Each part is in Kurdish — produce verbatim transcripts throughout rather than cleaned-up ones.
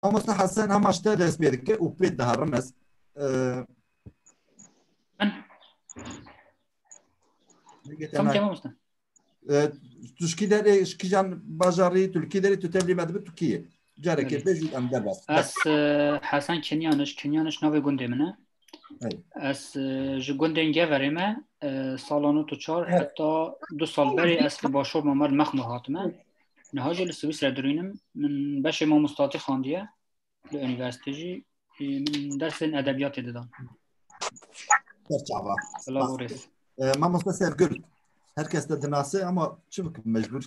Mamoste Hesen hema ji te dest pê dike û pê diherin ez. Ee, Min. Dengê te Tam me- ke mamoste. Ee, tu ji kî derê, ji kîjan bajarî, tu li kî derê, tu tevlî me dibe, tu kî yê? Carekê Belê. bêjî em derbas. Bas. Ez e, Hesen Kinyaniş, Kinyaniş navê gundê min e. Hey. Ez e, ji gundên Geverê me, e, sala nod û çar heta du sal berê ez li Başûr me, me li Mexmûr hatime. Niha jî li Swîsre dirûnim. Min beşê mamostatî xandiye li unîversîte jî. E, Min dersên edebiyatê didan. Ser çava. Silav û rêz. Ee, Mamoste Sevgül. Herkes te dinase ama çi bikim mecbur.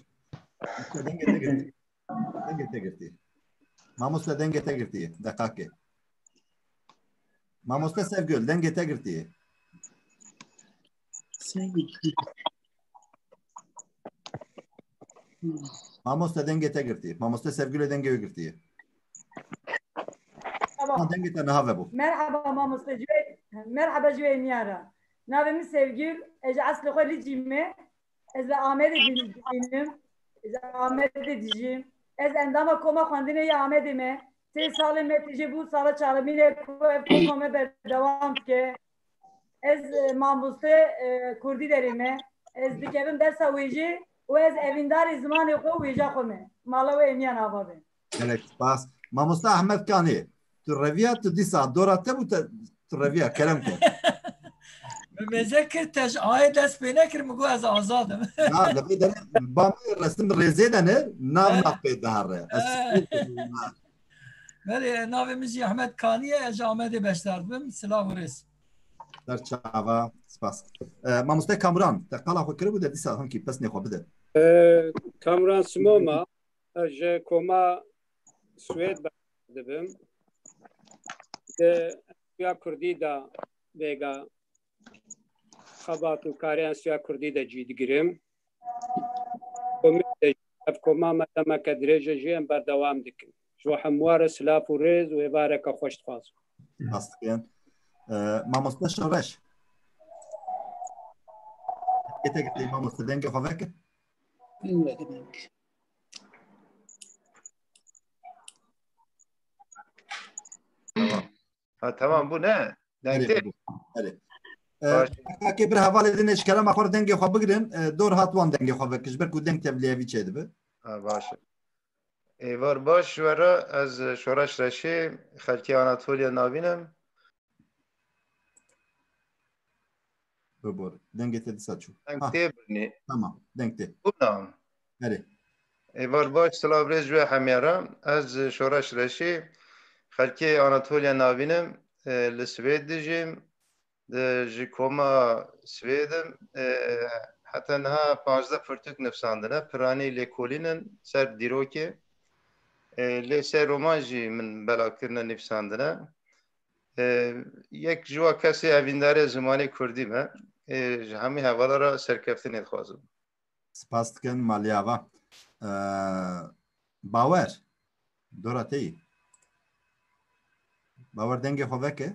Dengê te girtî. Dengê te girtî. Mamoste dengê te girtî. Deqakê. Mamoste Sevgül dengê te girtî. Mamoste dengê te girtî. Mamoste Sevgül'e dengê wê girtî. Tamam. Ha, dengê te niha vebû. Merhaba mamoste Cüvey. Merhaba Cüvey Niyara. Navê min Sevgül. Ez ji eslê xwe Licî me. Ez li Amedê dijînim. Ez li Amedê dijîm. Ez endama Koma Xwendinê ya Amedê me. Sê salên me tijî bû, sala çaremîn e ku ev koma me berdewam dike. Ez e, mamoste e, kurdî derê me. Ez dikevim dersa wêjê û ez evîndarê zimanê xwe û wêja xwe me. Mala we emiyan ava be. Gelek spas. Mamoste Ahmet Kanî. Tu reviya tu dîsa dora te bû te tu reviya kerem ke. Min mêze kir, te ji ayê dest pê nekir, min got ez azad im. Na, li vê derê ba min resim rêzê de ne, nav Eh. nav pê dihere. Ez Eh. Belê, navê min jî Ahmet Kanî ye, ez ji Amedê beşdar dibim. Silav û rêz. Ser çava, spas. E, Mamoste Kamuran, te qala xwe kiribû de dîsa hinkî pesnê xwe bide. E, Kamuran Simoma, ez ji koma Swêd berdewam dibim. Di enstîtuya kurdî de vêga xebat û karê enstîtuya kurdî de cî digirim. Komê de jî, ev koma me demeke dirêj e jî em berdewam dikin. Ji we hemû re silav û rêz û êvareke xweş dixwazim. Rast dikin. E, Mamoste Şoreş. Dengê te girtî, mamoste, dengê xwe veke. Tamam. Ha, tamam, bu ne? Erê, Dengê. bû. Erê. E, Baş. Kakê bir hevalê din ji kerema xwe re dengê xwe bigirin. E, dor hat wan dengê xwe vekin. Ji ber ku deng tevliyevî çêdibe. Ha, baş. Êvar baş, ji we re ez Şoreş Reşî, xelkê Anatoliya navîn im. Bibor. Dengê te dîsa çû. Deng Ha, tê birnî. Tamam. Deng tê. Bûna. Erê. Êvar baş, silav rêz ji we hemî re. Ez Şoreş Reşî, xelkê Anatoliya navîn im, e, li Swêd dijîm, di, ji koma Swêd im. E, heta niha panzdeh pirtûk nivîsandine, piranî lêkolîn in, ser dîrokê. E, lê sê roman jî min bela kirine nivîsandine. E, yek ji wa kesê evîndarê zimanê kurdî me. E, ji hemî hevala re serkeftinê dixwazim. Spas dikin, maliyava. E, Bawer. Dora te yî. Bawer dengê xwe veke.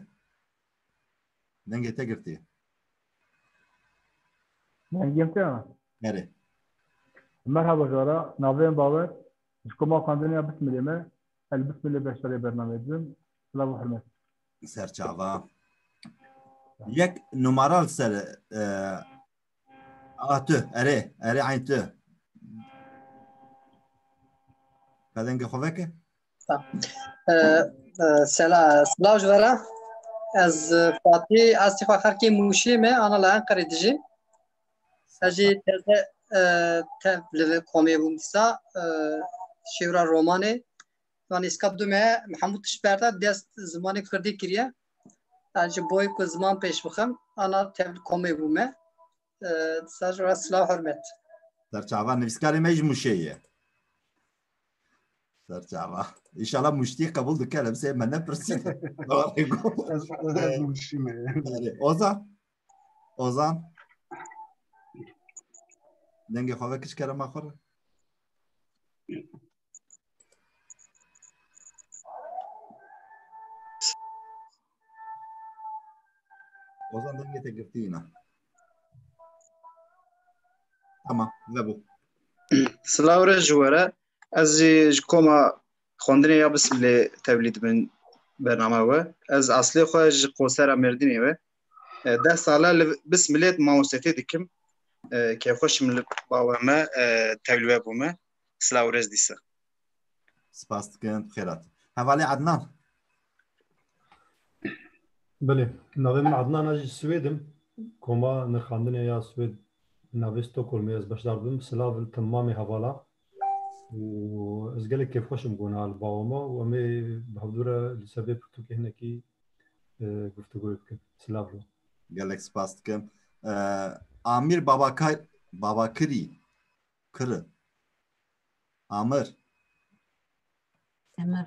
Dengê te girtiye. Dengê te ya. Erê. Merhaba jara. Navê min Bawer. Ji koma xwendinê ya Bismilê me. El Bismilê beşdarê bernameyê dibim. Silav û hurmet. Ser çava. Yek numara li ser, e, a tu, erê, erê eyn tu. Ka dengê xwe veke? E, e, sela, silav ji we re. Ez, e, Fatî, eslî xwe xelkê Mûşê me, ana li Enqerê dijîm. Ez jî teze, e, tev li vê komê bûm dîsa, e, şêwra romanê. Yanî îskap du me Mihemûd tişt berda dest zimanê kurdî kiriye. Ez ji boy ku ziman pêş bixim, ana tev li komê bûme. E, ser re silav hurmet. Serçava nivîskarê me ji Mûşê ye. Serçava. Înşallah Mûştî qebûl dike, em sê me nepirsî. Doğru. Ez, ez Mûşî me. Erê, Ozan. Ozan. Dengê xwe veke ji kerema xwe re. Ozan dengê te girtî yîna. Tamam, vebû. Silav re ji we re. Ez jî ji koma Xwendinê ya Bismilê tevlî dibin bername we. Ez eslê xwe ji Qosera Mêrdînê we. E, deh sal e li Bismilê mamostetê dikim. E, kêfxweş im li bawe me, e, tevlî we bûme. Silav û rêz dîsa. Spas dikim, bi xêr hatin. Hevalê Ednan. Belê, navê min Ednan, ez ji Swêd im. Koma nirxandinê ya Swêd, navê Stockholmê ez beşdar bim. Silav li temamê hevala. Û ez gelek kêfxweş im ku niha li bawa me û em ê bi hevdû re li ser vê pirtûkê hinekî, e, guftûgoyê bikin. Silav li we. Gelek spas dikim. E, Amîr Babakay-, Babakirî. Kiri. Amir. Emir.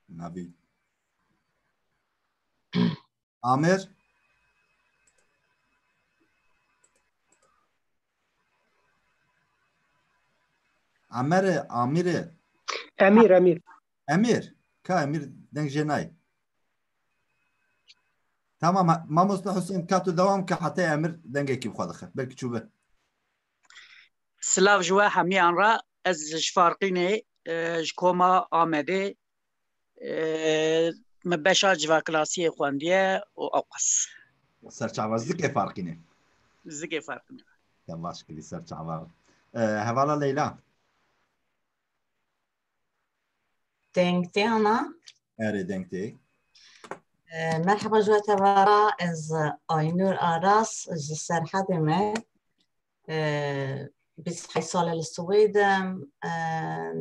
Navî. Amir. Amere, Amire. Emîr, Emîr. Emîr. Ka Emîr deng jê nayê. Tamam, ha-, mamoste Husên, ka tu dewam ke heta Emir dengekî bi xwe dixe. Belkî çûbe. Silav ji we hemiyan re. Ez ji Farqînê, e, ji koma Amedê, e, me beşa civaklasiyê xwendiye û ewqas. Serçava zikê Farqînê. Zikê Farqînê. Te baş kirî, serçava. E, hevala Leyla. Deng tê ana? Erê, deng tê. E, merheba ji we tevara, ez Aynur Aras, ji Serhedê me. E, bîst heyş sal e li Swêd im. E,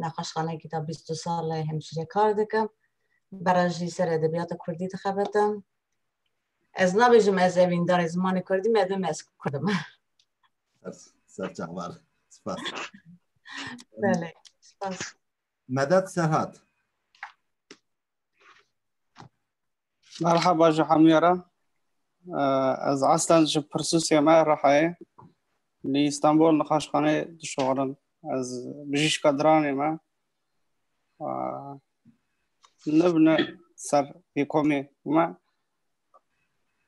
nexweşxaneyekî da bîst du sal e hemşîre kar dikim. Bera jî ser edebiyata kurdî dixebitim. Ez nabêjim ez evîndarê zimanê kurdî me, dibim ez kurd im. Ser, serçavar. Spas. Belê, spas. Medet Serhat. Merhaba ji hemû re. Ez eslen ji Pirsûsê me, Rihayê. Li Îstanbul nexweşxanê dişuxulim. Ez bijîşka diranê me. Nibne ser vî komê me.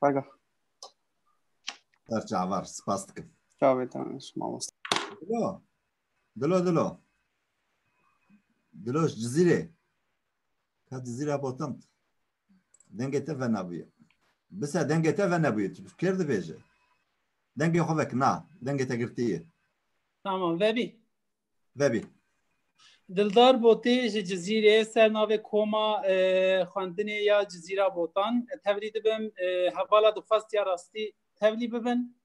Xwega. Ser çavar, spas dikim. Çavê te, mamoste. Dilo. Dilo, Dilo. Dilo ji Cizîrê. Ka Cizîra Botan. Dengê te venabûye. Bise dengê te venebûye. Tu kêr dibêje. Dengê xwe vek na. Dengê te girtiye. Tamam, vebî. Vebî. Dildar Botê ji Cizîrê ser navê koma, e, xwendinê ya Cizîra Botan. Tevlî dibim, e, hevala dixwest ya rastî tevlî bibin.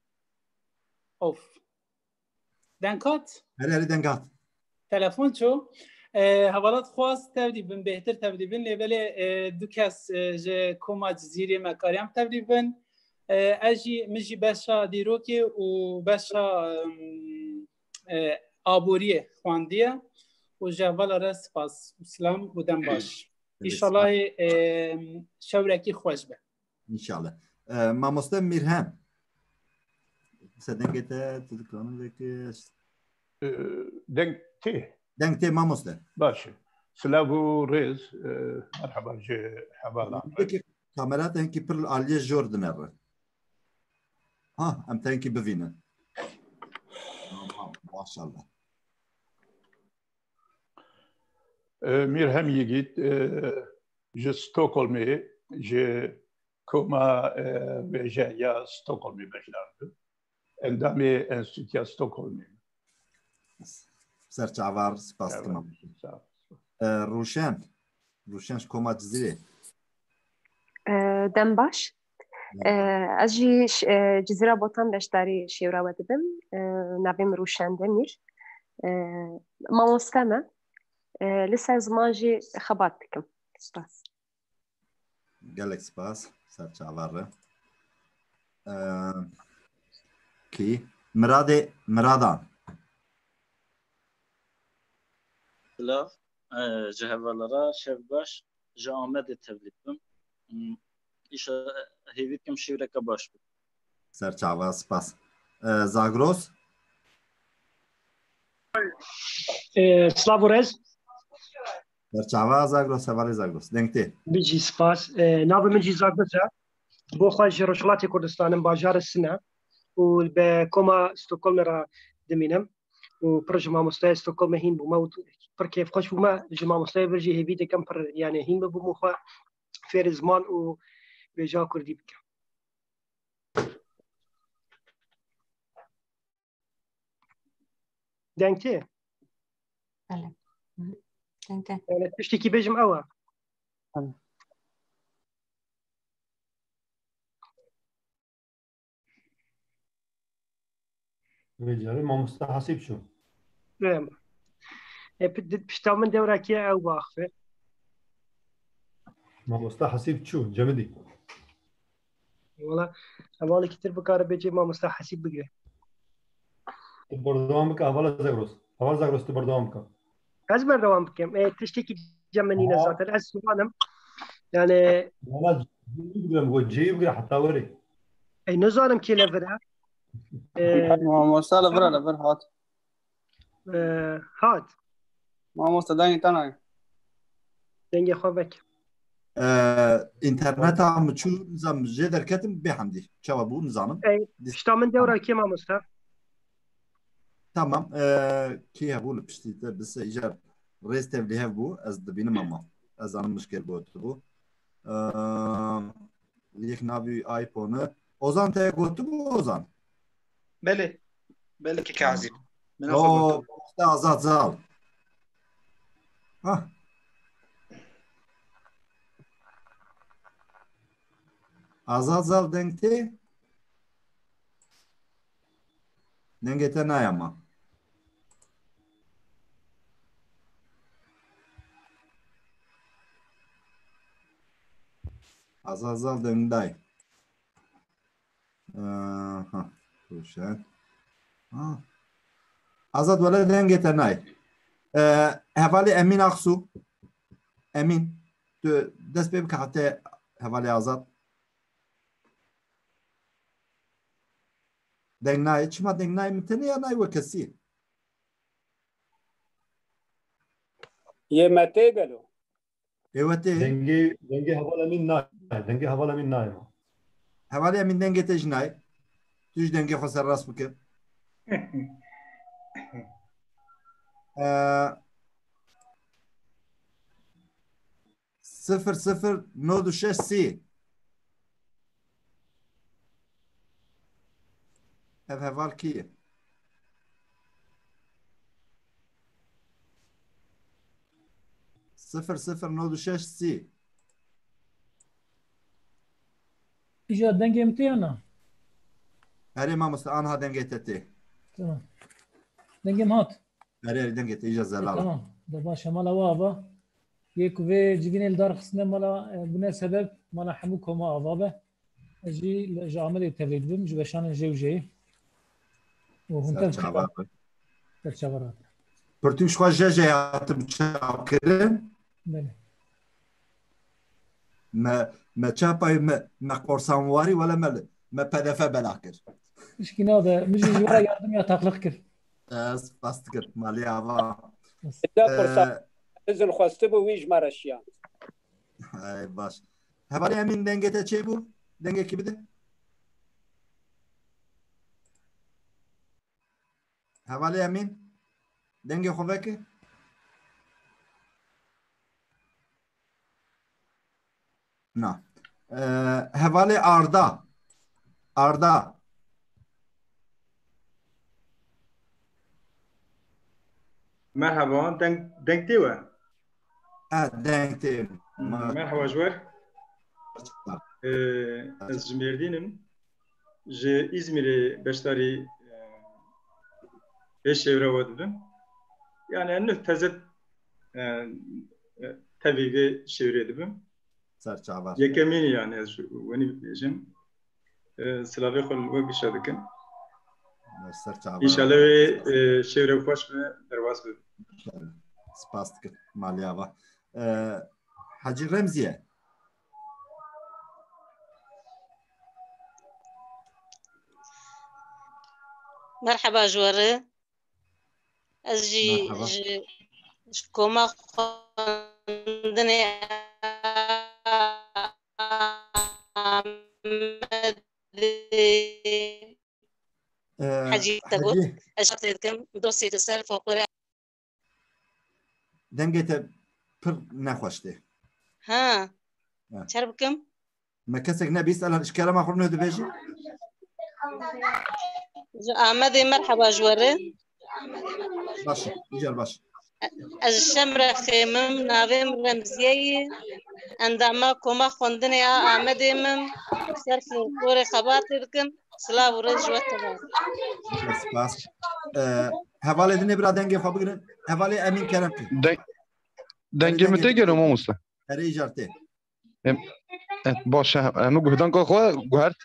Of. Deng hat? Erê, erê, deng hat. Telefon ço. E, hevala dixwest tevlî bin, bêhtir tevlî bin, lê belê, e, du kes, e, ji koma Cizîrê me kariyam tevlî bin. E, ez jî, min jî beşa dîrokê û beşa, em, e, aboriyê xwendiye û ji hevala re spas û silam û dem baş. Belê, spas. Înşallah, e, şewrekî xweş be. Înşallah. E, mamoste Mîrhem. Se dengê te, tu dikarin veke. E, deng tê. Deng tê, mamoste. Baş e. Silav û rêz, e, merheba ji hevalan re. Peki, kamera te hinkî pir aliyê jor dinere. Ha, em te hinkî bivînin. Tamam, maşallah. E, Mîrhem Yigît, e, ji Stockholmê, ji koma, e, wêje ya Stockholmê beşdar bû. Endamê Enstîtuya Stockholmê. Ser çavar, spas dikim. Sağ ol. E, Rûşen, Rûşen ji koma Cizîrê. E, dem baş. E, ez jî ş-, e, Cizîra Botan beşdarî şêwra we dibim. E, navê min Rûşen Demîr. E, mamoste me. E, li ser ziman jî xebat dikim. Spas. Gelek spas. Ser çavar re. E, kî? Miradê, Miradan. Silav, e, ji hevala re, şev baş, ji Amedê tevlî dibim. Hmm, îşa-, hêvî dikim şîvreke baş be. Ser çava, spas. E, Zagros? E, silav û rêz. Ser çava, Zagros, hevalê Zagros. Deng tê. Bijî, spas. E, navê min jî Zagros e. Bo xwe ji Rojhilatê Kurdistan im, bajarê Sine. Û bi koma Stockholmê re dimînim. û pir ji mamosteya Stockholmê hîn bûme û tu-, pir kêfxweş bûme. Ji mamosteyê vir jî hêvî dikim pir, yani hîn bibûm û xwe fêrê ziman û wêja kurdî bikim. Deng tê? Belê. Hı hı. Deng tê. Yani tiştekî bêjim ew e. Tamam. Vê carê mamoste Hasîb çû. Em. E, pi-, di-, pişta min dewra kê ew biaxive. Mamoste Hasîb çû, Cemidî. Wala, hevalekî tir bikare bêjê mamoste Hasîb bigire. Tu berdewam bike, hevala Zagros. Heval Zagros, tu berdewam bike. Ez berdewam bikim. E, tiştekî cem min nîne Ha. zaten. Ez ziman im. Yani Valla cêyî bigire, go cêyî bigire heta werê. Ey, nizanim kê li vir e. E, Mamoste li vir e, li vir hat. E, hat. Mamoste dengê te nayê. Dengê xwe vek. E, interneta min çû, nizam jê derketim bê hemdî. Çawa bû nizanim. Ey, Dis- pişta min dewra kê mamoste? Tamam. E, kê hebû li piştî te bise îcar rêz tevlî hev bû. Ez dibînim ama. Ez zanim mişkil bû tu bû. E, yek navî iPhone-ı. Ozan te gotibû Ozan? Belê. Belê keke Tamam. Azîz. Min O, xwe gotin. Mamoste Azad Zal. Ha. Azad Zal deng tê? Dengê te naya ma. Azad Zal deng day. Aha, Ruşen. Ha. Azad wele dengê te nayê. Ee, hevalê Emîn Aksu. Emîn, tu dest pê bike hete hevalê Azad. Deng nayê. Çima deng nayê, min tenê ya nayê we kesî? Yê me tê gelo. Ê we tê. Dengê, dengê heval Emîn nayê. Dengê heval Emîn nayê. Hevalê Emîn dengê te jî nayê. Tu jî dengê xwe serrast bike. Ee, sifir sifir nod û şeş sî. Ev heval kî ye? Sifir sifir nod û şeş sî. Îja dengê min tê ya na? Erê mamoste, anha dengê te tê. Tamam. Dengê min hat. Erê, erê, dengê te, îja zelal. Tamam. De baş e, mala we ava. Yê ku vê civînê li dar xistine mala, e, bûne sebeb mala hemû koma ava be. Ez jî li, ji Amedê tevlî dibim, ji weşanên jê û jeyê. Û hûn Ser tev çava xeber. Ser çava re. Pirtûk ji xwe je je hatim çapkirin. Belê. Me, me çapayê me, me korsan warî, wele me, me P D F bela kir. Tişkî nabe, min jî ji we re yardim ya taqliq kir. Ez spas dikim, malê ava. Êca Ee, korsan, ez li xwestibû wî ji me re şiya. Ay, baş. Hevalê Emîn dengê te çê bû? Dengekî bide. Hevalê Emîn, dengê xwe veke. Na. Ee, hevalê Arda. Arda. Merhaba, deng, deng tê we? Ha, deng tê. Merhaba ji we. Ee, ez ji Mêrdîn im. Ji Îzmîrê beşdarî, e, vê şêwre we dibim. Yani ez nuh teze, e, e, tevî vê şêwrê dibim. Ser çava. Yekemîn yani ez ji wenî bibêjim. E, silavê xwe li we gişa dikim. Ser çava. Înşallah wê, e, şêwre xweş be, derbas be. Spas dikim, malê ava. E, Hecî Remziye. Merheba ji we re. Ez jî Merheba. ji, ji koma xwendinê Amedê Ee, Hecî te got. Hecî. Ez şertê dikim, dosyê di ser folklorê. Dengê te pir nexweş tê. Ha. Ha. Çer bikim? Me kesek nebîst, ela ji kerema xwe nû dibêjî? Ji Amedê merheba ji we re. Baş e, îcar baş. Ez ji Şemrexê me, navê min Remziye ye. Endama Koma Xwendinê a Amedê me. Ser Folklorê xebatê dikim. Silav û rêz ji we teve. Spas. Ee, hevalê dinê bira dengê xwe bigirin. Hevalê Emîn kerem kir. Deng, dengê min tê gelo mamoste? Erê îcar tê. Em, eh, baş e, hemû guhdanka xwe guhert.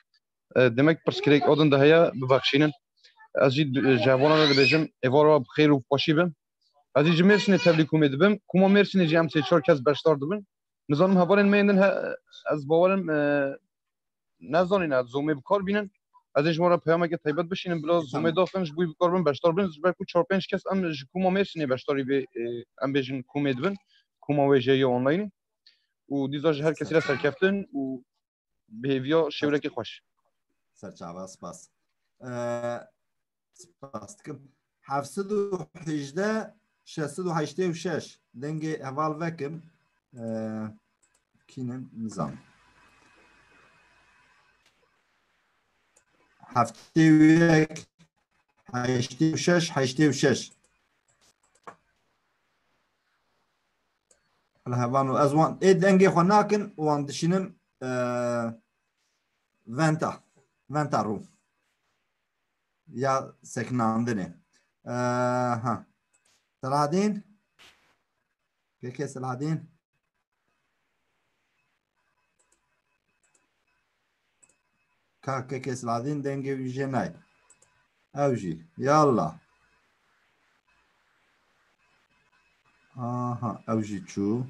Eh, demek pirsgirêk odin de heye, bibexşînin. Ez jî du- ji hevalan re dibêjim, êvar we bi xêr û xweşî bin. Ez jî ji Mêrsînê tevlî komê dibim. Koma Mêrsînê jî em sê çar kes beşdar dibin. Nizanim hevalên me yên din he, ez bawerim, eh, nezanîne, zomê bi kar bînin. Ez ê ji wan re peyameke taybet bişînim, bila zomê daxin, ji bo wî bi kar bin, beşdar bin. Ji ber ku çar pênc kes em ji koma Mêrsînê beşdarî vê, eh, em bêjin komê dibin. Koma wêjeyê ya onlaynê. Û dîza ji her kesî re serkeftin û bi hêviya şewrekê xweş. Serçava, spas. Ee, spas dikim. Heft sed û hejdeh, şeş sed û heştê û şeş. Dengê heval vekim. Ee, kînin nizam. Heftê û yek, heştê û şeş, heştê û şeş. Hala hevan û ez wan ê dengê xwe nakin, wan dişînim, e, venta, venta rû. Ya sekinandinê. E, ha. Selahedîn? Kekê Selahedîn? Ka kekê Selahedîn dengê wî jê nayê. Ew jî. Yallah. Aha, ew jî çû.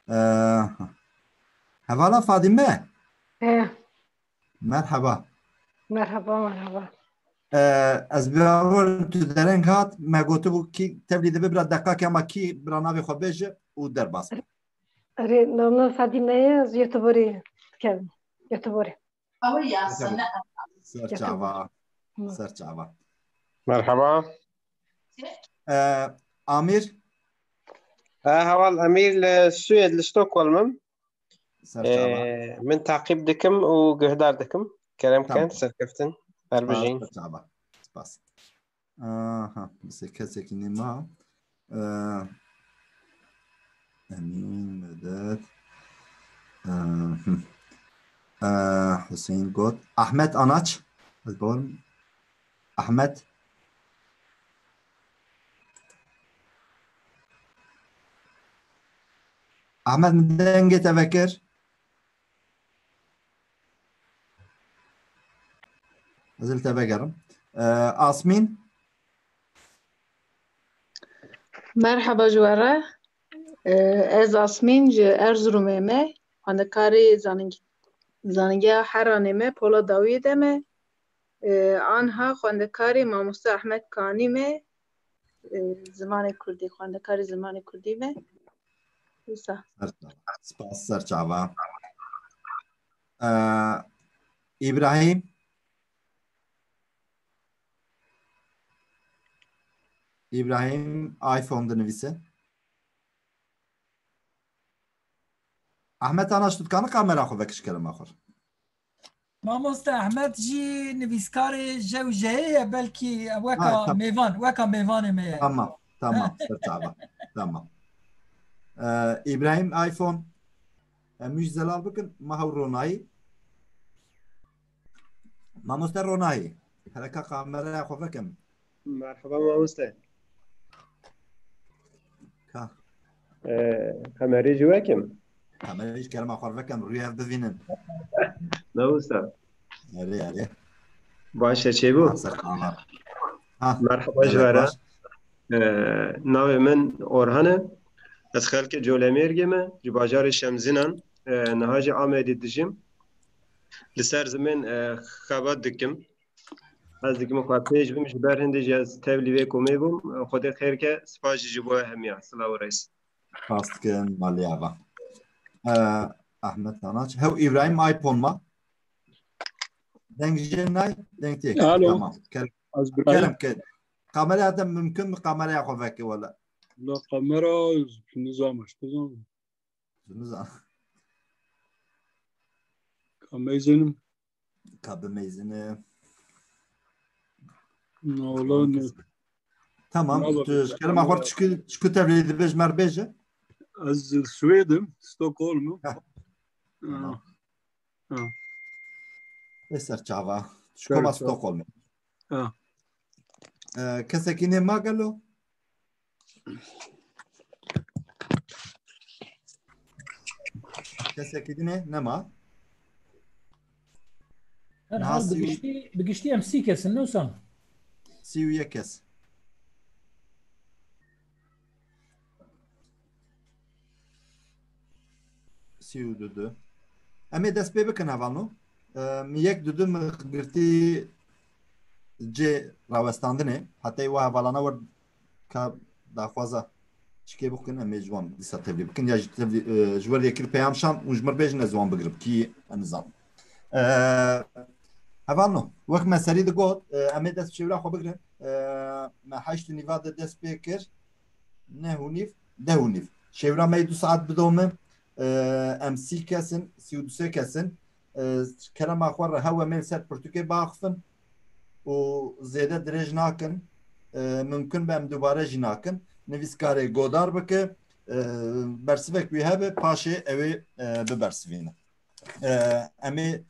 Aha. Hevala Fadime. He, Merhaba. merhaba, merhaba. Ee, ez bawerim tu dereng hat, me gotibû kî tevlî dibe bira deqakê ama kî bira navê xwe bêje û derbas be. Erê, namna Fadime ye, ez YouTuberî dikim. YouTuberî. Ser çava. Ser çava. Merhaba. Ee, Amir? Ha, heval Emîr li Swêd, li Stockholm im. Ser çava. Ee, min taqîb dikim û guhdar dikim. Kerem Tamam. ken, serkeftin. Her bijîn. Ser çava. Spas. Aha, mesela kesekî nîma. Ee, Emîn, Medet. Ee, hı. Ee, Hüseyin got. Ahmet Anaç. Ez bawerim. Ahmet. Ahmet, min dengê te vekir. Ez li te vegerim. Ee, Asmîn. Merheba ji we re. Ee, Ez Asmîn ji Erzurumê me. Xwendekarê zaning- Zanîngeha Heranê me, Pola Dawiyê de me. Ee, Anha xwendekarê mamoste Ahmet Kanî me. Ee, Zimanê Kurdî, xwendekarê zimanê Kurdî me. Wisa. Ser çava. Spas, ser çava. Ee, Îbrahîm. Îbrahîm iPhone dinivîse. Ahmet Anaş, tu dikanî kamera xwe vekişî kerema xwe. Mamoste Ahmet jî nivîskarê jew jeyê ye, belkî weka Ha, tam- mêvan, weka mêvanê me ye. Tamam, tamam, ser çava. Tamam. Ee, Îbrahîm iPhone. Em wî ji zelal bikin. Ma hew Ronayî. Mamoste Ronayî. Hereka kameraya xwe vekim. Merhaba mamoste. Ka. Ee, kamerê ji wekim. Kamerayê ji kerema xwe vekim. Rûyê ev bivînin. Mamoste. Erê, erê. Baş e, çêbû? Ser çava. Ha, Merhaba ji gelek we re. Baş. Ee, navê min Orhan e. Ez xelkê Colemêrgê me, ji bajarê Şemzînan. Ee, niha jî Amedê dijîm. Li ser zimên, e, xebat dikim. Ez dikim xwe pêş bim, ji ber hindê jî ez tevlî vê komê bûm. Xwedê xêr ke, spas jî ji bo hemiya. Silav û rêz. Spas dikim, malê ava. Ee, Ahmet Anaç. Hew Îbrahîm iPhone ma. Deng jê nay, deng tê. Alo. Tamam. Ker- Ez birayim. Kerem ke. Kameraya te mümkün mü? Kameraya xwe veke wele. La kamera nizam eşkizan. Nizam. Ka meyzênim. Ka bimeyzine. Na wala ne. Tamam. Na wala. Tu ji kerema xwe çiku, çiku tevlî dibêj mer bêje. Ez li Swêd im, Stockholm im. Heh. Ha. Tamam. Ha. Ê ser çava. Ji koma Stockholm. Ha. E, kesekî nê ma gelo? Kesekî din e, nema. Her hal bi giştî, bi giştî em sî kes in, ne wisa? Sî û yek kes. Sî û du du. Em ê dest pê bikin hevalno. Em yek du du min girtî cê rawestandinê. Heta wa hevalana wer ka daxwaza çikê bixwin, em ê ji wan dîsa tevlî bikin. Ya ji tevlî, e, ji wer yekir peyam şan û ji mir bêjin ez wan bigirim. Kî ez nizanim. E, hevalno, wek me serî digot, e, em ê dest bi şêwira xwe bigirin. E, me heşt û nîva de dest pê kir. Neh û nîv, deh û nîv. Şêwira me yê du saet bidome. E, em sî kes in, sî û du sê kes in. E, kerema xwe re hew em ê li ser pirtûkê biaxifin û zêde dirêj nakin. E, mimkun be em dubare jî nakin. Nivîskarê godar bike, e, bersivek wî hebe, paşê ew ê, e, bibersivîne. E, em ê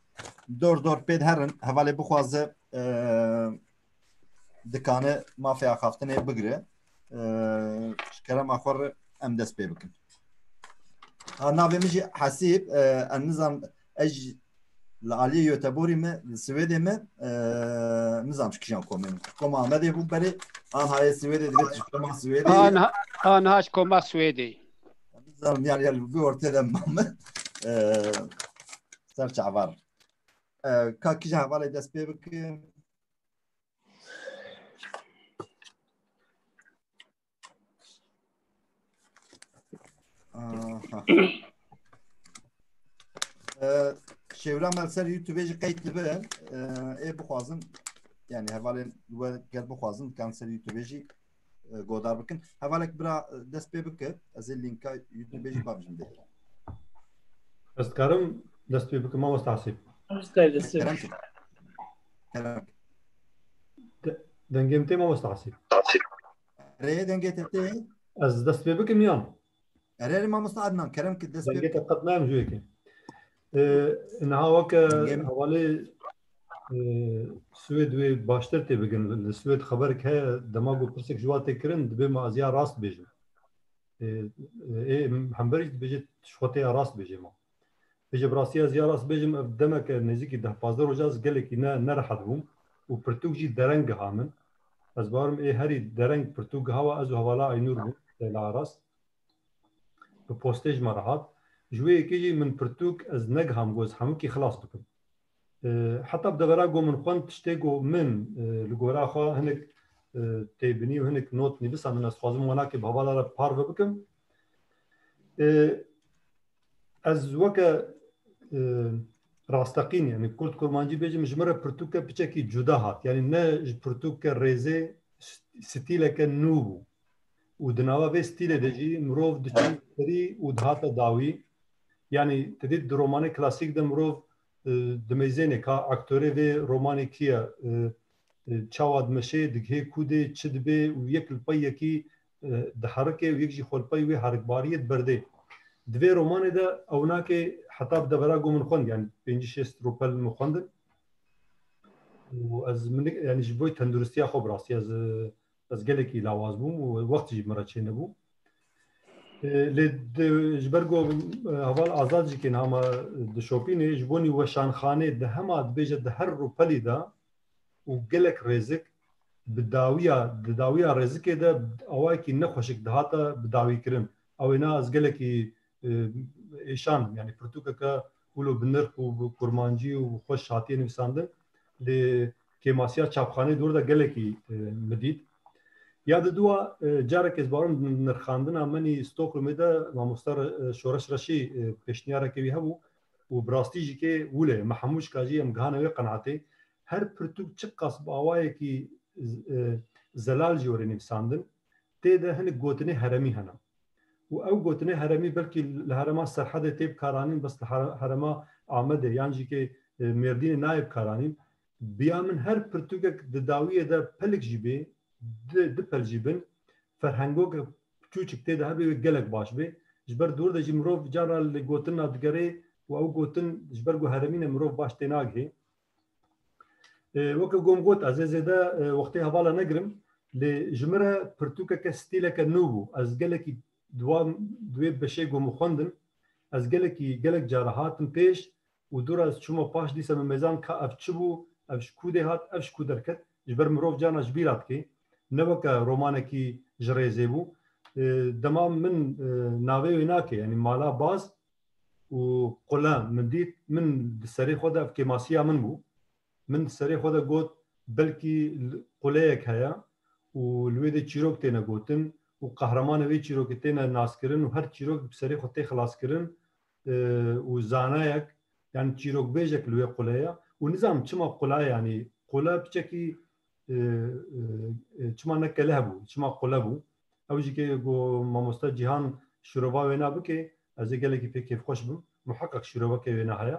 dor dor pê diherin, hevalê bixwaze, e, dikane mafê axaftinê bigire. E, ji kerema xwe re em dest pê bikin. Ha, navê min jî Hesîb, e, em nizam, ez jî li aliyê Göteborgî me, li Swêdê me, e, nizam ji kîjan komê me. Koma Amedê bû berê, an hayê Swêdê dibe, ji koma Swêdê ye. An ha-, an ha ji koma Swêdê. Nizam, yani, yani, bi ortê de mame. E, ser çavar. E, ka kîjan hevalê dest pê bikin. Aha. Ee, şêwira me li ser YouTube jî qeyd dibe. Ee, ê bixwazin, yani hevalên we ger bixwazin, kan ser YouTube jî, e, godar bikin. Hevalek bira, e, dest pê bike. Ez ê linka YouTube jî bavêjim dê. Ez dikarim dest pê bikim, mamosta Hesîb? Kerem ki. Kerem ki. De-, dengê min tê, mamosta Hesîb? Erê, dengê te tê. Ez dest pê bikim yan? Erê, erê, mamosta Adnan, kerem ki dest pê bike. Dengê te qet nayem ji wê ke. Ee, niha weke hevalê, e, Swêd wê baştir tê bigin. Li Swêd xeberek heye, dema ku pirsek ji wa tê kirin, dibê ma ez ya rast bêjim. Ê, ê, hemberî dibêje, ji xwe tê ya rast bêje ma. Bêje, bi rastî ez ya rast bêjim, ev demeke nêzîkî deh pazdeh roja ez gelekî ne, nerehet bûm û pirtûk jî dereng giha min. Ez bawerim ê herî dereng pirtûk giha we ez û hevala Aynûr bûn, Leyla Aras. Bi postê ji me re hat. Ji wê yekê jî min pirtûk ez negiham ku ez hemikî xilas bikim. E, heta bi devera ku min xwend tiştê ku min, e, li gora xwe hinek, e, têbinî û hinek not nivîsandin, ez dixwazim wenakê bi hevala re parve bikim. E, ez weke, e, rasteqîn, yani kurd kurmancî bêjim, ji min re pirtûke piçekî cuda hat. Yani ne ji pirtûke rêzê, st-, stîleke nû bû. Û di nava vê stîlê de jî mirov diçû serî û dihate dawî. Yanî, te dît di romanê klasîk de mirov, e, dimeyzêne ka aktorê vê romanê kî ye, e, e, çawa dimeşê, digihê ku dê, çi dibê û yek li pey yekî, e, diherike û yek jî xwe li pey wê herikbariyê diberdê. Di vê romanê de ew nake heta bi devera ku min xwend, yanî pêncî şêst rûpel min xwendin. Û ez min, yanî ji bo tenduristiya xwe bi rastî ez, e, ez gelekî lawaz bûm û wext jî min re çênebû. E, lê di, ji ber ku, e, heval Azad jî kê niha me dişopînê, ji bo nî weşanxanê di hema dibêje di her rûpelî de û gelek rêzik bi dawiya, di dawiya rêzikê de awayekî nexweşik dihate bi dawî kirin. Ew ê na ez gelekî, e, êşan im. Yanî pirtûkeke wilo bi nirx û bi kurmancî û bi xweş hatiye nivîsandin. Lê kêmasiya çapxanê dor de gelekî, e, min dît. Ya di dua, e, carek ez bawerim nirxandina min î Stockholmê de mamoste Re-, e, Şoreş Reşî, e, pêşniyareke wî hebû û bi rastî jî kê wile ye. Me hemû jika jî em gihane wê qenaetê. Her pirtûk çiqas bi awayekî, e, zelal jî were nivîsandin, tê de hinek gotinê heremî hene. Û ew gotinê heremî belkî li herêma Serhedê tê bikaranîn, bes li here-, herêma Amedê yan jî kê, e, Mêrdînê nayê bikaranîn. Biya min her pirtûkek di dawiyê de pelik jî bê, di, di pel jî bin, ferhengoke çûçik tê de hebe wê gelek baş bê. Ji ber dûr de jî mirov cara li gotina digerê û ew gotin ji ber ku heremî ne mirov baş tê nagihê. E, weke ku min got, ez ê zêde, e, wextê hevala negirim, lê ji min re pirtûkeke stîleke nû bû. Ez gelekî di wan, di wê beşê ku min xwendin, ez gelekî, gelek cara hatim pêş û dûra ez çûma paş dîsa min mêzan ka ev çi bû, ev ji ku dê hat, ev ji ku derket. Ji ber mirov carna ji bîra dike. Ne weke romanekî ji rêzê bû. E, dema min, e, navê wê nake, yanî Mala Baz, û qule min dît, min di serê xwe de ev kêmasiya min bû. Min di serê xwe de got, belkî l-, quleyek heye û li wê de çîrok têne gotin û qehremanê wê çîrokê têne naskirin û her çîrok bi serê xwe tê xilaskirin, e, û zanayek, yanî çîrokbêjek li wê qule ye û nizanim çima qule ye, yanî qule piçekî, e, e, e, çima ne keleh bû, çima qule bû. Ew jî kê ku mamoste Cîhan şirova wêna bike, ez ê gelekî pê kêfxweş bim. Muheqeq şiroveke wêna heye.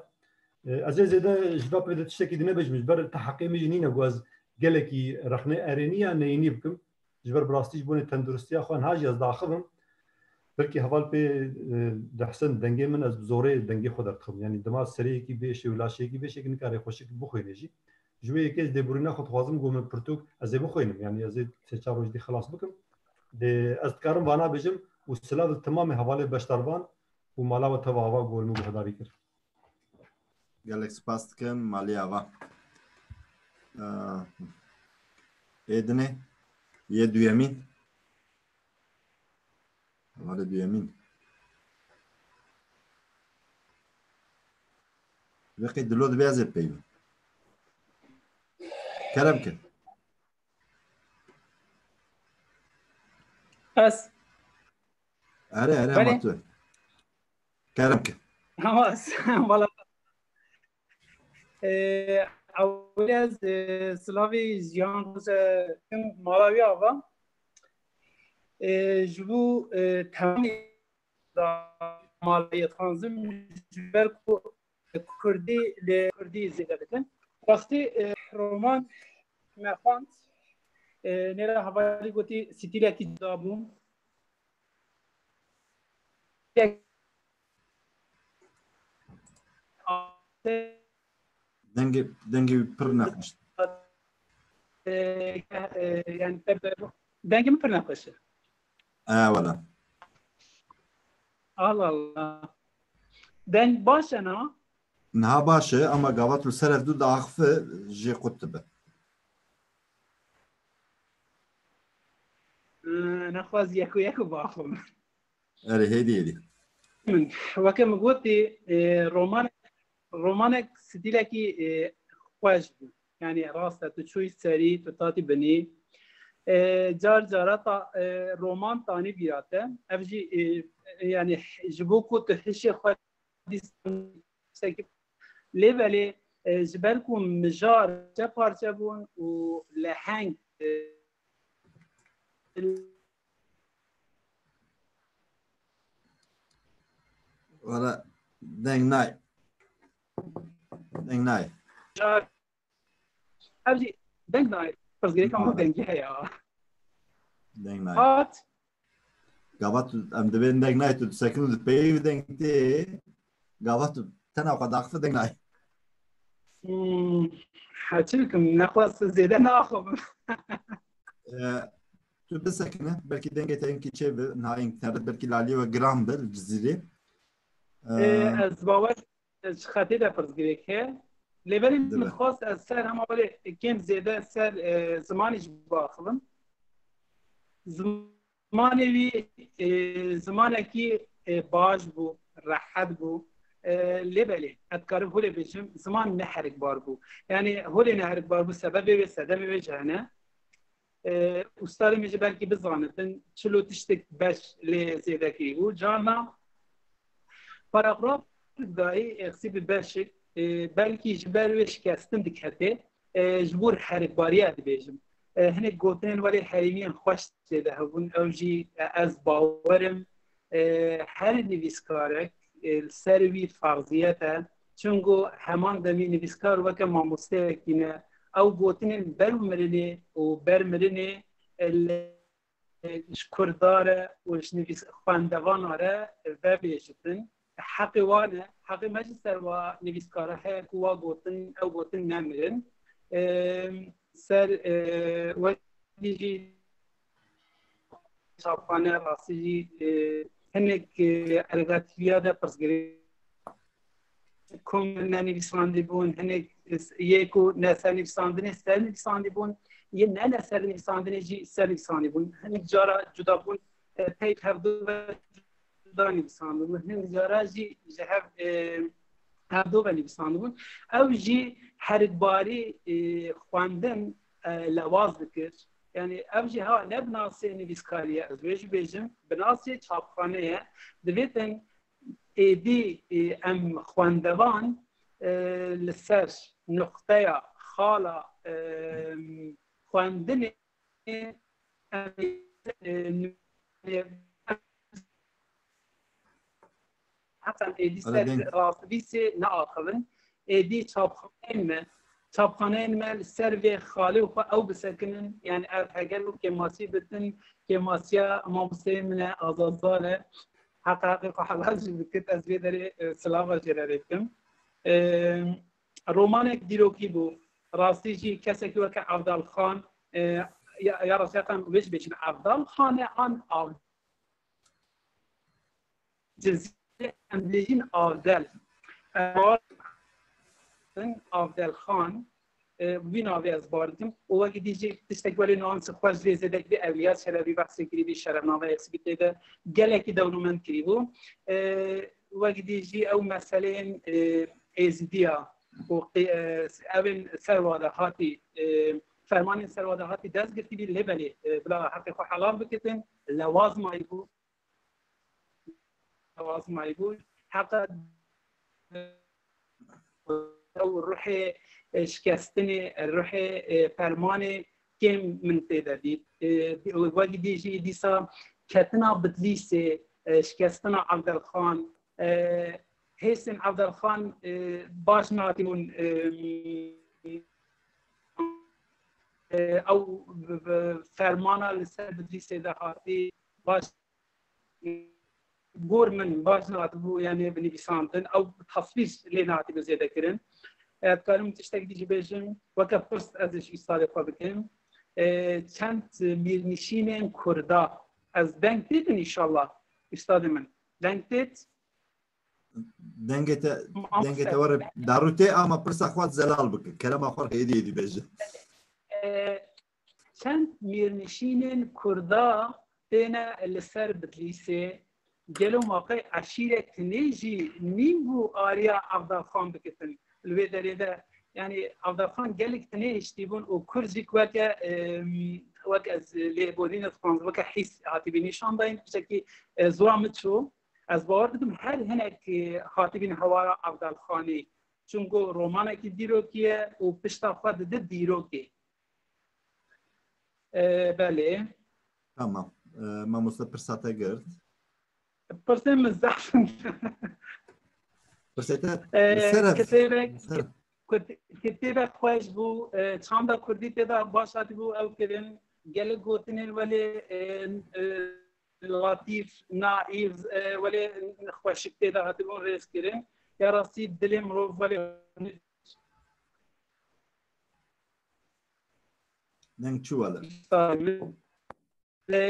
E, ez ê zêde ji va pê de tiştekî din nebêjim, ji ber te heqê min jî nîne ku ez gelekî rexne erênî ya neyînî bikim. Ji ber bi rastî ji bonê tenduristiya xwe niha jî ez diaxivim. Belkî heval pê, e, dihsin dengê min, ez bi zorê dengê xwe derdixim. Yanî dema serê yekî bêşê û laşê yekî bêşê ki nikare xweşik bixwîne jî. Ji wê yekê ez dêburîna xwe dixwazim ku min pirtûk ez ê bixwînim. Yanî ez ê sê çar roj dî xilas bikim. Lê ez dikarim vana bêjim û silav li temamê hevalê beşdarvan û mala we teva ava ku li min guhdarî kir. Gelek spas dikim, malê ava. Ê dinê, yê duyemîn. Hevalê duyemîn. Veqê dilo dibe ez ê peyvim. Kerem ke. Ez. Erê, erê, Belê. Ama tu. Kerem ke. Ama ez, wala. Ee, ewilî ez, e, silavî jiyan roje kim mala wî ava. Ee, ji bo, e, temamî da maliyê tanzim ji ber ku Kurdî li Kurdî zêde dikin. Rastî, e, roman me xwend, e, nêra hevalî gotî stîlekî cuda bû. Dengê, dengê wî pir nexweş. E, e, yani, dengê min pir nexweş e. E, wala. Allah Allah. Deng baş e na? Niha baş e, ama gava tu li ser hevdû diaxife jê qut dibe. E, nexwaz yek û yek û baxim. Erê, hêdî, hêdî. Min, weke min gotî, e, roman, romanek stîlekî, e, xweş bû. Yani rast e, tu çûyî serî, tu tatî binî. E, car cara ta, e, roman tanî bîra te. Ev jî, e, e, yani ji bo ku tu hişê xwe dîsa lê belê, e, ji ber ku mijar parçe parçe bûn û leheng, e, Wala deng nayê. Deng nayê. Ev jî deng nayê. Pirsgirêka min dengî heye. Deng nayê. Hat. Gava tu, em dibên deng nayê, tu disekinî di peyvê deng tê. Gava tu tena xwe daxife deng nayê. Hmm, ha çi bikim, nexwest zêde naxivim. E, tu bisekine, belkî dengê te hinkî çê bi, niha înternet belkî li aliyê we giran bi, li Cizîrê. E, e, ez bawer ji xetê de pirsgirêk heye. Lê belê min dixwest ez ser hema belê kêm zêde ser, e, zimanî jî biaxivim. Zimanê wî, e, zimanekî, e, baş bû, rehet bû. E, lê belê, ez dikarim holê bêjim, ziman neherikbar bû. Yani holê neherikbar bû, sebebê wê, sedemê wê jî hene. E, ustarê min jî belkî bizanitin, çilo tiştek beş lê zêde kirî bû. Carna paragraf dayî exî bi beşik, e, belkî ji ber wê şikestin dikete, e, ji bo herikbariya dibêjim. E, hinek gotinên welê herêmiyan xweş tê de hebûn. Ew jî, e, ez bawerim, e, her nivîskarek, e, li ser wî ferziyet e. Çunku heman demî nivîskar weke mamosteyekî ne. Ew gotinên ber mirinê û ber mirinê, e, li ji Kurda re û ji nivîs-, xwendevana re vebêjitin. Heqê wan e, heqê me jî ser wa nivîskara heye ku wa gotin, ew gotin nemirin. Ê, ser, ê, wekî jî çapxane rastî jî, ê, hinek, ê, ergatîviya de pirsgirêk kom nenivîsandî bûn, hinek yê ku ne sernivîsandinê sernivîsandî bûn, yê ne ne sernivîsandinê jî sernivîsandî bûn. Hinek cara cuda bûn, e, peyv hevdu ve cuda nivîsandî bûn. Hinek cara jî ji hev, e, hevdu ve nivîsandî bûn. Ew jî herikbarî, e, xwendin, e, lewaz dikir. Yani ev jî ha ne bi nasê nivîskarî ye, ez wê jî bêjim, bi nasê çapxane ye. Divêtin êdî, e, em xwendevan, e, li ser nuqteya xala, e, xwendinê, em, e, hetan êdî ser rastnivîsê neaxivin. Êdî çapxaneyên me, çapxaneyên me li ser vê xalê xwe ew bisekinin, yani ev heger û kêmasî bitin, kêmasiya mamosteyê min e, Azazal e. Heqa heqê xwe helal jî bikit, ez vê derê, e, silava jê re rêkim. E, romanek dîrokî bû. Rastî jî kesekî weke Evdal Xan, e, ya, ya rastî heqan wê jî bêjin Evdal Xan e an Av-, Cizîrê em dibêjin Avdel. Avdel Xan, e, wî navê ez bar dikim. Û wekî dî jî tiştek welê nuansa xweş vê zêde kirî, Ewliya Çelebî behsê kirî bî, şerefnameyê Sibîtê de gelekî dewlemend kirî bû. E, wekî dî jî ew meseleyên, e, Êzidiya û qi-, e, evên serwa de hatî, e, fermanên serwa de hatî dest girtî bî, lê belê, e, bila heqê xwe helal bikitin, lewaz mayî bû. Lewaz mayî bû. Heqa ew ruhê, e, şikestinê, ruhê, e, fermanê kêm min tê de dît. E, wekî dî jî dîsa ketina Bitlîsê, e, şikestina Evdel Xan, e, hêsên Evdel Xan, e, baş nehatîbûn, e, e, ew, e, fermana li ser Bitlîsê de hatî baş gor min baş nehatibû, yani binivîsandin, ew teswîr lê nehatibû zêde kirin. E, dikarim tiştek dî jî bêjim, weke pirs ez ê ji ustadê xwe bikim. E, çend mîrnişînên Kurda, ez deng têtin înşallah, ustadê min? Deng têt? Dengê te, dengê te were darû tê, ama pirsa xwe zelal bike. Kerema xwe êdî êdî bêje. E, çend mîrnişînên Kurda têne li ser Bitlîsê, gelo ma qey eşîrek tinê jî nîn bû ariya Evdal Xan bikitin li wê derê de? Yani Evdal Xan gelek tinê hiştîbûn û Kurd jî weke, em, wek ez lê borîne dixwazim, weke hîs hatîbî nîşan dayîn, tiştekî, e, zora min çû. Ez bawer dikim her hinek, e, hatîbîn hewara Evdal Xanê. Çunku romanekî dîrokî ye û pişta xwe dide dîrokê. E, belê. Tamam. E, mamoste pirsa te girt. Pirsên min zehf in. Pirsê te, e, li ser e, kitêbek, li ser. Kit-, kitêbek xweş bû. E, çanda kurdî tê de baş hatibû ew kirin. Gelek gotinên welê, e, e, latîf, naîf, e, welê xweşik tê de hatibûn rêz kirin. Ya rastî dilê mirov welê Deng çû wele. Lê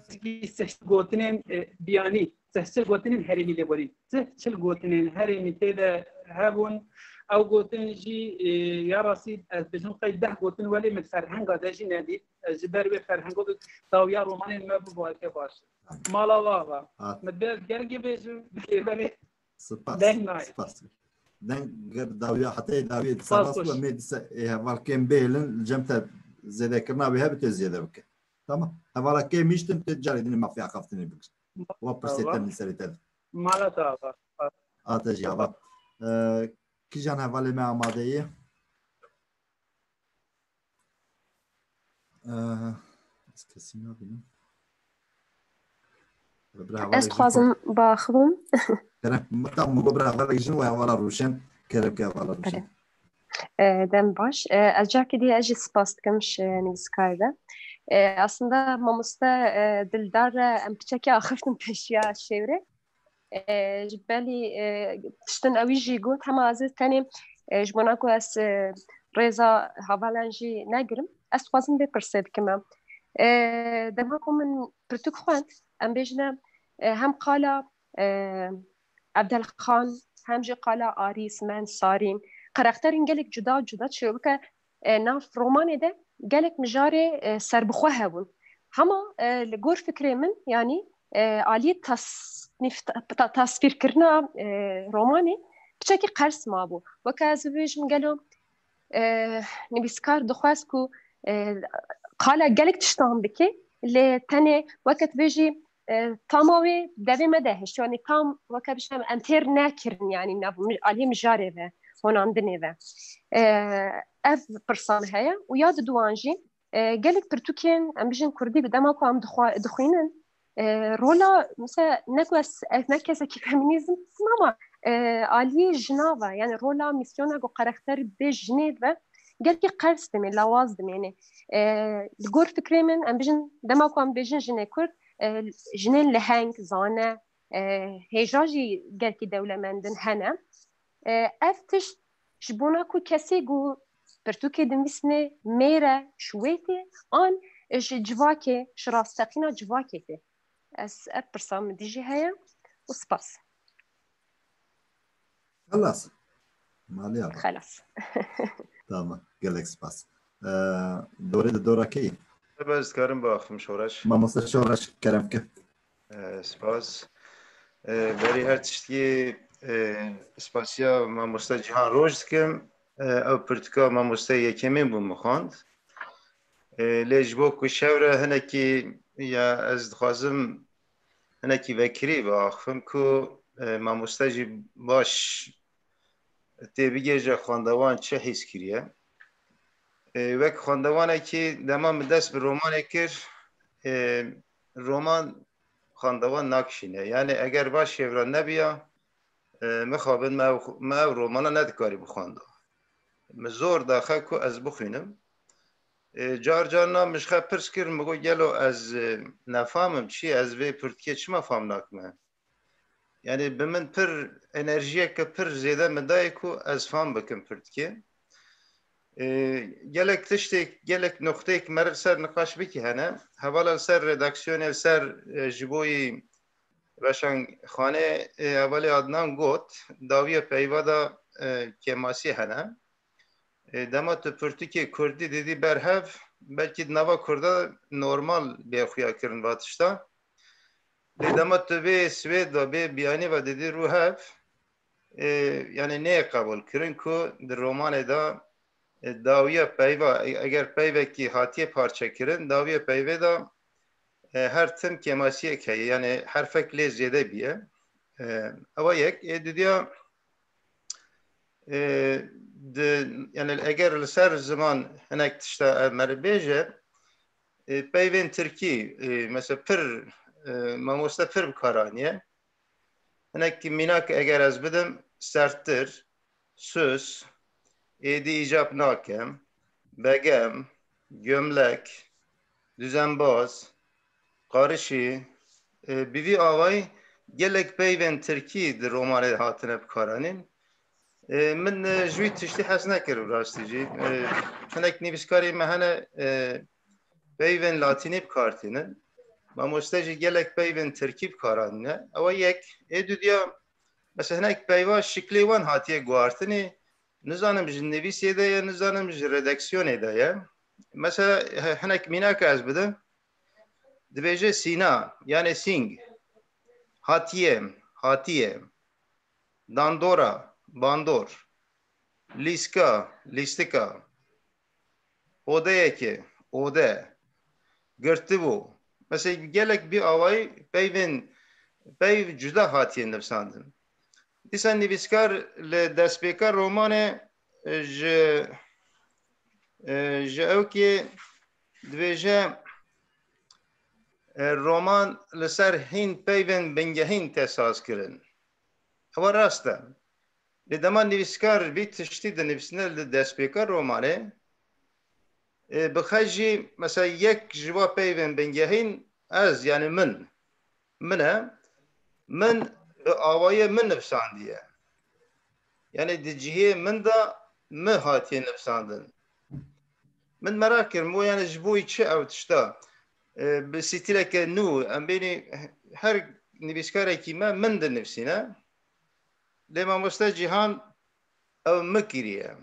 wekî sehçe gotinên, e, biyanî, sehçe gotinên herêmî lê borîn. Sehçil gotinên herêmî tê de hebûn. Ew gotin jî, e, ya rastî ez dibêjim qey deh gotin welê min ferhenga de jî nedît. Ez ji ber wê ferhengo dawiya romanên me bû balke baş. Mala we ava. Hat. Min dibê ez gelgê bêjim, lê belê Spas. Deng nayê. Spas. Deng ger dawiya hetê dawiyê dîsa rast bû, em ê dîsa ê heval kêm bihêlin, li cem te zêdekirina wê hebe tê zêde bike. Tamam. Hevala kêm hiştin, tê carê din ê mafiya xaftinê bikir. Wa pirsê te min serê te. Mala te ava. Ate jî ava. Ee, kîjan hevalê me amade ye? Ee, ez kesî nabînim. Bira, ez dixwazim biaxivim. Kerem, tamam, bira, hevalek jin û hevala Rûşen, kerem ke hevala Rûşen. Belê. E, dem baş. E, ez carkê dî ez jî spas dikim ji nivîskar de. E, aslında mamoste, e, Dildar re em piçekî axiftin pêşiya şêwrê. E, ji belî, e, tiştin ewî jî got, hema ez ê tenê, e, ji bona ku ez, e, rêza hevalan jî negirim, ez dixwazim vê pirsê bikim. E, dema ku min pirtûk xwend, em bêjine, e, hem qala, e, Evdelxan, hem jî qala Arîs, Mend, Sarîn, karakterên gelek cuda cuda çi bike, e, nav romanê de gelek mijarê, e, serbixwe hebûn. Hema, e, li gor fikrê min, yanî, e, aliyê tasnîf-, ta-, ta-, tasvîrkirina, e, romanê piçekî qers mabû. Weke ez bibêjim gelo, e, nivîskar dixwest ku, e, qala gelek tiştan bike, lê tenê weke tu bêjî, e, tama wê devê me de hişt. Yanî tam weke bişem em têr nekirin, yanî nav mi-, aliyê mijarê ve, honandinê ve. E, ev pirsan heye û ya diduan jî, e, gelek pirtûkên, em bijin kurdî, bi dema ku em dixwa-, dixwînin, e, rola, mesela, ne ku ez, ez ne kesekî feminîzm dikim ama, e, aliyê jina ve, yani rola mîsyona ku karakter bê jinê ve gelkî qers dimê, lawaz dimêne. E, li gor fikrê min, em bijin, dema ku em bêjin jinê kurd, e, jinên leheng, zane, e, hêja jî gelkî dewlemendin hene. E, ev tişt ji bona ku kesê ku pirtûkê dinivîsîne mêr e, ji wê tê, an ji civakê, ji rasteqîna civakê tê? Ez ev pirsa min dî jî heye û spas. Xelas. Maliya. Xelas. Tamam. Gelek spas. Ee, dorê de dora keyî? Tabii, ez dikarim biaxivim, Şoreş. Mamoste Şoreş, kerem ke. Ee, spas. Ee, berî her tiştî, ee, spasiya mamoste Cihan Roj dikim. Ee, ew pirtûka mamoste yekemîn bû min xwend. Ee, lê ji bo ku şev re hinekî, ya ez dixwazim hinekî vekirî biaxivim ku, ee, mamoste jî baş tê bigêje xwendevan çi hîs kiriye. Ee, wek xwendevanekî dema min dest bi romanê kir, ee, roman xwendevan nakişîne. Yani eger va şêvra nebiya, e, mixabin me ev, me ev romana nedikarî bixwenda. Min zor daxe ku ez bixwînim. E, car carna min ji xwe pirs kir, min got, gelo ez, e, nefamim çi, ez vê pirtûkê çima fam nakime? Yani bi min pir enerjiyeke pir zêde min dayê ku ez fam bikim pirtûkê. E, gelek tiştêk, gelek noqteyek meriv ser niqaş bikî hene. Hevala li ser redaksiyonê, li ser, e, ji bo yî Weşanxane, e, hevalê Adnan got, dawiya peyva de, e, kêmasî hene. E, dema tu pirtûkê kurdî didî ber hev, belkî di nava kurda normal bê xuya kirin va tişta. Lê dema tu bê Swêd ve, bê biyanî ve didî rû hev, e, yani neyê qebûl kirin ku di romanê de, e, dawiya peyva, e, eger peyvekî hatiye parçekirin, dawiya peyvê de, e, her tim kêmasiyek heye, yani herfek lê zêde biye. E, ewa yek, ê didiya, e, di, yani eger li ser ziman hinek tişta ev meriv bêje, e, peyvên tirkî, e, mesela pir, e, mamoste pir bi kar aniye. Hinek mînak eger ez bidim, serttir, süs, êdî îcab nakim, begem, gömlek, düzenbaz, qarişî, e, bi vî awayî gelek peyvên tirkî di romanê hatine bikaranîn. E, min, e, ji wî tiştî hez nekir rastî jî. E, hinek nivîskarê me hene, e, peyvên latînî bi kar tînin. Mamoste jî gelek peyvên tirkî bi kar anîne. Ew e yek. Ê dudiya, mesela hinek peyva şiklê wan hatiye guhartinê. Nizanim ji nivîsê de ye, nizanim ji redaksiyonê de ye. Mesela he-, hinek mînaka ez bidim. Dibêje sîna, yani sîng. Hatiye, hatiye. Dandora, bandor. Lîska, lîstika. Odeyeke, ode. Girtibû. Mesela gelek bi awayî peyvên, peyv cuda hatiye nivîsandin. Dîsa nivîskar li destpêka romanê, e, ji, e, ji ewkê dibêje, e, roman li ser hîn peyvên bingehîn tê saz kirin. Ewa rast e. Lê dema nivîskar vî tiştî dinivîsîne li destpêka romanê, e, bi xwe jî, mesela, yek ji va peyvên bingehîn ez, yani min. Min e. Min bi awayê min nivîsandiye. Yani di cihê min de mi hatiye nivîsandin. Min merak kir, min got, yani ji bo çi ew tişta, e, bi stîleke nû, em bênî her nivîskarekî me min dinivîsîne. Lê mamoste Cîhan ew mi kiriye.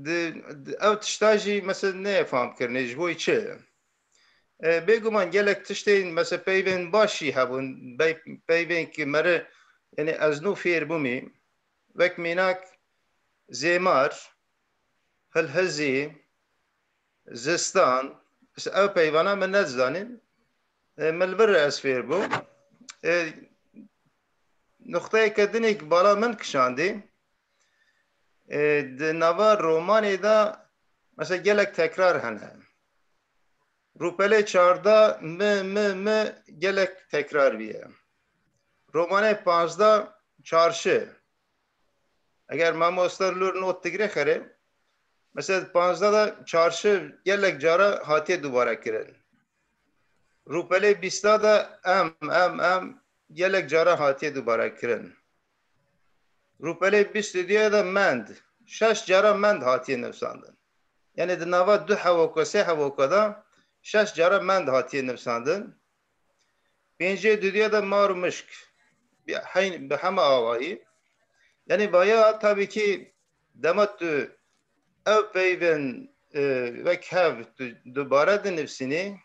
Di, di, ew tişta jî, mesela, neyê fam kirinê, ji bo çi? E, bêguman gelek tiştên, mesela, peyvên baş jî hebûn, pey-, peyvên ki meri, yani ez nû fêr bûmî, wek mînak zêmar, hilhizî, zistan, ew peyvana min nedizanîn. E, min li vir ez fêr bûm. E, nuqteyeke dinê ki bala min kişandî, e, di nava romanê de, mesela, gelek tekrar hene. Rûpelê çardeh, mi, mi, mi gelek tekrar bûye. Romanê panzdeh, çarşi. Eger mamoste li wir not digire xerê, mesela, panzdeh de çarşi gelek cara hatiye dubare kirin. Rûpelê bîsta de em, em, em gelek cara hatiye dubare kirin. Rûpelê bîst û duyê de mend, şeş cara mend hatiye nivîsandin. Yani di nava du hevoka, sê hevoka de şeş cara mend hatiye nivîsandin. Pêncê û duyê de mar û mişk. Bi heyn-, bi hema awayî. Yani vaya tabii ki dema tu ev peyvên, e, wek hev tu dubare dinivîsînî,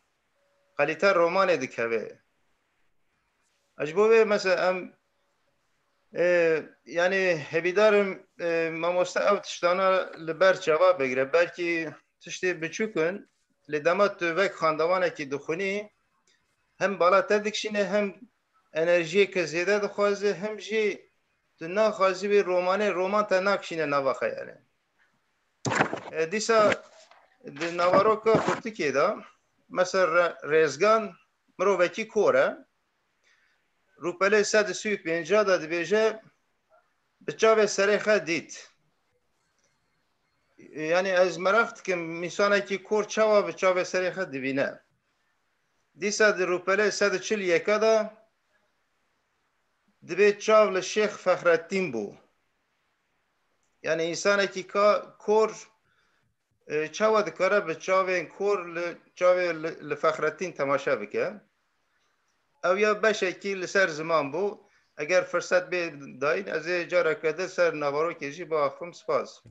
kalîte romanê dikeve. Ji bo vê mesela em, e, yani hêvîdar im, e, mamoste ev tiştana li ber çava bigire. Belkî tiştê biçûk in, lê dema tu wek xandewanekî dixwînî, hem bala te dikişîne, hem enerjiyeke zêde dixwaze, hem jî tu naxwazî wê romanê, roman te nakişîne nava xeyalê. E, dîsa di navaroka pirtûkê de, mesela Re-, Rêzgan mirovekî kor e. Rûpelê sed û sî û pênc de dibêje, bi çavê serê xwe dît. Yani ez meraq dikim, însanekî kor çawa bi çavê serê xwe dibîne. Dîsa di rûpelê sed û çil yeka de dibê çav li Şêx Fexrettîn bû. Yani însanekî ka-, kor, e, çawa dikare bi çavên kor li çavê li, li Fexrettîn temaşe bike? Ew ya beşekî li ser ziman bû. Eger firset bê dayîn, ez ê careke din ser navarokê jî biaxivim. Spas.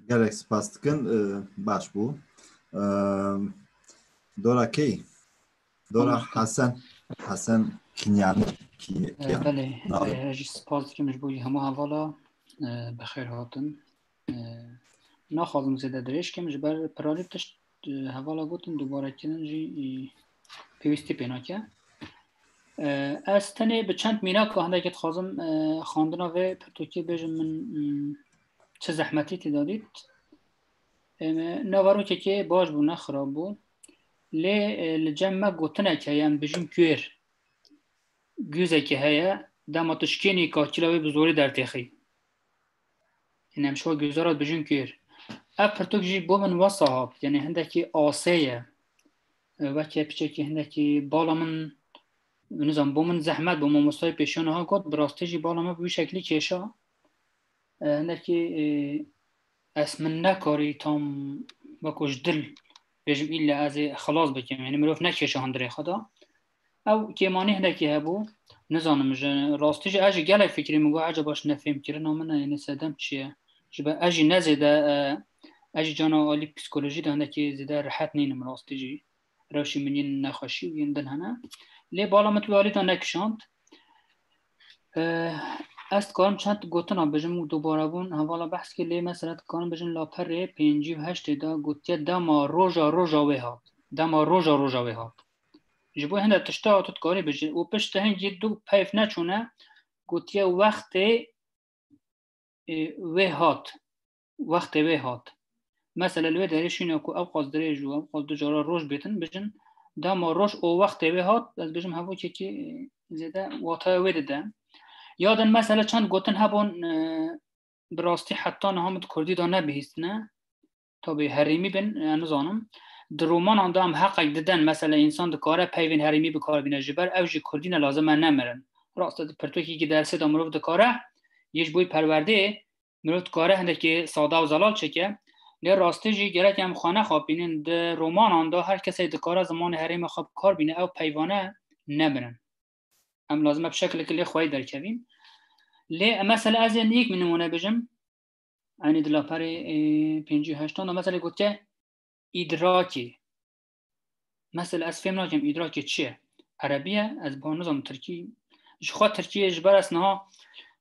Gelek spas dikin. E, baş bû. E, dora kê? Dora Hesen, Hesen Kinyanî ki, e, belê, e, ez jî spas dikim ji bo hemû hevala, e, bi xêr hatin. E, naxwazim zêde dirêj kim, ji ber piralî tişt, e, hevala gotin, dubare kirin jî, e, pêwîstî pê nake. E, ez tenê bi çend mînaka hindekî dixwazim, e, xwendina vê pirtûkê bêjim min, mm, çi zehmetî tê de dît. E, navarokekê baş bû, ne xirab bû. Lê, e, li cem me gotinek heye, em bijîn kuêr. Guzekê heye, dema tu şikênî, kakîla wê bi zorî dertêxî. Yanî em şiva guzara dibijin kêr. Ev pirtûk jî bo min wesa hat, yanî hindekî asê ye. E, weke piçekî hindekî bala min, nizam, bo min zehmet bû, mamostayê pêşiya niha got, bi rastî jî bala min bi wî şeklî kêşa. E, hindekî, e, ez min nekarî tam weko ji dil bêjim, îlle ez ê xilas bikim. Yanî mirov nekêşe hundirê xwe de. Ew kêmanî hinekî hebû. Nizanim ji rastî jî ez jî gelek fikirî min got, ecaba ji nefêmkirina min e, yanî sedem çi ye? Ji ber ez jî ne zêde, e, ez jî cana alî psîkolojî de hinekî zêde rehet nînim rastî jî. Rewşî min yên nexweşî û yên din hene. Lê bala min tu alî de nekişand. E, ez dikarim çend gotina bijim û dubare bûn hevala behs kir, lê mesela dikarim bijim laperê pêncî û heştê de gotiye dema roja roja wê hat. Dema roja roja wê hat. Ji bo hinde tişta tu dikarî bijî û pişt hingî du peyv neçûne gotiye wextê, e, wê hat. Wextê wê hat. Mesela li wê derê şîne ku ew qas dirêj û ew qas du cara roj bêtin, bijin dema roj û wextê wê hat, ez bijim hevokekî zêde wataya wê dide. Ya din mesela çend gotin hebûn, e, bi rastî heta niha min di kurdî de nebihîstine. Tabî herêmî bin, e, nizanim. Di romanan de em heqek diden, mesela însan dikare peyvên herêmî bi kar bîne, ji ber ew jî kurdî ne lazim e nemirin. Rast e, di pirtûkekî dersê de mirov dikare, yê ji bo perwerdeyê, mirov dikare hindekî sada û zelal çêke. Lê rastî jî gerek em xwe nexapînin, di romanan de her kesê dikare zimanê herêma xwe bi kar bîne, ew peyvane nemirin. Em lazim e bi şekilekî lê xweyî derkevîn. Lê mesela ez ê yek min nimûne bijim. Eynî di laperê, e, pêncî û heştan de mesela gotiye îdrakê. Mesela ez fêm nakim îdrakê çi ye? Erebî ye, ez ba nizanim tirkî. Ji xwe tirkî ye, ji ber ez niha,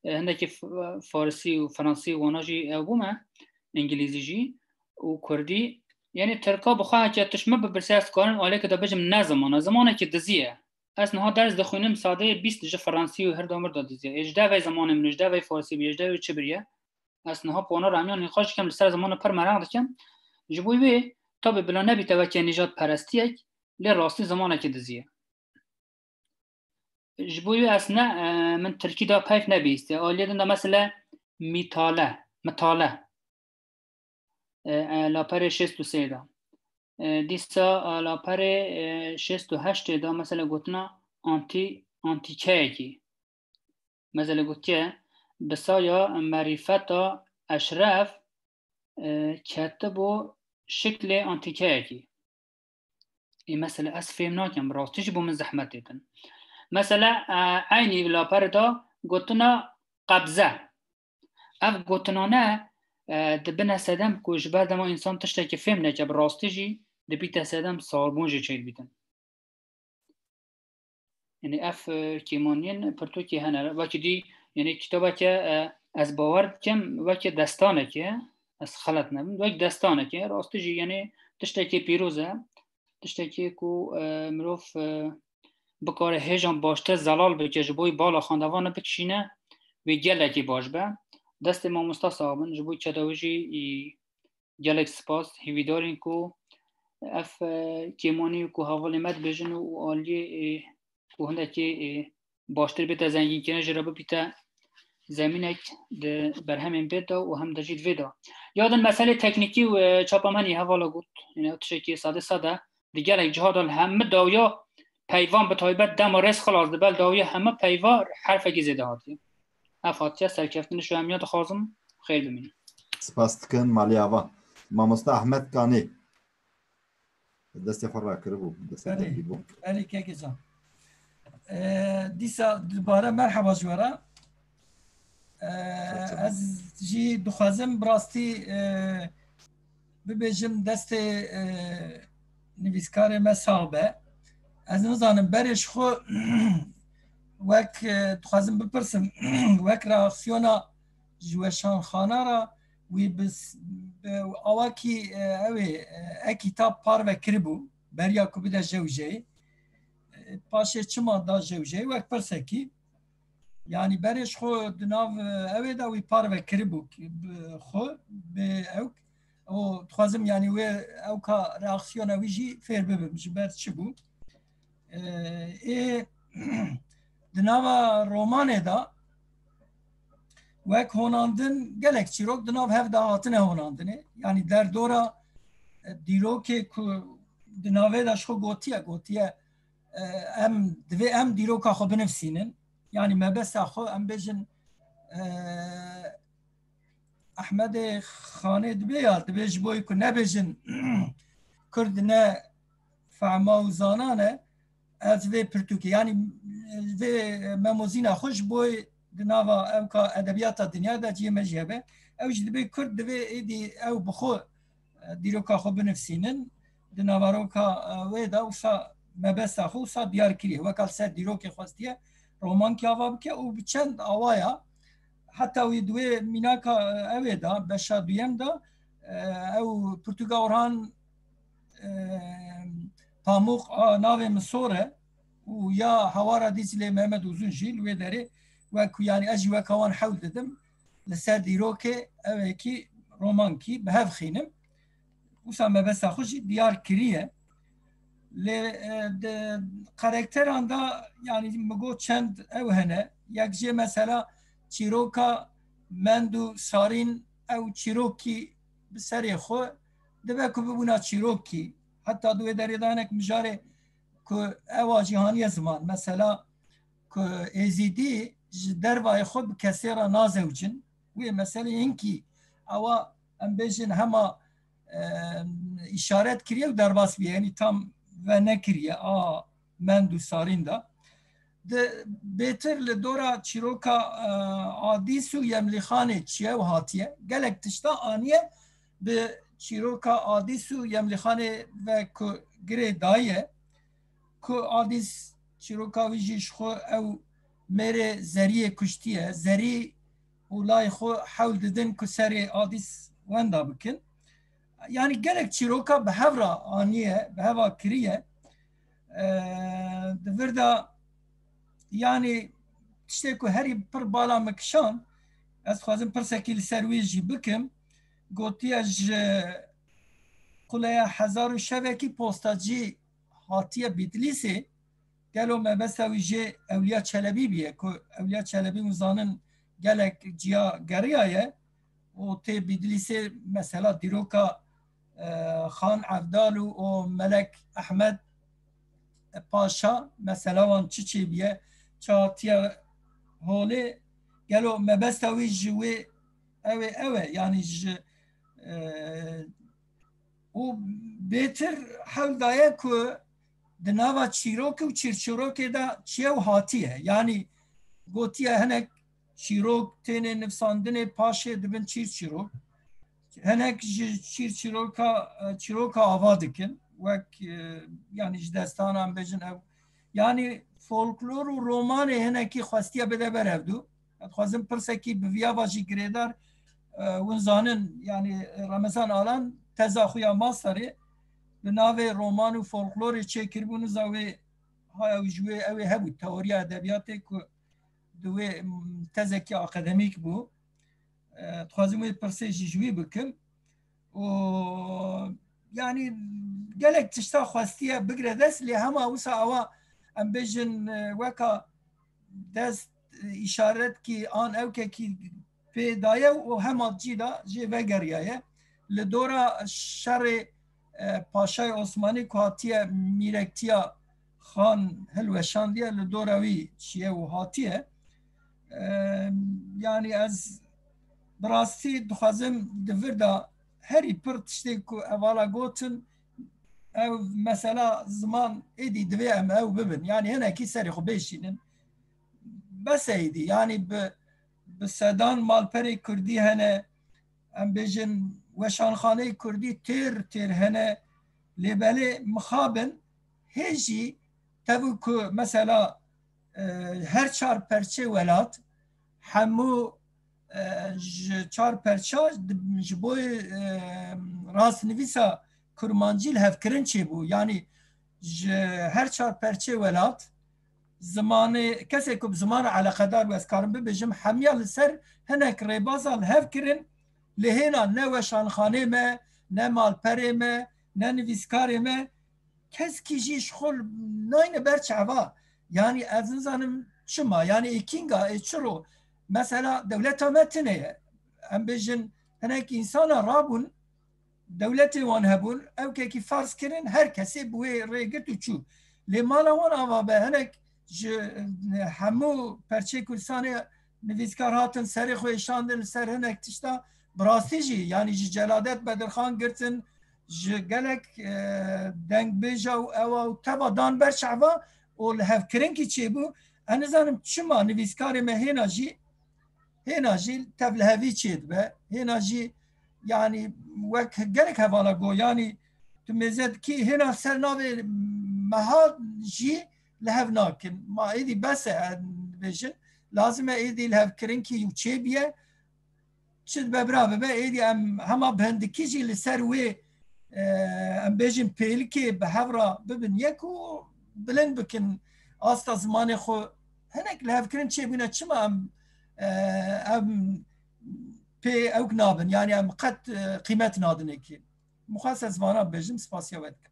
e, hindekî f-, farisî û fransî wana jî ew bûme, îngilîzî jî û kurdî. Yanî tirka bi xwe heke tişt min bipirse ez dikarim aliyekê de bijim ne ziman e, zimanekî dizî ye. Ez niha ders dixwînim, sadeyê bîst ji fransî û hirda mirda dizî ye. Ê ji devê zimanê min, ji devê farsî bûye, ji devê çi bûye. Ez niha pona re em yan nîqaş dikim, li ser zimanê pir meraq dikim. Ji bo wê, tabî bila nebîte weke nîjadperestiyek, lê rastî zimanekî dizî ye. Ji bo wê ez ne, e, min tirkî de peyv nebihîstiye. Aliyê din de mesela mîtale, mitale. E, e, laperê şêst û sê de. E, dîsa, e, laperê, e, şêst û heştê de mesela gotina antî-, antîkeyekî. Mesela gotiye, bi saya merîfeta eşref, e, ketibû şiklê antîkeyekî. Ê mesela ez fêm nakim, bi rastî jî bo min zehmet didin. Mesela, e, eynî laperê de gotina qebze. Ev gotinane, e, dibine sedem ku ji ber dema însan tiştekî fêm neke, bi rastî jî dibîte sedem sarbûn jî çêdibîtin. Yanî ev, e, kêmaniyên pirtûkê hene. Wekî dî, yanî kitabeke, e, ez bawer dikim, wekî destanekê, ez xelet nebim, wek destanekê, rastî jî, yanî tiştekê pîroz e, tiştekê ku, e, mirov, e, bikare hêjan baştir zelal bike, ji bo bala xwendevanê bikişîne, wê gelekî baş be. Destê mamosta sax bin, ji bo keda wê jî, î, gelek spas, hîvîdar in ku ev, e, kêmanî ku hevalê me dibêjin û aliyê, e, ku hindekî, e, baştir bête zengînkirin, jê re bibîte zemînek di berhemên vê de û hem de jî di vê de. Ya din meselê teknîkî û, e, çapa me nî hevala got, yani ew tiştekî sade sade, di gelek ciha de li hemû dawiya peyvan, bi taybet dema rêz xilas dibe, li dawiya hemû peyva herfekî zêde hatiye. Ev hatiye serkeftin, ji hemiya dixwazim xêr bimînin. Spas dikim, malî ava. Mamoste Ahmet Kanî. Destê xwe rakiribû, destê Belê, derdî bû. Belê, kekê can. Ee, dîsa dubare merheba ji we re. Ee, Çok sağ ol. Ez jî dixwazim bi rastî, ee, bibêjim destê, ee, nivîskarê me sax be. Ez nizanim berê ji xwe wek, ee, dixwazim bipirsim, wek reaksiyona ji weşanxana re wî bi s-, bi awakî, e, ew ê, e, e kitab parve kiribû, beriya ku bide jewjeyê. E, paşê çima da jewjeyê? Wek pirsekî. Yanî berê ji xwe di nav, e, ew ê de wî parve kiribû ki bi xwe, bi ew. Û dixwazim, yanî wê ewka reaksiyona wî jî fêr bibim, ji ber çi bû. E, ê, di nava romanê de wek honandin gelek çîrok di nav hev de hatine honandinê. Yanî derdora, e, dîrokê ku di navê de ji xwe gotiye, gotiye, e, em, divê em dîroka xwe binivîsînin. Yanî mebesta xwe em bêjin, e, Ehmedê Xanê dibê ya, dibê ji bo ku nebêjin Kurd ne fehma û zana ne, ez vê pirtûkê, yanî vê memozîna xwe ji bo di nava ewka edebiyata dinya de cihê me jî hebe. Ew jî dibê Kurd divê êdî ew bi xwe dîroka xwe binivîsînin, di navaroka, e, wê de wisa mebesta xwe wisa diyar kiriye. Weka li ser dîrokê xwestiye romankî ava bike û bi çend awaya heta wî di wê mînaka, e, ew ê de, beşa duyem de, e, ew pirtûka Orhan, e, Pamuk a navê min sor e û ya Hawara Dîclê Mehmet Uzun jî li wê derê wek ku, yanî ez jî weka wan hewl didim. Li ser dîrokê ew ê kî romankî bi hev xînim. wisa mebesta xwe jî diyar kiriye. Lê, e, di karakteran de, yanî, min got çend ew hene. Yek jê mesela çîroka mend û sarîn, ew çîrokî bi serê xwe dibe ku bibûna çîrokî. Heta di wê derê de hinek mijarê ku ewa jî haniye ziman. Mesela ku Êzîdî ji dervayê xwe bi kesê re nazewicin. Wê meselê hinkî ewa, em bêjin, hema, e, îşaret kiriye û derbas bûye. Yanî tam venekiriye a mend û sarîn de. Di bêtir li dora çîroka, e, Adîs û Yemlîxanê çiye û hatiye. Gelek tişta aniye bi çîroka Adîs û Yemlîxanê ve ku girê daye. Ku Adîs çîroka wî jî ji xwe ew mêrê Zeriyê kuştiye. Zerî û layê xwe hewl didin ku serê Adîs wenda bikin. Yanî gelek çîroka bi hev re aniye, bi heva kiriye. Eee, di vir de, yanî, tiştê ku herî pir bala min kişand, ez dixwazim pirsekî li ser wî jî bikim. Gotiye ji quleya hezar û şevekî postacî hatiye Bîdlîsê. Gelo mebesta wî jê Ewliya Çelebî bûye, ku Ewliya Çelebî, hûn zanin, gelek ciya geriyaye û tê Bîdlîsê, mesela dîroka, e, Xan Evdal û o Melek Ehmed Paşa, mesela wan çi çêbûye, çi hatiye holê, gelo mebesta wî ji wê ew ê, ew e, yanî ji, e, û bêtir hewl daye ku di nava çîrok û çîrçîrokê de çiye û hatiye. Yanî gotiye hinek çîrok têne nivsandinê paşê dibin çîrçîrok. Hinek ji çîrçîroka, çîroka ava dikin. Wek, e, yanî ji destana em bêjin ew. Yanî folklor û romanê hinekî xwestiye bide ber hevdu. Ez dixwazim pirsekî bi vî ava jî girêdar, e, hûn zanin, yanî Remezan Alan teza xwe ya masterê bi navê roman û folklorê çêkiribû, niza wê haya wî ji wê ew ê hebû, teoriya edebiyatê ku di wê, m, tezekî akademîk bû. E, dixwazim wê pirsê jî ji wî bikim. Û yanî gelek tişta xwestiye bigire dest, lê hema wisa awa em bêjin, e, weka dest, e, îşaretkî an ewkekî pê daye û hema cî de jê vegeriyaye. Li dora şerê, e, Paşayê Osmanî ku hatiye mîrektiya Xan hilweşandiye, li dora wî çiye û hatiye. E, yanî ez bi rastî dixwazim di vir de herî pir tiştê ku hevala gotin, ev mesela ziman êdî divê em ew bibin. Yanî hinekî serê xwe bêşînin. Bes e êdî. Yanî bi, bi sedan malperê kurdî hene, em bêjin weşanxaneyê kurdî têr têr hene, lê belê mixabin hê jî tevî ku mesela, e, her çar perçê welat hemû, e, ji çar perça di, ji bo, e, rastnivîsa kurmancî lihevkirin çêbû. Yanî ji her çar perçê welat zimanê, kesê ku bi ziman re eleqedar bû, ez karim bibêjim, hemiya li ser hinek rêbaza li hev kirin, lê hêna ne weşanxanê me, ne malperê me, ne nivîskarê me, keskî jî ji xwe nayne ber çava. Yanî ez nizanim çima, yanî ê kînga, ê çiro? Mesela dewleta me tune ye. Em bêjin hinek însana rabûn, dewletê wan hebûn, ewkekî ferz kirin, her kesê bi wê rê girt û çû. Lê mala wan ava be, hinek ji, e, hemû perçê Kurdistanê nivîskar hatin, serê xwe êşandin li ser hinek tişta, bi rastî jî, yanî ji Celadet Bedirxan girtin, ji gelek, e, dengbêja û ewa û teva dan ber çava û lihevkirinkî çêbû. Ez nizanim çima nivîskarê me hêna jî hêna jî tevlihevî çêdibe, hêna jî, yanî, wek gelek hevala got, yanî tu mêze dikî hêna ser navê meha jî li hev nakin. Ma êdî bes e, em bêjin, lazim e êdî lihevkirinkî û çêbiye, çi dibe bira bibe, êdî em hema bi hindikî jî li ser wê, e, em bêjin pêlikê bi hev re bibin yek û bilind bikin asta zimanê xwe. Hinek lihevkirin çêbûne, çima em, e, em pê ewk nabin? Yanî em qet, e, qîmet nadin êkê. Mixwest ez vana bibêjim, spasiya we dikim.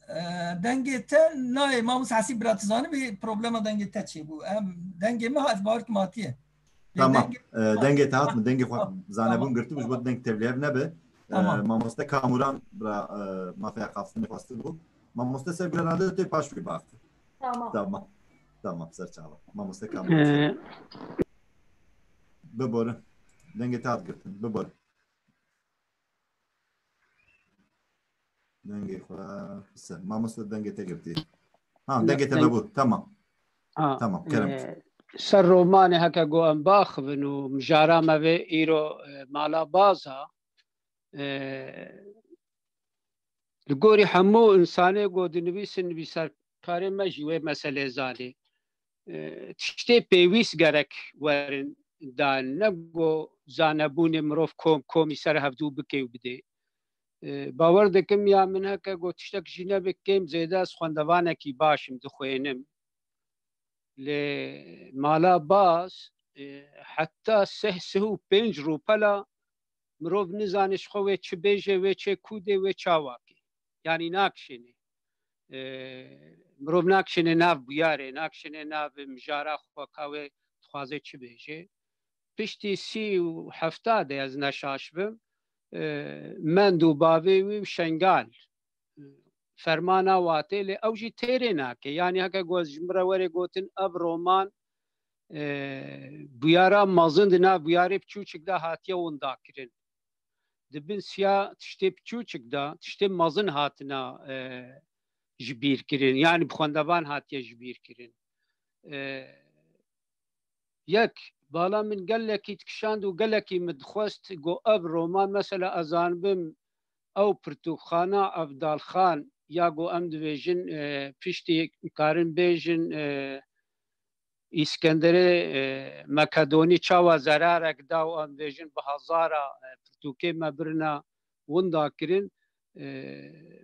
E, dengê te nayê, Mamoste Hesî bira, tu zanibî problema dengê te çêbû. Em, dengê min, ez bawer kim hatiye. Lê Tamam. dengê E, dengê te hat mi? Dengê xwe Ha, zanebûn tamam. girtibû, ji bo Tamam. deng tevlihev nebe. E, Tamam. Mamoste Kamuran bira, e, mafeya qaftinê xwestibû. Mamoste ser bira nade, tê paş wî baxte. Tamam. Tamam. Tamam, ser çava. Mamoste Kamuran. E, Biborin. Dengê te hat girtin. Biborin. Dengê xwe se. Mamoste dengê te girtî. Ha, Ne, dengê te deng- vebû. Tamam. Ha, Tamam, kerem. e, ser romanê heke go em baxivin û mijara me vê îro, e, mala baza, e, li gorî hemû insanê go dinivîsin, nivîsarkarê me jî wê meselê zanê. E, tiştê pêwîst gerek werin dan, ne go zanebûnê mirov kom, komî ser hevdû bike û bidê. E, bawer dikim ya min heke go tiştek jî nebe kêm zêde ez xwendevanekî baş im, dixwênim. Lê mala baz, e, heta sih, sih û pênc rûpela mirov nizane ji xwe wê çi bêje, wê çê kû dê, wê çawa kê. Yanî nakişêne. E, mirov nakişêne nav bûyarê, nakişêne nav mijara xwe ka wê dixwaze çi bêje. Piştî sî û hefta de ez neşaş bim, e, mend û bavê wî û Şengal, e, fermana watê, lê ew jî têrê nake. Yanî heke go ji min re were gotin, ev roman, e, bûyara mezin di nav bûyarê piçûçik de hatiye winda kirin. Di bin siya tiştê piçûçik de, tiştê mezin hatina, e, ji bîr kirin. Yanî bi xwendevan hatiye ji bîr kirin. E, Yek, bala min gelekî dikişand û gelekî min dixwest, go ev roman, mesela, ez zanibim, ew pirtûkxana, ev dalxan, ya go em dibêjin, e, piştî karin bêjin, e, Îskenderê, e, Makedonî çawa zerarek da û em dibêjin bi hezara, e, pirtûkê me birina winda kirin. E,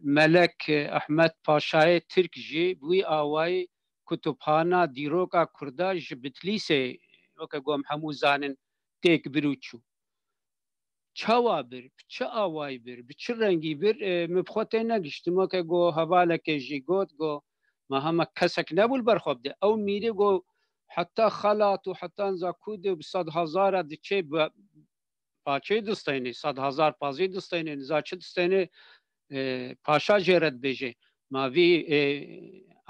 Melek, e, Ehmed Paşayê Tirk jî bi wî awayî kutubxana dîroka Kurda ji Bitlîsê, weke ku em hemû zanin, têk bir û çû. Çawa bir, bi çi awayî bir, bi çi rengî bir, e, min bi xwe tê negiştim. Weke ku hevalekê jî got, got, ma hema kesek nebû li ber xwe bide. Ew mîrê ku heta xelat û heta niza ku de bi sed hezara diçê bi paçê distênê, sed hezar pazê distênê, niza çi distênê, e, paşa jê re dibêje. Ma vî, e,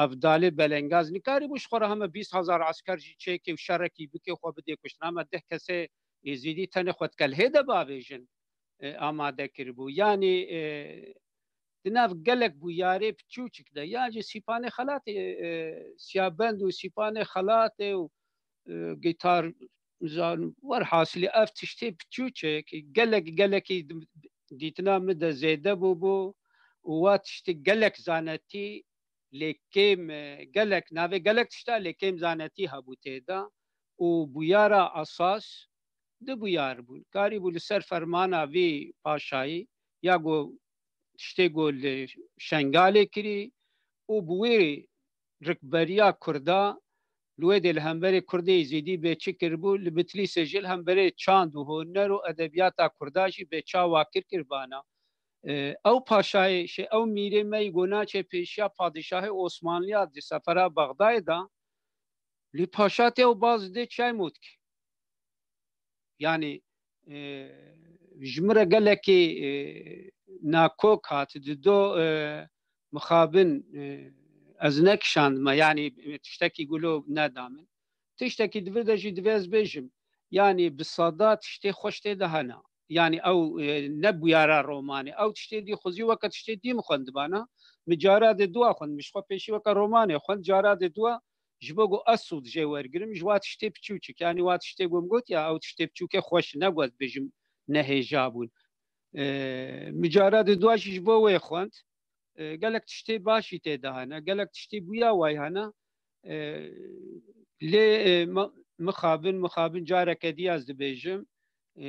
Evdalê belengaz nikarîbû ji xwe re heme bîst hezar esker jî çêkê û şerekî bike, xwe bidê kuştin. Heme deh kesê Êzîdî tenê xwe di kelhê de bavêjin, e, amade kiribû. Yanî, e, di nav gelek bûyarê piçûçik de, ya jî Sîpanê Xelatê, e, Siyabend û Sîpanê Xelatê û, e, Gîtar, zanim, werhasilî ev tiştê piçûçik gelek, gelekî di-, dîtina min de zêde bûbû û wa tiştê gelek zanetî lê kêm, e, gelek, navê gelek tişta lê kêm zanetî hebû tê de û bûyara esas du bûyar bûn. Karîbû li ser fermana vî paşayî ya ku tiştê ku li Şengalê kirî û bi wê rikberiya Kurda li wê dê li hemberê Kurdê Êzîdî bê çi kiribû, li Bitlîsê jî li hemberê çand û huner û edebiyata Kurda jî bê çawa kir kiribana. E, ew paşayê, şey, ew mîrê me yî ku naçe pêşiya padîşahê Osmanliya di sefera Bexdayê de, lê paşa tê ew baz dê çay motk. Yanî, e, ji min re gelekî, e, nakok hat, dido, e, mixabin, e, ez nekişandime, yanî, e, tiştekî gulo neda min. Tiştekî di vir de jî divê ez bêjim. Yanî bi seda tiştê xweş tê de hene. Yanî ew, e, ne bûyara romanê. Ew tiştê dî xwezî weke tiştê dî min xwendibana. Min cara dê dua xwend. Min ji xwe pêşî weke romanê xwend. Cara dê dua ji bo ku ez sûd jê wergirim, ji wa tiştê piçûçik. Yanî wa tiştê ku min got ya, ew tiştê piçûkê xweş ne, got bêjim, ne hêja bûn. E, min cara dê dua jî ji bo wê xwend. E, gelek tiştê baş jî tê de hene, gelek tiştê bûya way hene. E, lê, e, mi-, mixabin, mixabin careke dî ez dibêjim, e,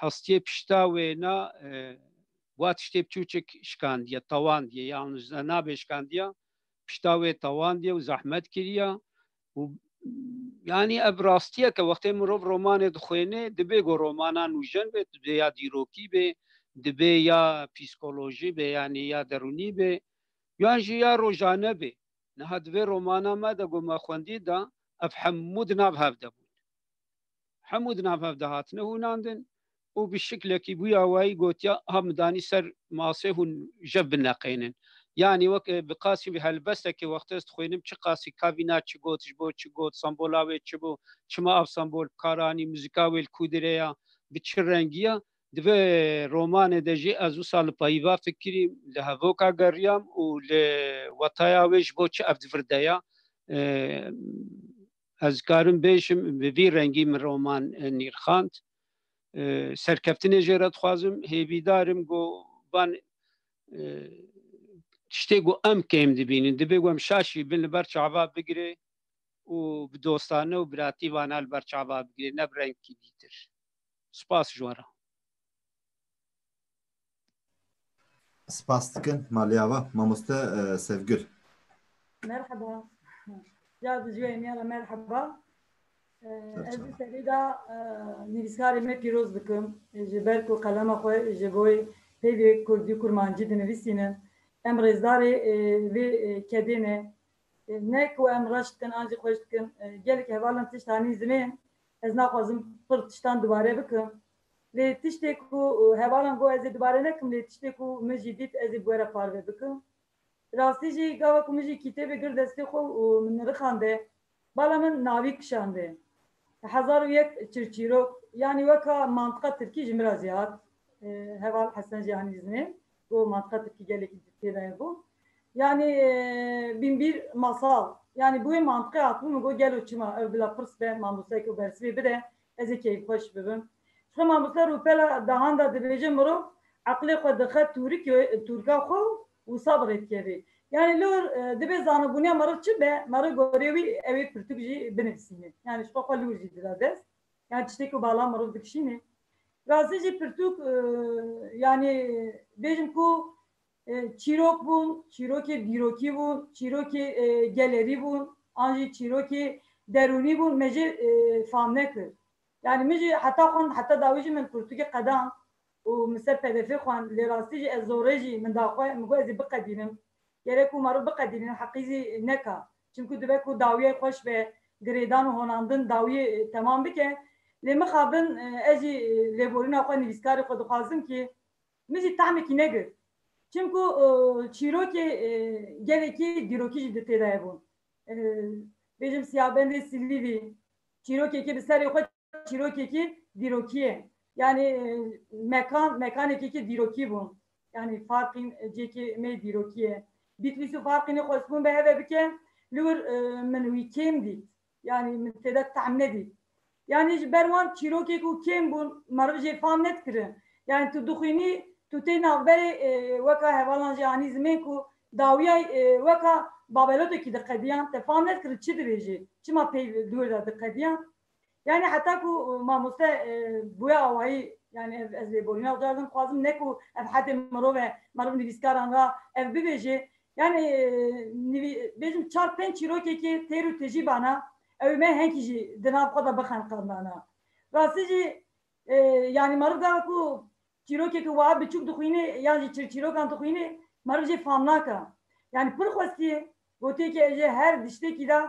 hestiyê pişta wêna, e, wa tiştê piçûçik şikandiye, tewandiye, yan ji nabê şikandiye, pişta wê tewandiye û zehmet kiriye û Yanî ev rastiye ke wextê mirov romanê dixwêne, dibê ku romana nûjen be, dibê ya dîrokî be, dibê ya psîkolojî be, yanî ya derûnî be, yan jî ya rojane be. Niha di vê romana me de ku me xwendî de, ev hemû di nav hev de bûn. Hemû di nav hev de hatine hûnandin û bi şiklekî bûye awayî gotiya, ha min danî ser masê hûn jev bineqênin. Yanî wek, e, bi qasî bi helbestekê wextê ez dixwînim çi qasî kavîna çi got, ji bo çi got, sembola wê çi bû, çima ev sembol bi kar anî, muzîka wê li ku dirê ya, bi çi rengî ya. Di vê romanê de jî ez wisa li peyva fikirîm, li hevoka geriyam û li wetaya wê ji bo çi ev di vir de ya. E, ez dikarim bêjim, bi vî rengî min roman, e, nîrxand. E, serkeftinê jê re dixwazim, hêvîdar im ku van, e, tiştê ku em kêm dibînin, dibê ku em şaşî bin li ber çava bigirê û bi dostane û biratî vana li ber çava bigirê, ne bi rengkî dîtir. Spas ji we re. Spas dikin, malê ava. Mamoste, e, Sevgül. Merhaba. Ya bi ji wê me re merheba. E, ez di serî de, e, nivîskarê me pîroz dikim. E, ji ber ku qelema xwe ji bo peyvê kurdî kurmancî dinivîsînin. Em rêzdarê, e, vê, e, kedê ne. E, ne ku em reş dikin, an jî xweş dikin. E, gelek hevalan tişt anî ziman. Ez naxwazim pir tiştan dubare bikim. Lê tiştê ku, e, hevalan got ez ê dubare nekim, lê tiştê ku min jî dît ez ê bi we re parve bikim. Rastî jî gava ku min jî kitêbê gir destê xwe û min nirixande, bala min navî kişande. Hezar û yek çirçîrok, yanî weka mantiqa tirkî ji min re jî hat. E, heval Hesen jî anî ziman, got mantiqa tirkî gelekî tê de hebû. Yanî, e, bin bir masal. Yanî bi wê mantiqê hatibû, min got gelo çima, ev bila pirs be, mamosteyeke bersivê bide, ez ê keyfxweş bibim. Ji xwe mamoste Rûpela Dahan de dibêje mirov eqlê xwe dixe tûrikê, tûrika xwe û wisa bi rê dikeve. Yanî li wir, e, dibê zanibûniya meriv çi be, meriv gorê wî ew ê pirtûk jî binivîsîne. Yanî ji xwe xwe li wir jî dida dest. Yanî tiştê ku bala meriv dikişîne. Rastî jî pirtûk, e, yanî bêjim ku, e, çîrok bûn, çîrokê dîrokî bûn, çîrokê, e, gelerî bûn, an jî çîrokê derûnî bûn, me jê, e, fam nekir. Yanî min jî heta xwend, heta dawî jî min pirtûkê qedan û min ser P D F xwend, lê rastî jî ez zorê jî min da xwe, min got ez ê biqedînim. Gerek ku meriv biqedînin, heqî zî neka. Çimku dibe ku dawiyê xweş be, girêdan û honandin dawiyê, e, temam bike. Lê mixabin, e, ez jî, e, lêborîna xwe, nivîskarê xwe dixwazim ki min jî tahmekî negir. Çimku, e, çîrokê, e, gelekî dîrokî jî di tê de hebûn. E, bêjim Siyabendê Silîvî, çîrokekî bi serê xwe çîrokekî dîrokî ye. Yanî, e, mekan, mekanekekî dîrokî bûn. Yanî Farqîn, e, cêkê me yê dîrokî ye. Bîtlîs û Farqînê xwestibûn bi hev ve bike, li wir, e, min wî kêm dît. Yanî min tê de tehm nedît. Yanî ji ber wan çîrokê ku kêm bûn, meriv jê fam nedikirin. Yanî tu dixwînî, tu tê navberê, e, weka hevalan jî anî zimên ku dawiyay, e, weka babelotekî diqediyan, te fam nedikirin çi dibêjê, çima peyv li wir de diqediyan. Yanî heta ku, e, mamoste, e, bi wê awayî, yanî ev, ez lêborîna xwe cardim dixwazim, ne ku ev hedê mirov e, meriv nivîskaran re ev bibêje. Yanî, e, nivî-, bêjim çar pênc çîrokekê têr û tijî bana, ew ê me henkî jî di nav xwe de bixeniqandana. Rastî jî, e, yanî meriv gava ku çîrokekî wiha biçûk dixwînê yan jî çirçîrokan dixwînê, meriv jê fam nake. Yanî pir xwestiye, gotiye ki ez jê her diştêkî de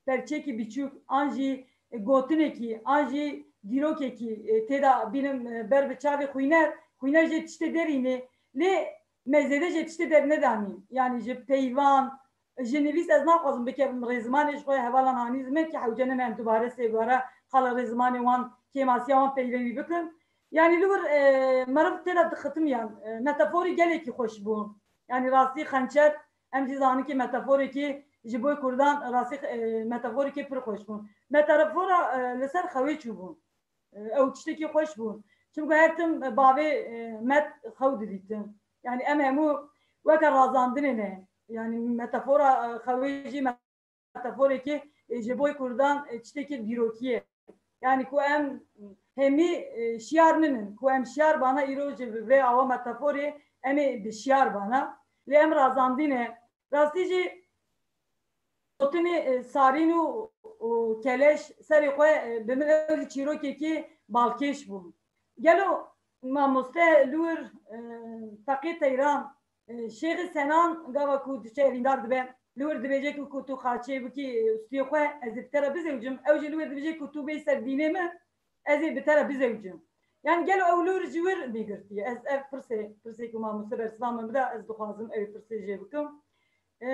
perçeyekî biçûk, an jî gotinekî, an jî dîrokekî, e, tê de bînim, e, ber bi çavê xwîner, xwîner jê tiştê derînê, lê me zêde jê tiştê dernedanî. Yanî ji peyvan, ji nivîs ez naxwazim bikevim rêzimanê ji xwe hevalan anî zimên ki hewce nine em dubare sê dubare qala rêzimanê wan, kêmasiya wan peyvê wî bikin. Yanî li wir, e, meriv tê de dixitimiyan, e, metaforî gelekî xweş bû. Yanî rastî xençer, em jî zanin ki metaforekî ji bo kurdan rastî, e, metaforekî pir xweş bûn. Metafora, e, li ser xewê çûbûn. E, ew tiştekî xweş bûn. Çimku her tim bavê, e, met xew didîtin. Yanî em hemû weke razandinê ne. Yanî metafora, e, xewê jî metaforekî, e, ji bo kurdan, e, tiştekî dîrokî ye. Yanî ku em hemî, e, şiyar ninin, ku em şiyar bana îro ji vê awa metaforê em ê bi şiyar bana. Lê em razandî ne. Rastî jî gotinê, e, sarîn û û keleş serê xwe, e, bi min ew jî çîrokekî balkêş bû. Gelo mamoste li wir, e, Feqî Teyran, e, Şêxî Senan gava ku diçe evîndar dibe, li wir dibêje ku, ku tu xaçê bikî, e, stûyê xwe, ez ê bi te re bizewicim. Ew jî li wir dibêje ku tu bêyî ser dînê min, ez ê bi te re bizewicim. Yani gelo ew li wir ji wir bî girtiye? Ez ev pirsê, pirsê ku mamoste bersiva min bida, ez dixwazim ew pirsê jê bikim. E,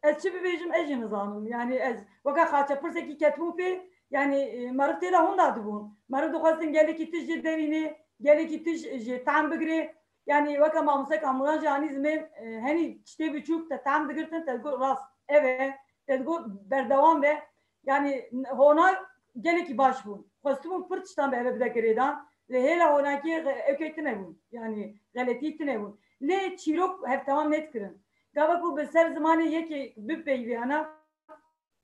ez çi bibêjim, ez jî nizanim. Yani ez weke xaçe pirsekî ketibû pê, yani, e, meriv tê de hûn dadibûn. Meriv dixwestin gelekî tişt jê derînê, gelekî tişt jê tam bigirê. Yani weke mamoste Kamuran jî anî zimên, e, henî tiştê biçûk te tam digirtin, te digot rast ev e, te digot berdewam be. Yani hona gelekî baş bûn. Xwestibûn pir tiştan bi eve bide girêdan. Lê hêla honakî ew kê tune bûn. Yani xeletî tune bûn. Lê çîrok hevtemam nedikirin. Gava ku bi ser zimanê yekê bipeyiviyana,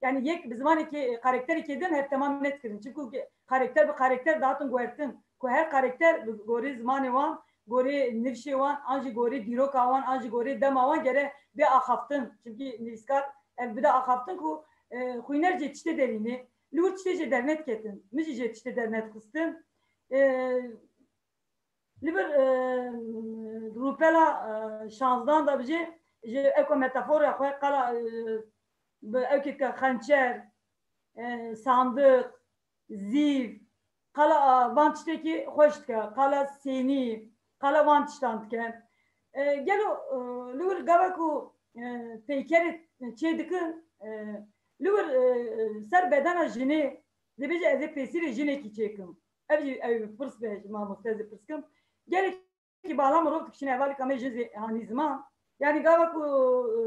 yani yek bi zimanekê, karakterekê din hevtemam nedikirin. Çimku karakter bi karakter dihatin guhertin. Ku her karakter bi gorê zimanê wan, gorê nifşê wan, an jî gorê dîroka wan, an jî gorê dema wan gere bê axaftin. Çimkî nivîskar ev bide axaftin ku, e, xwîner jê tiştê derînê, li wir tiştê jê dernediketin. Min jî jê tiştê dernedixistin. E, Li vir, e, rûpela, e, şanzdan de bijê, ji eko metafora xwe qala, e, bi ew kêtka xençer, e, sandiq, zîv, qala, e, van tiştekî xweş dike, qala sênî, qala van tiştan dike. E, gelo, e, li wir gava ku, e, peykerê çê dikin, e, li wir, e, ser bedena jinê dibêje ez ê pêsîrê jinekî çêkim. Ev jî ew pirs be ji mamoste ez ê pirs kim. Gelekî bala mirov dikişîne hevalê ka me jin zî hanî ziman. Yani gava ku, e,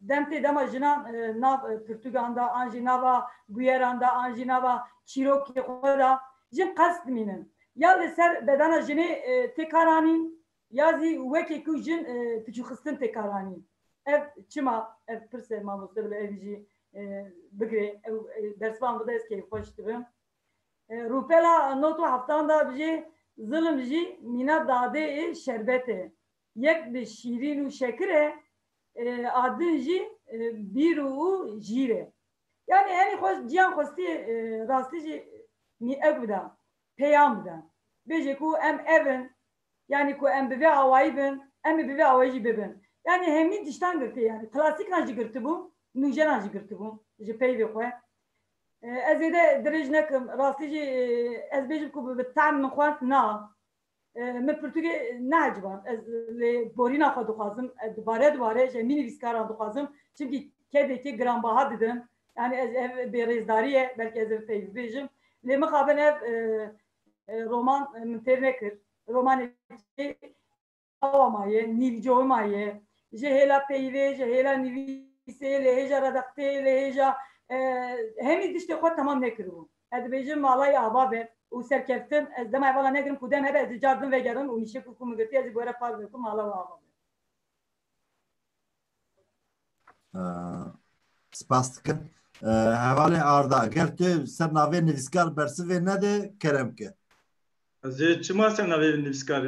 dem tê dema jinan, e, nav, e, pirtûgan de, an jî nava guyeran de, an jî nava çîrokê xwe de, jin qels dimînin. Ya li ser bedena jinê, e, tê kar anîn, ya zî wekî ku jin, e, piçûxistin tê kar anîn. Ev çima, ev pirs e mamoste bila ev jî, e, bigirê, ew, e, bersivan bide ez keyfxweş dibim. E, rûpela nod û heftan de bijê, zilim jî mîna dadê ê şerbet e. Yek bi şîrîn û şekir e, e, a din jî, e, bîr û jîr e. Yani henî xwe ciyan xwestî, e, rastî jî mî-, ew bida, peyam bida. Bêje ku em ev in, yani ku em bi vê awayî bin, em ê bi vê awayî jî bibin. Yani hemî tiştan girtî yani. Klasîkan jî girtibû, nûjenan jî girtibû ji peyvê xwe. E, ez zêde dirêj nekim. Rastî jî, e, ez bêjim ku bi, bi tehm min xwend na. E, min pirtûkê neheciban. Ez lê borîna xwe dixwazim. E, dubare dubare ji hemî nivîskaran dixwazim. Çimkî kedekê giranbaha didim. Yani ez ev bêrêzdarî ye. Belkî ez ê peyv bêjim. Lê mixabin ev, e, e, roman, e, min têr nekir. Romanê awa maye, nîvcowe maye, ji hêla peyvê, ji hêla nivîsê, lê hêja redaktê, lê hêja, e, hemî tiştê xwe temam nekiribû. Ez dibêjim malayê ava be û serkeftin, ez dema hevala negirim ku dem hebe ez ê car din vegerim û nîşê ku, ku min girtiye ez ê bi we re parve ku mala we ava be. Ee, Spas dikim. Ee, Hevalê Arda, ger tu ser navê nivîskar bersivê nede, kerem ke. Ez ê çima ser navê nivîskar?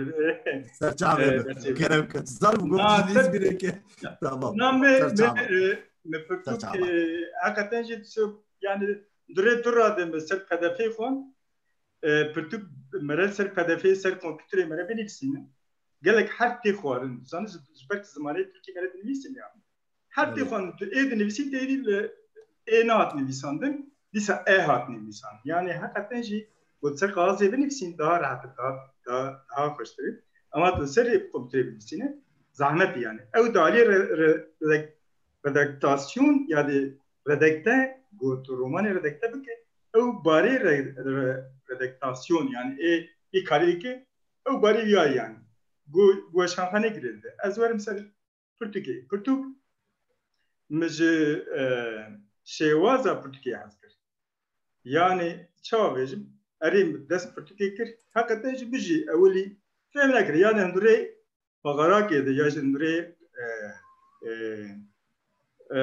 Ser çavê Ee, be. bersivê. Kerem ke. Tu zanim Na, got ser- nivîskirê ke. Tamam. Na me, Ser me, çavê. e, me pirtûk, çavê. e, heqeten jî tu, yani, durê du ra de me ser P D F'ê xwend. E, pirtûk me re ser P D F'ê, ser kompûterê me re binivîsînin. Gelek herf tê xwarin. Zanî ji, ji ber zimanê tirkî me re dinivîsîn yani. Her tê Belê. xwarin tu ê dinivîsîn tê dî li ê nehat nivîsandin, dîsa e hat nivîsandin. Yani heqeten jî ku ser kaxizê binivîsîn daha rehet e, daha, daha, daha xweştir e. Ama tu ser kompûterê binivîsîne zahmet e yani. Ew dalî re, re, re, redaktasyon ya de redakte, ku tu romanê redakte bike, ew barê re, re, redaktasyon yani ê, ê karê ke ew barê ya yani. Ku, ku weşanxane girêdibe. Ez werim ser pirtûkê. Pirtûk min ji, e, şêwaza pirtûkê hez kir. Yani çawa bêjim? Erê min dest pirtûkê kir. Heqeten jî min jî ewilî fêm nekir. Yani hundirê bixarakê de ya jî hundirê, e, e, e,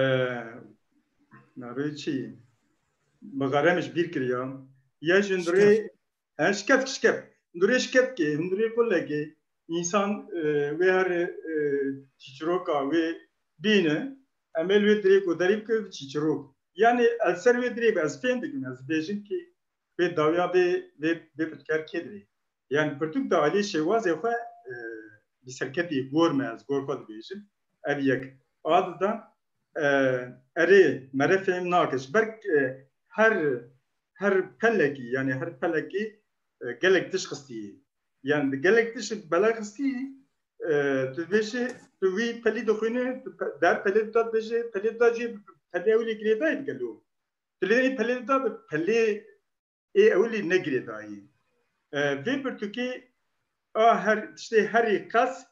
navê çi? Bixare min ji bîr kiriya. Ya jî hundirê Şikef. He, şikef, şikef. Hundirê şikefkê, hundirê qulekê, însan, e, wê here, e, çîçiroka wê bîne, em ê li wê dirêk û derî bike çîçirok. Yani ez ser wê dirê ez fêm dikim, ez bêjim ki vê dawiya vê, vê, vê pirtûker kê dirê. Yani pirtûk da alî şêwazê xwe, e, bi serketî gor me, ez gor xwe dibêjim. Ev yek. A didan, e, erê, mere fêm nake. Ji ber, e, her, her pelekî, yani her pelekî, e, gelek tişt xistî. Yani gelek tişt bela xistî, e, tu dibêjî, tu wî pelî dixwîne, tu pe-, der pelê da dibêjê, pelê da jî, pelê ewilî girêdayî digelo. Tu lê pelê da bi pelê ê ewilî ne girêdayî. E, vê pirtûkê a her tiştê herî qas,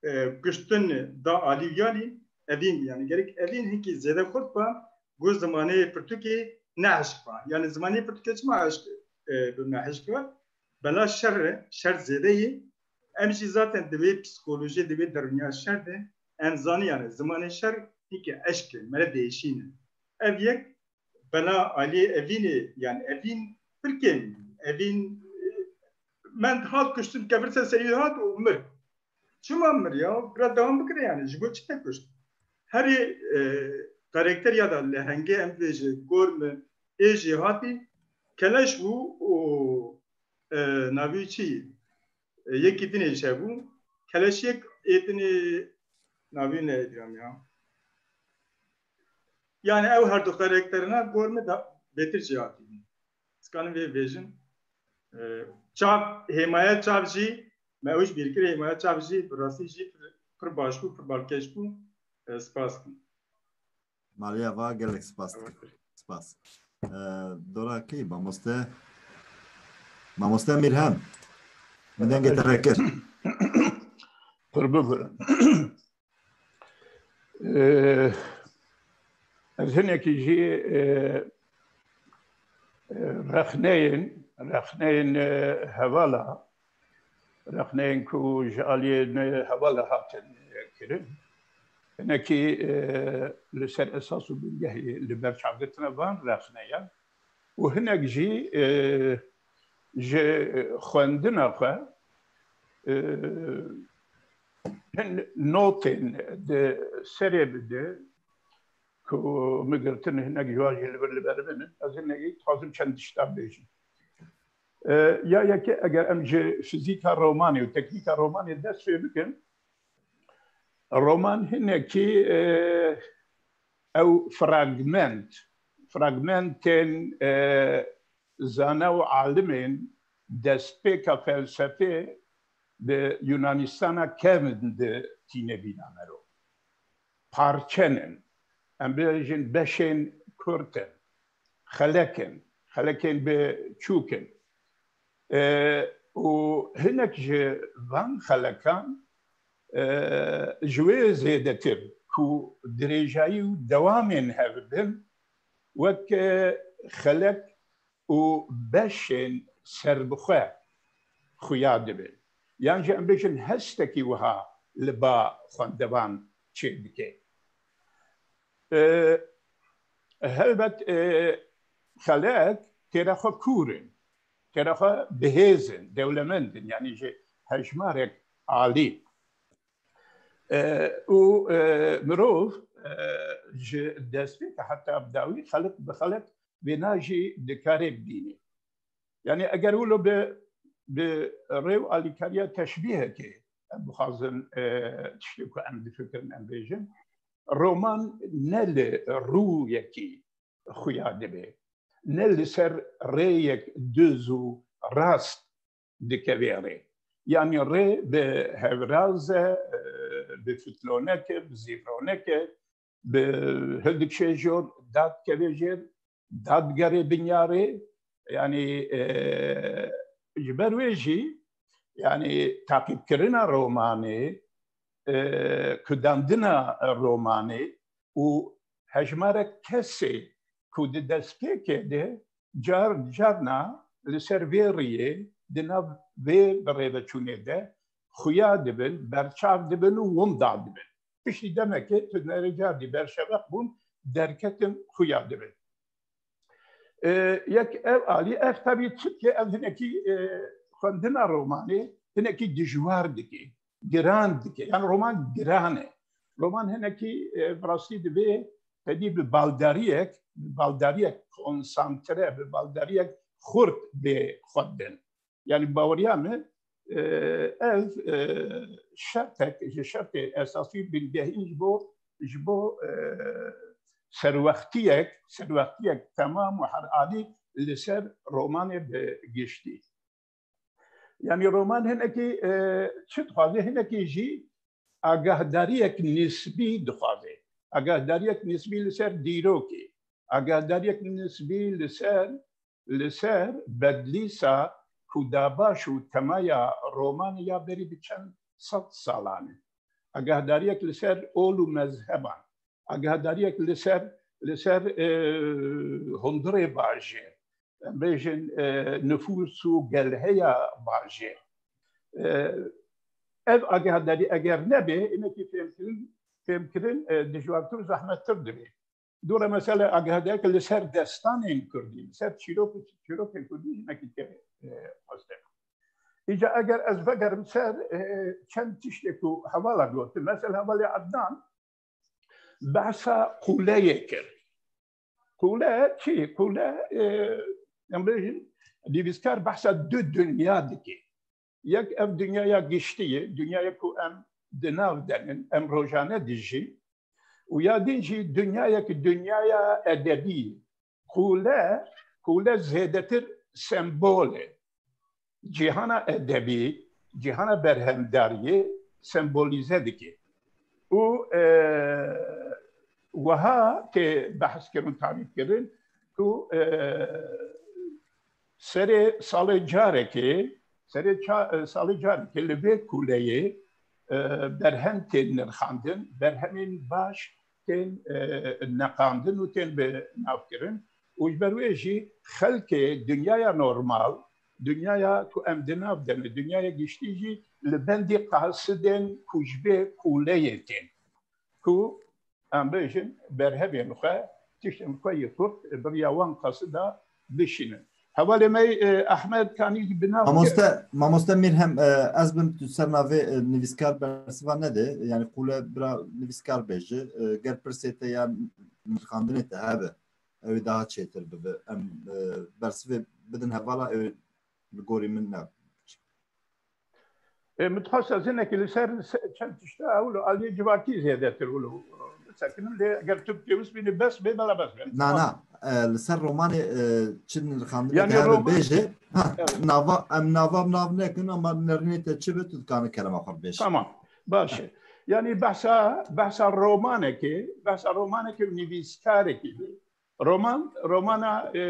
e, kuştin da alî yanî evîn, yani gerek evîn hinkî zêde xurt ba, ku zimanê pirtûkê ne eşq ba. Yani zimanê pirtûkê çima eşq, e, bi me eşq ba? Bela şer e, şer zêde ye. Em jî zaten di vê psîkolojiyê, di vê derûniya şer de, em zanî yani zimanê şer hinkî eşq e, mere diêşîne. Ev yek bela aliyê evînê, yani evîn pir kêm, evîn, e, mend hat kuştin, kevir ser serî hat û mir. Çima mir ya? Bira devam bikire yani, ji bo çi te kuşt? Herî, e, karakter ya da lehengê em dibêje gor mi ê jê hatî, keleş bû û, e, navî çi? E, yekî dinê ji hebû. Keleşiyek ê dinê navî ne êdîram ya. Yani ew her du karakterina gor me da bêtir jê hatî bûn. Dikanim vê bêjin. E, çav, hêmaya çav jî, me ew ji bîr kir, hêmaya çav jî, bi rastî jî pir, pir baş bû, pir balkêş bû. E, spas dikim. Maliye va gelek spas dikim. Spas. E, dora kî, mamoste? Mamoste Mîrhem. Min dengê te vekir. Pir bibe. E, ez hinekî jî, e, e, rexneyên, rexneyên, e, hevala, rexneyên ku ji aliyên, e, hevala hatin, e, kirin. Hinekî, e, li ser esas û bingehê li ber çavgirtina van rexneyan û hinek jî, e, ji xwendina xwe, e, hin notên di serê bide ku min girtin, hinek ji wan jî li vir li ber min in. Ez hinekî dixwazim çend tişta bêjim. E, ya yekê, eger em ji fizîka romanê û teknîka romanê dest pê bikin, roman hinekî, e, ew fragment, fragmentên, e, zana û alimên destpêka felsefê di Yunanistana kevn de tîne bîna mero. Parçenin, em bêjin beşên kurt in, xelek in, xelekên bi çûk in. E, û hinek ji van xelekan, e, ji wê zêdetir ku dirêjayî û dewamên hev bin, wek, e, xelek û beşên serbixwe xuya dibin. Yan jî em bêjin hestekî wiha li ba xwendevan çêdike. E, helbet, e, xelek têra xwe kûr in, têra xwe bihêz in, dewlemend in, yanî ji hejmarek alî. E, û, e, mirov, e, ji destpêka heta bi dawî xelek bi xelek vêna jî dikare bibîne. Yanî eger wilo bi, bi rê û alîkariya teşbîhekê em bixwazin, e, tiştê ku em difikirin em bêjin, roman ne li rûyekî xuya dibe, ne li ser rêyek duz û rast dikeve rê. Yanî rê bi hevraz e, e, bi fitlonek e, bi zîvronek e, bi hildikşê jor, dadikeve jêr, dadgere binyarê. Yanî, e, ji ber wê jî, yanî taqîbkirina romanê, e, kudandina romanê û hejmarek kesê ku di destpêkê de car carna li ser vê riyê di nav vê birêveçûnê de xuya dibin, berçav dibin û winda dibin. Piştî demekê tu nerê cardî berşeveq bûn, derketin xuya dibin. E, yek ev alî, ev tevî çi dike, ev hinekî, e, xwendina romanê hinekî dijwar dike, giran dike. Yani roman giran e. Roman hinekî, e, bi rastî divê tedî bi baldariyek, bi baldariyek konsantre, bi baldariyek xurt bê xwendin. Yani baweriya min, e, ev, e, şertek, ji şertê esasî bingehîn ji bo, ji bo, e, serwextiyek, serwextiyek temam û heralî li ser romanê bi giştî. Yani roman hinekî, e, çi dixwaze? Hinekî jî agahdariyek nisbî dixwaze. Agahdariyek nisbî li ser dîrokê. Agahdariyek nisbî li ser, li ser bedlîsa ku dabaş û temaya romanê ya berî bi çend sed salan e. Agahdariyek li ser ol û mezheban. Agahdariyek li ser, li ser, e, hundirê bajêr, em bêjin, e, nifûs û gelheya bajêr. E, ev agahdari eger nebe, hinekî fêmkirin, fêmkirin, e, dijwartir û zehmettir dibe. Dûre mesela agahdayek li ser destanên kurdî, li ser çîrok û çîrokên kurdî hinekî tê, e, xwestin. Îca eger ez vegerim ser, e, çend tiştê ku hevala gotin. Mesela hevalê Adnan behsa qûleyê kir. Qûle çi? Qûle, e, em bêjin, nivîskar behsa du dinya dike. Yek ev dinyaya giştî ye, dinyaya ku em di nav de nin, em rojane dijîn. Û ya din jî dinyayek dinyaya edebî ye. Qûle, qûle zêdetir sembol e. Cîhana edebî, cîhana berhemdariyê sembolîze dike. Û, e, wiha tê behs kirin, tarîf kirin ku, e, serê salê carekê, serê ça-, e, salê carekê li vê kûleyê, e, berhem tên nirxandin, berhemên baş tên, e, neqandin û tên bi nav kirin. Û ji ber wê jî xelkê dinyaya normal, dinyaya ku em di nav de ne, dinyaya giştî jî li bendî qasidên ku ji vê qûleyê tên. Ku em bêjin berhemên xwe, tiştên xwe yê kurt bi riya wan qasida bişînin. Hevalê me, e, Ehmed Kanî bi nav Mamoste, Mamoste Mîrhem, e, ez bim tu ser navê, e, nivîskar bersiva nede. Yani qûle bira nivîskar bêje. E, ger pirsê te ya nirxandinê te hebe, ew ê daha çêtir bibe. Em, e, bersivê bidin hevala, ew ê li gorî min ne. E, min dixwest ez hinekî li ser, li ser çend tişta ew li aliyê civakî zêdetir wilo bisekinim, lê eger tu pêwist bînî bes bê, bela bes be. Na, na. E, li ser romanê, e, çi nirxandinê Yani te hebe roman bêje. Ha, Evet. nava, em nava nav nekin ama nerînê te çi be, tu dikanî kerema xwe bêje. Tamam. Baş e. Yani behsa, behsa romanekê, behsa romanekê û nivîskarekî be. Roman, romana, e,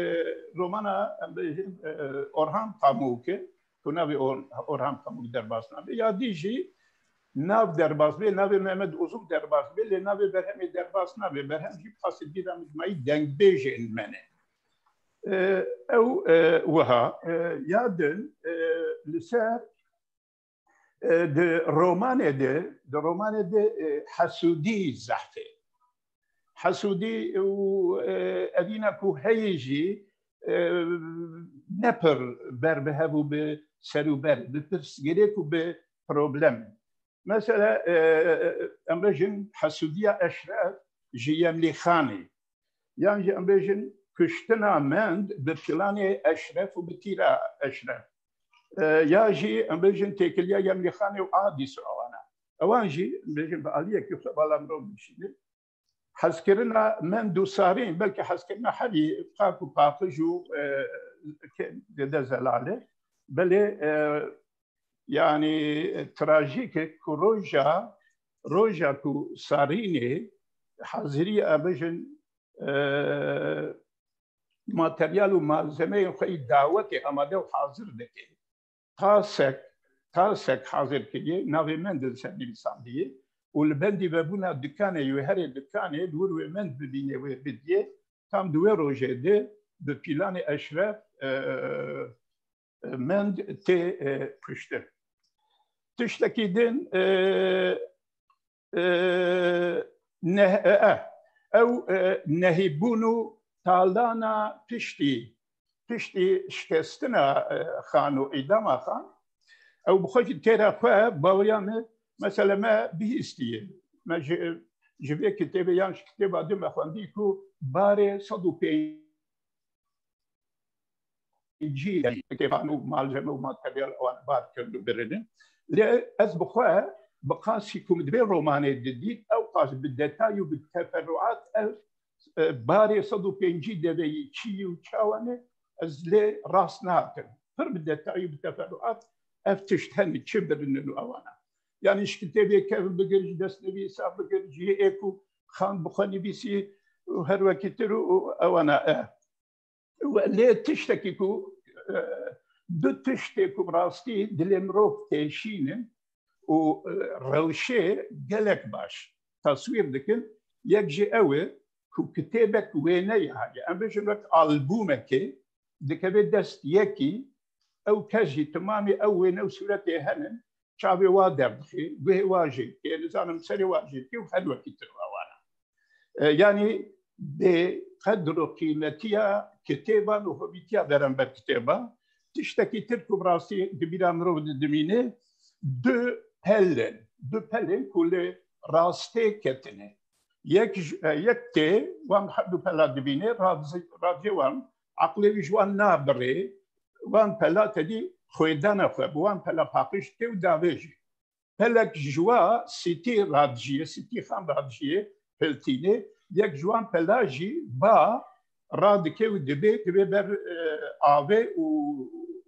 romana, em bêjin, e, Orhan Pamuk e, ku navê Or-, Orhan Pamuk derbas nabe. Ya dî jî nav derbas bê, navê Mehmet Uzun derbas bê, lê navê berhemê derbas nabe. Berhem jî bi xasî bîra mijmayî dengbêjên me ne. E, ew, e, wiha, e, ya din, e, li ser E, di romanê de, di romanê de, e, hesûdî zehf e. Hesûdî û, e, evîna ku heye jî, e, ne pir ber bi hev û bi ser û ber, bi pirsgirêk û bi problem. Mesela, e, em bêjin hesûdiya Eşref ji Yemlîxanê. Yan jî em bêjin kuştina mend bi planê Eşref û bi tîra Eşref. E, ya jî em bêjin têkiliya Yemlîxanê û Adîs û ewana. Ewan jî em bêjin bi aliyekî xwe bala mirov dişînin. Hezkirina mend û sarîn, belkî hezkirina herî pak û paqij û, e, ke-, zêde zelal e. Belê, e, yanî, e, trajîk e ku roja, roja ku sarînê hazirî, em bêjin, e, materyal û malzemeyên xwe yî dawetê amade û hazir dike. Tasek, tasek hazir kiriye, navê mend li ser nivîsandiye û li bendî vebûna dikanê, wê herê dikanê, li wir wê mend bibîne, wê bidiye, tam di wê rojê de bi planê Eşref, e, e, mend tê, e, kuştin. Tiştekî din, e, e, neh-, e, e, ew, e, nehîbûn û talana piştî, piştî şikestina, e, xan û îdama xan, ew bi xwe jî têra xwe baweriya me, mesela me bihîstiye. Me ji, Ji vê kitêbê yan ji kitêba din me xwendî ku barê sed û pêncî kitêban û malzeme û materyal ewan bar kirin û birinin. Lê ez bi xwe bi qasî ku min di vê romanê didît, ew qas bi detay û bi teferruat ev, e, barê sed û pêncî deveyî çi yî û çawa ne, ez lê rast nakim. Pir bi detay û bi teferruat ev tişt hene, çi birinin û ewana. Yani ji kitêbê kevn bigir, ji destnivîsa bigir, ji yê ku Xan bi xwe nivîsî û her wekî tir û, û ewana e. Lê tiştekî ku, e, du tiştê ku bi rastî dilê mirov têşînin û, e, rewşê gelek baş teswîr dikin. Yek jî ew e ku kitêbek wêne ye, heye em bêjin wek albûmekê dikeve dest yekî, ew kes jî timamî ew wêne û sûretê henin, çavê wa derdixê, guhê wa jê dikê, nizanim serê wa jê dikê û her wekî tir û ewana. E, yanî bê qedr û qîmetiya kitêban û hovîtiya beramber kitêban. Tiştekî tir ku bi rastî di bîra mirov di dimîne, du pel in. Du pel in ku li rastê ketine. Yek j-, e, yek tê, wan her du pela dibîne, radzi-, radiyê wan, eqlê wî ji wan nabirê, wan pela tedî xwêdana xwe bi wan pela paqij dike û davêjî. Pelek ji wa sîtî radijiyê, sîtî xan radijiyê, hiltînê, yek ji wan pela jî ba radike û dibê, dibê ber, e, avê û,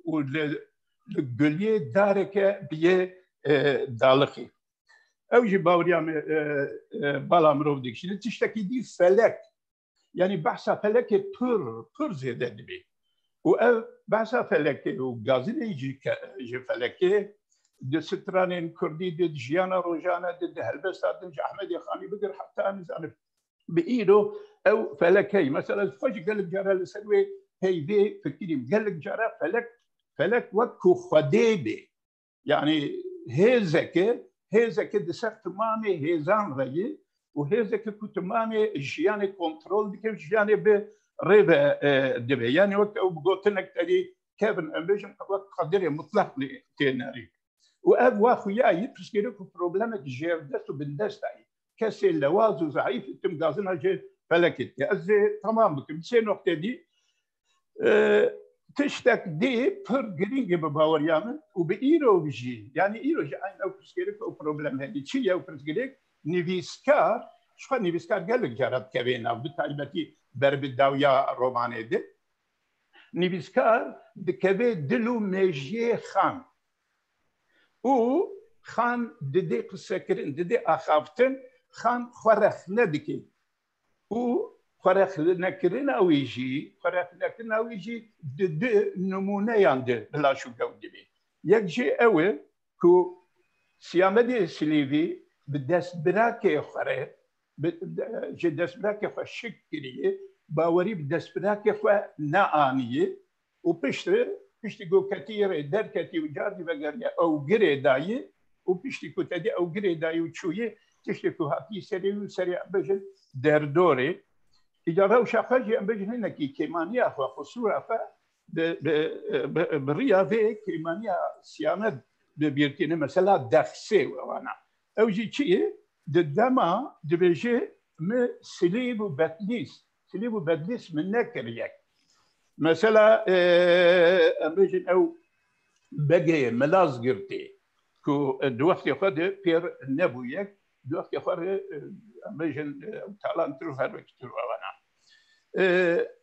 û li, li guliyê dareke biyê, e, dalixî. Ew jî baweriya me, e, e, bala mirov dikişîne. Tiştekî dî felek. Yanî behsa felekê pir, pir zêde dibê. Û ev behsa felekê û gazinê jî ke-, ji felekê di stranên kurdî de, di jiyana rojane de, di helbesta din ji Ehmedê Xanî bigir heta nizanim bi îro ew felek heye. Mesela ez xwe jî gelek cara li ser wê peyvê fikirîm. Gelek cara felek, felek wek ku Xwedê bê. Yanî hêzeke, hêzeke di ser timamê hêzan re ye û hêzeke ku timamê jiyanê kontrol dike û jiyanê bi rê ve, e, dibe. Yanî wek ew bi gotinek tedî kevin, em bêjin wek qedirê mutlaq lê tê nerî. Û ev wa xuya yî pirsgirêk û problemek jêrdest û bindest dayî. Kesê lewaz û zayîf tim gazina ji felekê dike. Ez ê temam bikim. Sê noqtê dî, e, tiştek dî pir girîng e bi baweriya min û bi îro jî, yanî îro jî eyn ew pirsgirêk û problem heye. Çi ye ew pirsgirêk? Nivîskar, ji xwe nivîskar gelek cara dikeve nav, bi taybetî ber bi dawiya romanê de. Nivîskar dikeve dil û mejiyê Xan. Û Xan didê qisekirin, didê axaftin, Xan xwe rexne dike. Û xwerexnekirina wî jî, xwerexnekirina wî jî di du nimûneyan de bila şûkew dibê. Yek jî ew e ku Siyamedê Silîvî bi destbirakê xwe re, bi, ji destbirakê xwe şik kiriye, bawerî bi destbirakê xwe neaniye û piştre, piştî ku ketiyê rê derketî û cardî vegeriya ew girê dayî û piştî ku tedî ew girê dayî û çûyî, tiştê ku hatî serê wî û serê em bêjin derdorê. Îca rewşa xwe jî em bêjin hinekî kêmaniya xwe, qusûra xwe bi, bi, bi, bi riya vê kêmaniya Siyamed bi bîr tîne. Mesela dexsê û ewana. Ew jî çi ye? Di dema dibêje mi silîv û bedlîs, silîv û bedlîs min nekir yek. Mesela, e, em bêjin ew begê Milazgirtê ku, e, di wextê xwe de pêr nebû yek, di wextê xwe re, e, em bêjin, e, ew talantir û her wekî tir û ewana. E,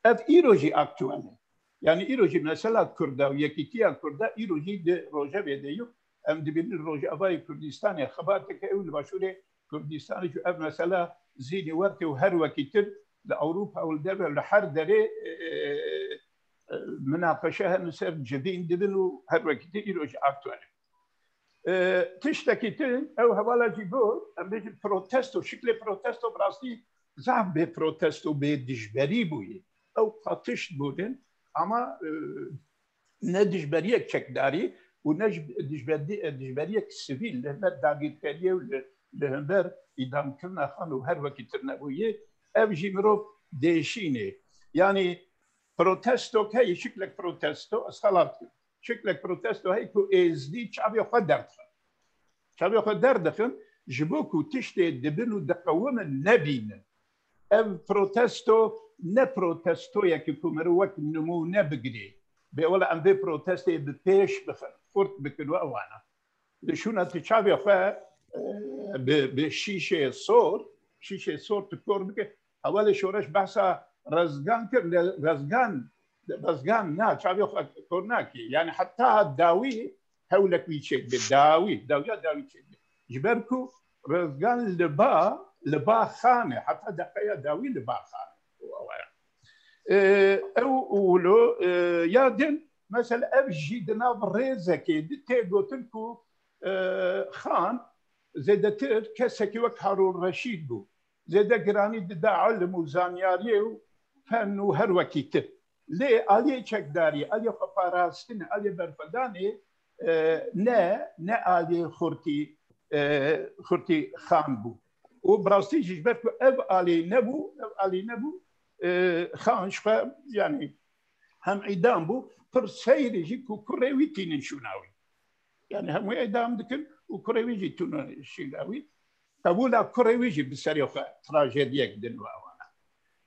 ev îro jî aktuel e. Yani îro jî mesela Kurda û yekîtiya Kurda îro jî di rojevê de yo. Em dibînin Rojavayê Kurdistanê xebateke ew li Başûrê Kurdistanê jî ev mesela zînî werte û her wekî tir li Ewropa û li derve li her derê, e, e, minaqeşe hene ser civîn dibin û her wekî tir îro jî aktuel e. E, tiştekî din ew hevala jî got, em bêjin protesto, şiklê protesto bi rastî zaf bê protesto, bê dijberî bûye. Ew qatiş bûnin, ama, e, ne dijberiyek çekdarî û ne ji, dijberdi-, dijberiyek sivîl li hember dagirkeriyê û li, li hember îdamkirina xan û her wekî tir nebûye. Ev jî mirov dêşînê. Yanî protestok heye, şiklek protesto, ez xelat kim. Şiklek protesto heye ku êzdî çavê xwe derdixin. Çavê xwe derdixin, ji bo ku tiştê dibin û diqewimin nebînin. Ev protesto ne protestoyekî ku meriv wek nimûne bigirê. Bê wele em vê protestê bi pêş bixin, xurt bikin û ewana. Li şûna tu çavê xwe, e, bi, bi şîşê sor, şîşê sor tu kor bike. Ewelê şoreş behsa rezgan kir, lê rezgan, rezgan na, çavê xwe kor nakî. Yani heta dawî hewlek wî çêdibe, dawî, dawiya dawî çêdibe. Ji ber ku rezgan li ba, li ba xan e, heta deqeya dawî li ba xan e. Û ew e. E, ew û wilo, e, ya din, mesela ev jî di nav rêzekê di tê gotin ku, e, xan zêdetir kesekî wek Harûn Reşîd bû. Zêde giranî dida ilim û zanyariyê û fen û her wekî tir. Lê aliyê çekdarî, aliyê xweparastinê, aliyê berxwedanê, e, ne, ne aliyê xurtî, e, xurtî xan bû. Û bi rastî jî ji ber ku ev alî nebû, ev alî nebû, e, xan ji xwe, yani hem îdam bû, pir seyrî jî ku kurê wî tînin şûna wî. Yani hemû îdam dikin û kurê wî jî tûne şîna wî. Qebûla kurê wî jî bi serê xwe trajediyek din û ewana.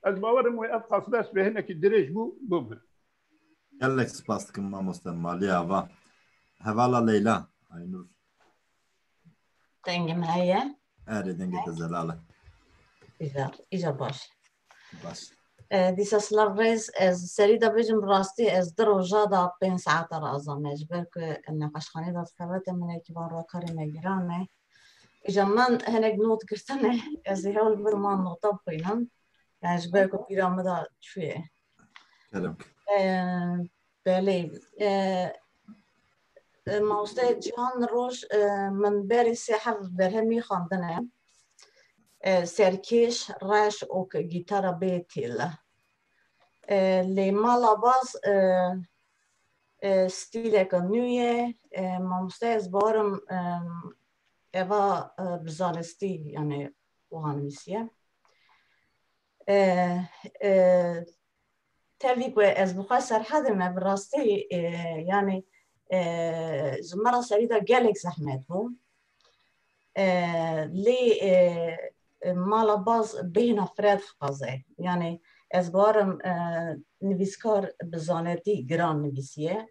Ez bawerim wê ev qasbes bi hinekî dirêj bû, bû bin. Gelek spas dikim mamoste, malî ava. Hevala Leyla, Aynur. Dengê min heye? Erê, dengê te zelal e. Îcar, îcar baş. Baş. E, dîsa silav rêz, ez serî de bêjim, rastî ez di roja de pênc saeta re aza me, ji ber ku neqeşxanê de dikevete min êkî van rokarê me giran e. Îca min hinek not girtine, ez ê hewl bidim wan nota bixwînim. Yani ji ber ku bîra min de çûye. Kerem. E, belê. E, e, mamoste Cihan Roj, e, min berî sê heft berhemî xwendine. E, serkêş, reş û gîtara bê têle. E, lê mala baz, e, e, stîleka nû ye. E, mamoste ez bawerim, e, eva, e, bi zanistî, yani, wiha nivîsiye. E, e, tevî ku ez bi xwe serhedê me bi rastî, e, yani, e, ji me re serî de gelek zehmet bû. E, lê, e, e, mala baz bêhna fireh dixwaze. Yani ez bawerim, e, nivîskar bi zanetî giran nivîsiye.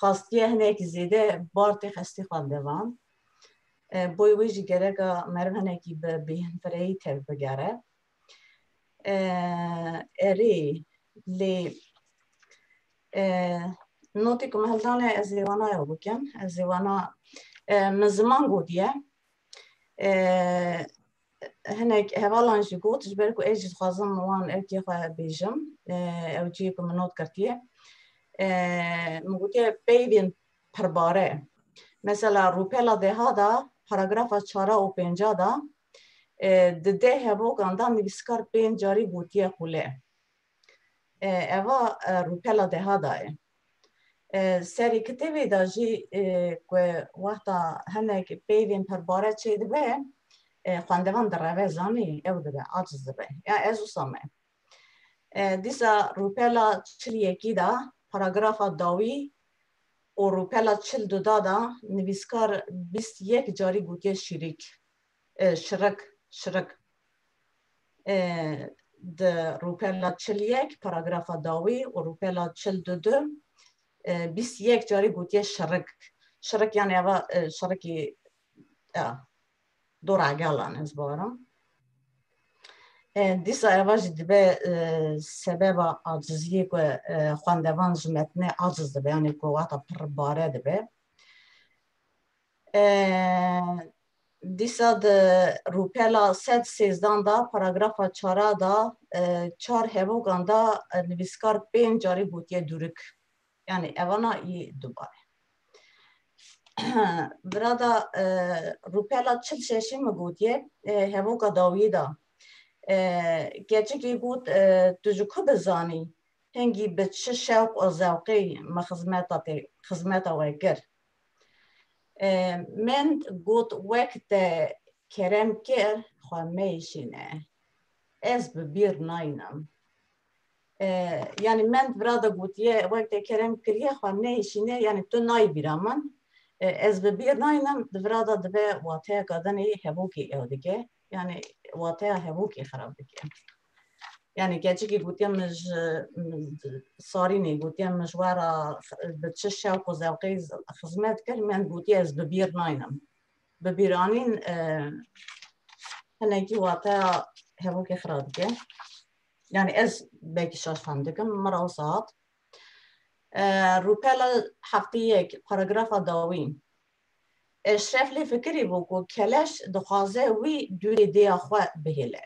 Xastiye hinekî zêde bar tê xestî xwendevan. E, boy wê jî gereka meriv hinekî bi bêhnfirehî tev bigere. E, erê, lê, e, notê ku me hildane ez ê wana ew bikim. Ez ê wana, e, min ziman gotiye. E, hinek hevalan jî got, ji ber ku ez jî dixwazim wan ewkê xwe bêjim. E, ew cihê ku min not girtiye. E, min gotiye peyvên pirbare. Mesela rûpela deha de, paragrafa çara û pênca de, e, di deh hevokan de nivîskar pênc carî gotiye xule. E, eva, e, rûpela deha de ye. E, serê kitêbê de jî, e, ku wexta hinek peyvên pirbare çêdibe, e, xwendevan direve zanî, ew dibe, aciz dibe. Ya ez wisa me. E, dîsa rûpela çil yekî de, paragrafa dawî û rûpela çil du de, nivîskar bîst yek carî gotiye şîrîk. E, şirik, şirik. E, di rûpela çil yek, paragrafa dawî û rûpela çil du du, e, bîst yek carî gotiye şirik. Şirik yani eva, e, şirikî, e, dor egelan ez bawerim. E, dîsa eva jî dibe, e, sebeba aciziyê ku, e, xwendevan ji metnê aciz dibe, yani ku wata pir bare dibe. E, dîsa di rûpela sed sêzdan de, paragrafa çara de, e, çar hevokan de, e, nivîskar pênc carî gotiye dûrik. Yani evana yî dubare. Vira da, e, rûpela çil şeşî min gotiye, e, hevoka dawiyê de. E, keçikê got, e, tu ji ku dizanî? Hingî bi çi şewq û zewqê min xizmeta te, xizmeta we kir? E, mend got, wek te kerem kir, xwe meyşîne. Ez bi bîr naynim. E, yani mend vira de gotiye, wek te kerem kiriye, xwe neyşîne, yani tu nayê bîra min. E, ez bi bîr naynim, di vira de dibe wateyeka dinê hevokê ew dike. Yani wateya hevokê xirab dike. Yani keçikî gotiye min ji, min, Sarînê gotiye min ji we re bi çi şewq û zewqê xizmet kir, min gotiye ez bi bîr naynim. Bi bîranîn, e, hinekî wateya hevokê xira dike. Yani ez belkî şaş fem dikim, min re wisa hat. E, Rûpela heftê yek, paragrafa dawî. Eşref lê fikirî bû ku keleş dixwaze wî dûrê dêya xwe bihêle.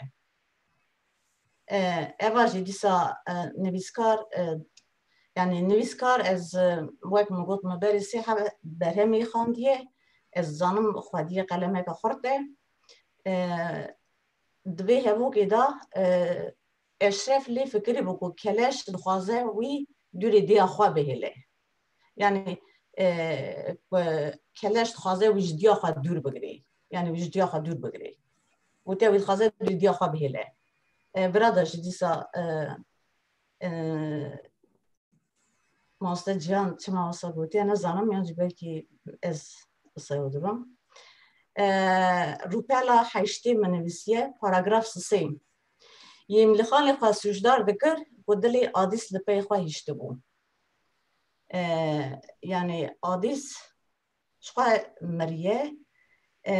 E, eva jî dîsa, e, nivîskar, e, yani nivîskar ez, e, wek min got, min berê sê heb berhemê xandiye, ez zanim xwediye, qelemeke xurt e. E, di vê hevokê de, e, Eşref lê fikirî bû ku keleş dixwaze wî dûrê dêya xwe bihêle. Yani, e, ku keleş dixwaze wî ji diya xwe dûr bigirê. Yani wî ji diya xwe dûr bigirê. Gotiye wî dixwaze dûrê diya xwe bihêle. E, vira de jî dîsa, e, e, Mamoste Cihan çima wisa gotiye nizanim, yan jî belkî ez wisa ew dibim. E, Rûpela heştê min nivîsiye, paragraf sisê. Yêmlîxanê xwe sûcdar dikir ku dilê Adîs li pey xwe hiştibû. E, yani Adîs ji xwe miriye. E,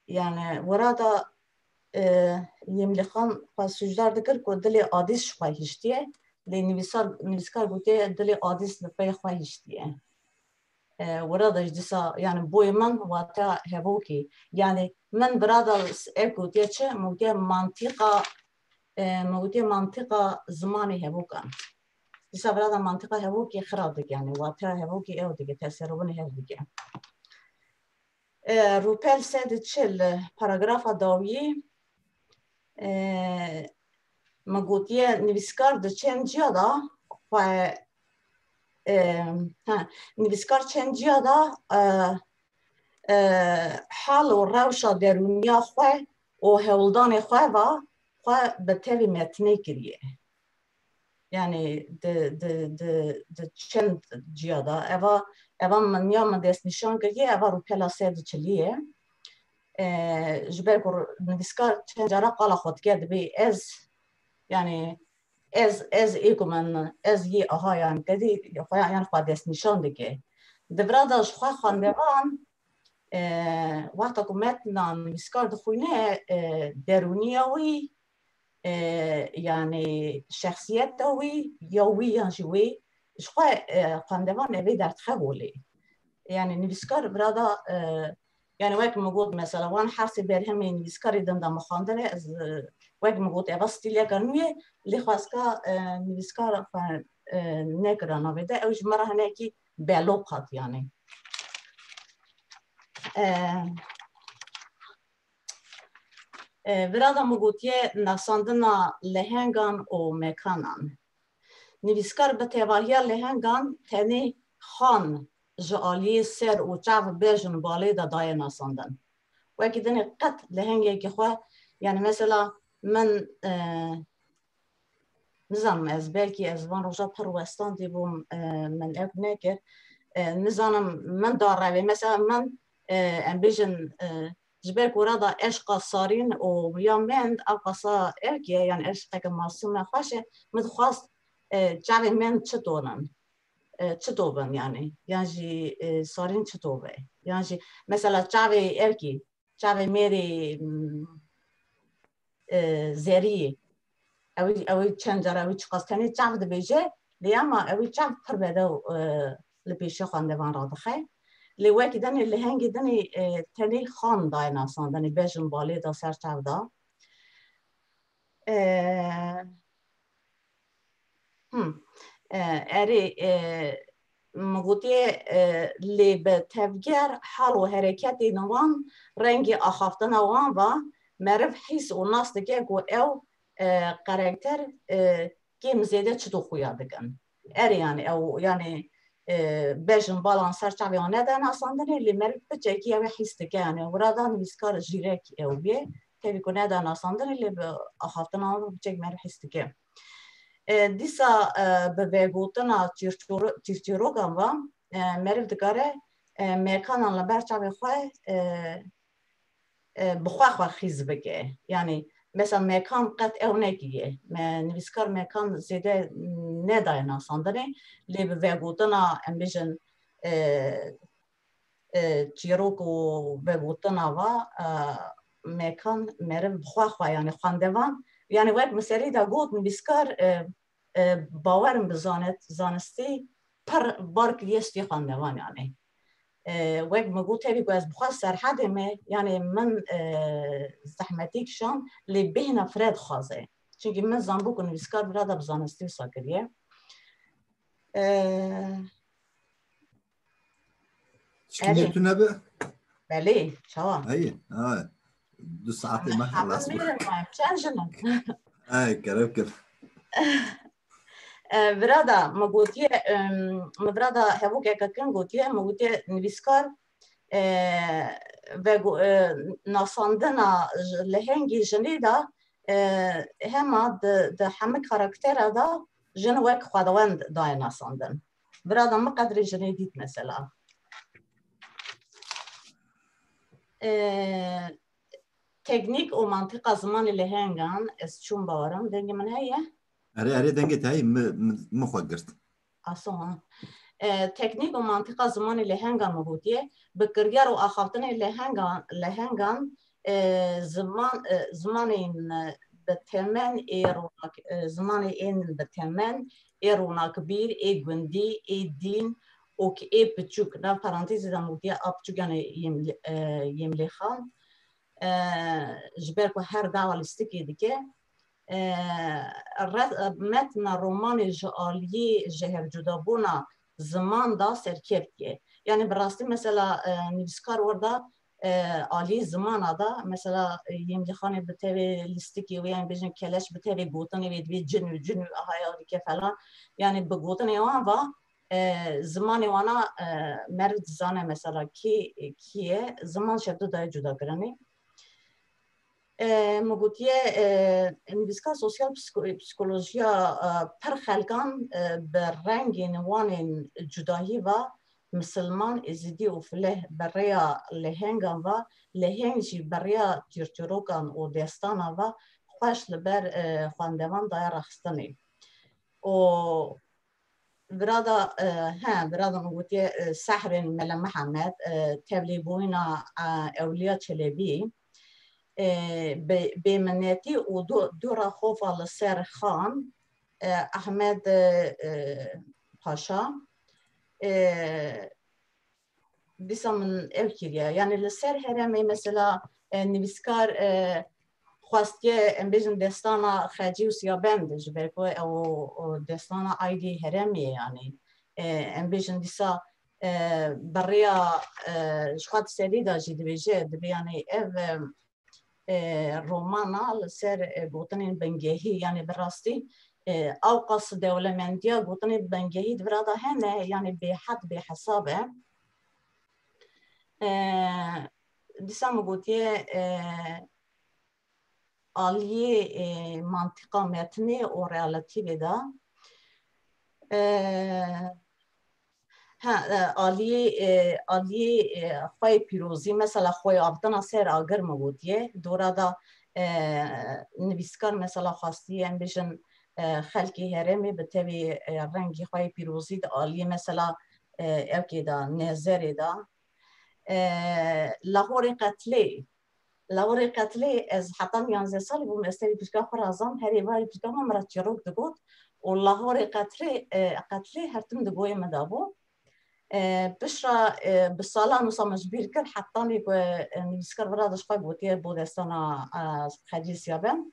yani wira da, e, Yêmlîxan xwe sûcdar dikir ku dilê Adîs ji xwe hiştiye. Lê nivîsar, nivîskar gotiye dilê Adîs li pey xwe hiştiye. E, wira da jî dîsa, yani boyê min wateya hevokê. Yani min vira da ev gotiye çi? Min gotiye mantîqa, e, min gotiye mantîqa zimanê hevokan. Dîsa vira da mantîqa hevokê xira dike, yani wateya hevokê ew dike, terserivinê hev dike. E, Rûpel sed û çil, paragrafa dawiyê, e, me gotiye, nivîskar di çend ciya de xwe, e, ha, nivîskar çend ciya de, e, e, hal û rewşa derûniya xwe û hewldanê xwe ve xwe bi tevî metnê kiriye. Yani di, di, di, di çend ciya de. Eva, eva min ya min destnîşan kiriye, eva Rûpela sed û çilî ye. E, ji ber ku nivîskar çend cara qala xwe dike, dibê ez, yani ez, ez ê ku min, ez yê aha, yani tedî xwe, yani xwe destnîşan dike. Di vira de ji xwe xwendevan, e, wexta ku metna nivîskar dixwîne, e, derûniya wî, e, yani şexsiyeta wî, ya wî yan jî wê, ji xwe, e, xwendevan evê derdixe holê. Yani nivîskar vira da, e, yani wek min got, mesela wan her sê berhemê nivîskarê din de min xwendine, ez, e, wek min got, eva stîleka nû ye, lê xwezka, e, nivîskar xwe, e, nekira navê de, ew ji min re hinekî belop hat yani. E, E, vira de min gotiye nasandina lehengan û mekanan. Nivîskar bi tevahiya lehengan tenê xan ji aliyê ser û çav, bejn, balê de daye nasandin. Wekî dinê qet lehengekî xwe, yani mesela min, e, nizanim, ez belkî ez van roja pir westandî bûm, e, min ew nekir. E, nizanim, min da revê. Mesela min, e, em bêjin, e, ji ber ku rada eşqa Sarîn û ya Mend ew qasa erk e, yani eşqeke masûm e, xweş e, min dixwast, e, çavê Mend çi tonin, e, çi tobin yani, yan jî, e, Sarîn çi tobe, yan jî mesela çavê erkî, çavê mêrê, m, e, Zeriyê. Ew, ew çend cara ew çiqas tenê çav dibêje, lê ema ew çav pir bedew, e, li pêşiya xwendevan radixe. Lê wekî dinê, lehengê dinê, e, tenê xan daye nasandinê, bejn balê da ser çav da. E, Hmm. E, erê, e, min gotiye, e, lê bi tevger hal û hereketên wan, rengê axaftina wan ve meriv hîs û nas dike ku ew, e, karakter, e, kêm zêde çito xuya dikin. Erê, yani ew, yani, e, bejn balan ser çavê wan nede nasandinê, lê meriv piçekî ew ê hîs dike, yani wira da nivîskar zîrek ew bê, tevî ku nede nasandinê, lê bi axaftina wan ve piçek meriv hîs dike. E, dîsa, e, bi vegotina çîrçoro-, çîrçîrokan ve, e, meriv dikare e, mêkanan li ber çavê xwe, e, e, bi xwe xwe xîz bike. Yanî, mesela Mêkan qet ew nekiriye. Me, nivîskar Mêkan zêde nedaye nasandinê, lê bi vegotina, em bêjin, e, e, çîrok û vegotina va, e, Mêkan meriv bi xwe xwe, yanî xwendevan, yanî wek min serî de got, nivîskar, e, e, bawer in bi zanet-, zanistî pir bar kiriye stûyê xwendevan, yanî. E, wek min got, tevî ku ez bi xwe serhedê me, yanî min, e, zehmetî kişand, lê bêhna fireh dixwaze. Çimkî min zanbû ku nivîskar bira de bi zanistî wisa kiriye. E, Çikînê tu nebe? Belê, çawa? Hey, ha. Du saetê me xelas bû. Çend jin in? Ay, kerem kir. E, vira da, me gotiye, em, me vira da hevokeke kin gotiye, me gotiye nivîskar, e, ve go-, e, nasandina j-, lehengî jinê de, e, hema di, di hemî karaktera de jin wek xwedawend daye nasandin. Vira da min qedrê jinê dît mesela. E, teknîk û mantîqa zimanê lehengan, ez çûm bawerim, dengê min heye? Erê, erê, dengê te heye, min, min, min xwe girt. Aso, ha. E, teknîk û mantîqa zimanê lehengan min gotiye, bi kiryar û axaftinê lehengan, lehengan, e, ziman, e, zimanên, e, bi temen ê ronak-, e, zimanê ên bi temen ê ronakbîr, ê gundî, ê dîn û ki ê piçûk, nav parantezê de min gotiye a piçûk, yanî yêm-, e, yêm lêxan, e, ji ber ku her dawa lîstikê dike, e, re-, metna romanê ji aliyê ji hevcudabûna ziman de serkevtî ye. Yanî bi rastî mesela, e, nivîskar orada, e, aliyê zimana de mesela, e, Yemlîxanê bi tevê lîstikê wê, yan bêjin keleş bi tevê gotinê wê dibê cin û cin û aha ya dike falan. Yanî bi gotinê wan va, e, zimanê wana, e, meriv dizane mesela kî, kî ye, ziman şevdu daye cudakirinê. E, min gotiye, e, nivîska sosyal psiko-, psikolojiya, e, pir xelkan, e, bi rengên wan ên cudahî ve, misilman, êzidî û fileh bi rêya lehengan ve, leheng jî bi rêya çîrçîrokan û destana ve xweş li ber, e, xwendevan daye rexistinê. Û Virada, e, he, virada min gotiye, e, sehrên Mele Mihemed, e, tevlîbûyîna, e, Ewliya Çelebî, e, bê-, bêminetî û du-, dûra xofa li ser xan, e, Ehmed, e, e, Paşa, e, dîsa min ew kiriye. Yanî li ser herêmê mesela, e, nivîskar, e, xwestiye, em bêjin destana Xecî û Siyabend, ji ber ku ew, o destana aydî herêmê ye, yanî, e, em bêjin dîsa, e, bi rêya, e, ji xwe di serî de jî dibêje, dibê yanî ev, e, e, romana li ser, e, gotinên bingehî, yanî bi rastî, e, ewqas dewlemendiya gotinên bingehî di vira de hene, yanî bêhed bêhesab e. E, dîsa min gotiye, e, aliyê, e, mantîqa metnê û realitîvê de, e, ha, e, aliyê, e, aliyê, e, xweyê pîrozî, mesela xweyê avtina ser agir min gotiye, dora da, e, nivîskar mesela xwestiye, em bêjin, e, xelkê herêmê bi tevî, e, rengê xweyê pîrozî di aliyê mesela, e, ewkê de, nezerê de. E, Lahorê Qetlê, Lahorê Qetlê ez heta yanzdeh salî bûm, ez tevî piçka xwe razam, her êvarî piçka xwe min re çîrok digot û Lahorê Qetlê, e, Qetlê her tim di goyê min de bû. E, piştre, e, bi salan wisa min ji bîr kir, hetanî ku, e, nivîskar vira de ji xwe gotiye bo destana, e, Xecî Siyabend.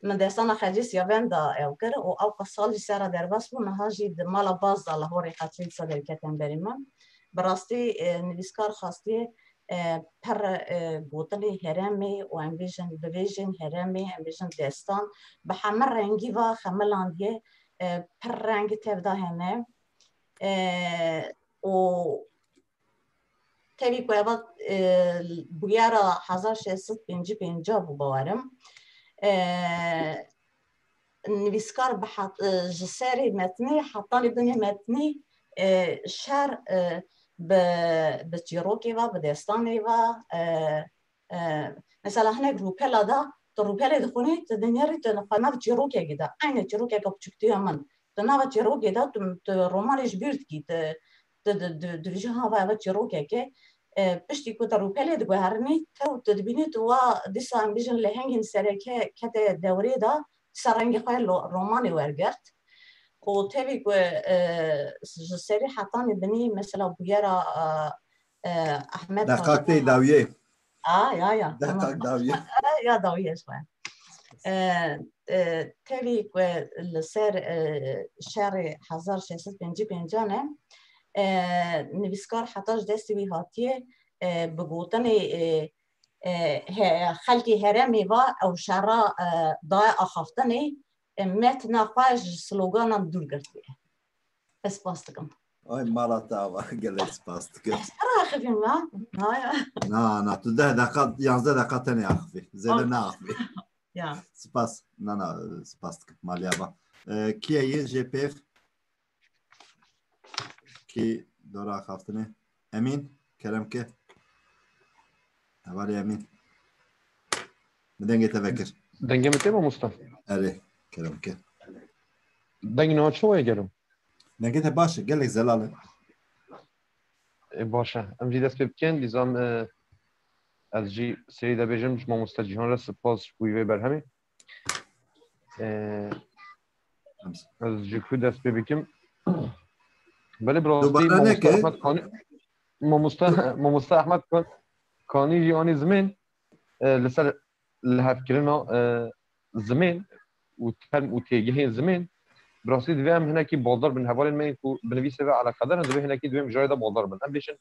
Min destana Xecî Siyabend de ew kir û ewqas sal ji ser re derbas bû, niha jî di mala baz de Lahorê Qetlê dîsa derket hemberî min. Bi rastî, e, nivîskar xwestiye, e, pir, e, gotinê herêmê û em bêjin bivêjên herêmê, em bêjin destan, bi hemî rengî ve xemilandiye, e, pir rengî tevda hene. E, û tevî ku eva, e, bûyera hezar şeş sed pêncî pênc bû bawerim. E, nivîskar bi het-, e, ji serê metnê hetanî binê metnî, e, şer, e, bi, bi çîrokê ve, bi destanê ve, e, e, mesela hinek rûpela de, tu rûpelê dixwînî, tu dinêrî, tu xwe nav çîrokekê de, eynê çîrokeke biçûktiya min, tu nava çîrokê de, tu, tu romanê ji bîr dikî, tu, tu, tu, tu, tu dibêjî, ha, va eva çîrokekê, e, piştî ku tu rûpelê diguherînî, tew tu dibînî, tu wa dîsa em bêjin lehengên sereke kete dewrê de, dîsa rengê xwe lo-, romanê wergirt. Û tevî ku, e, ji serî hetanî binî, mesela bûyera, e, e, Ehmed Deqak tê Paşa. Dawiyê. A, ya, ya, tamam. Deqak dawiyê. Ya, dawiyê ji xwe. E, e, tevî ku li ser, e, şerê hezar şeş sed pêncî pêncan e, e, nivîskar heta ji destê wî hatiye, e, bi gotinê, e, e, he-, xelkê herêmê ve ew şera, e, daye axaftinê, e, metna xwe ji sloganan dûr girtiye. Ez spas dikim. Ay mala te ava, gelek spas dikim. Raxivîm ha. Ha ya. Na, na, tu deh deqa, yanzdeh deqa tenê axivî. Zêde Ay. Neaxivî. Ya. Spas. Na, na, spas dikim. Malî ava. E, kî ye jê pêv? Kî dora axaftinê? Emîn, kerem ke. Hevalê Emîn. Min dengê te vekir. Dengê min tê mamosta? Erê, kerem ke. Deng niha çawa ye gelo? Dengê te baş e, gelek zelal e. E, baş e. Em jî dest pê bikin, dîzan, e, ez jî serî de bêjim, ji mamosta Cîhan re spas ji bo vê berhemê. E, ez ji ku dest pê bikim. Belê, bi rastî Dubare mamosta neke. Ehmed Kanî, mamosta, mamosta Ehmed Kan-, Kanî jî anî zimên, e, li ser lihevkirina, e, zimên û term û têgihên zimên, bi rastî divê em hinekî baldar bin. Hevalên me yên ku bi nivîsê ve eleqedar in, divê hinekî divê em ji rê de baldar bin. Em bêjin,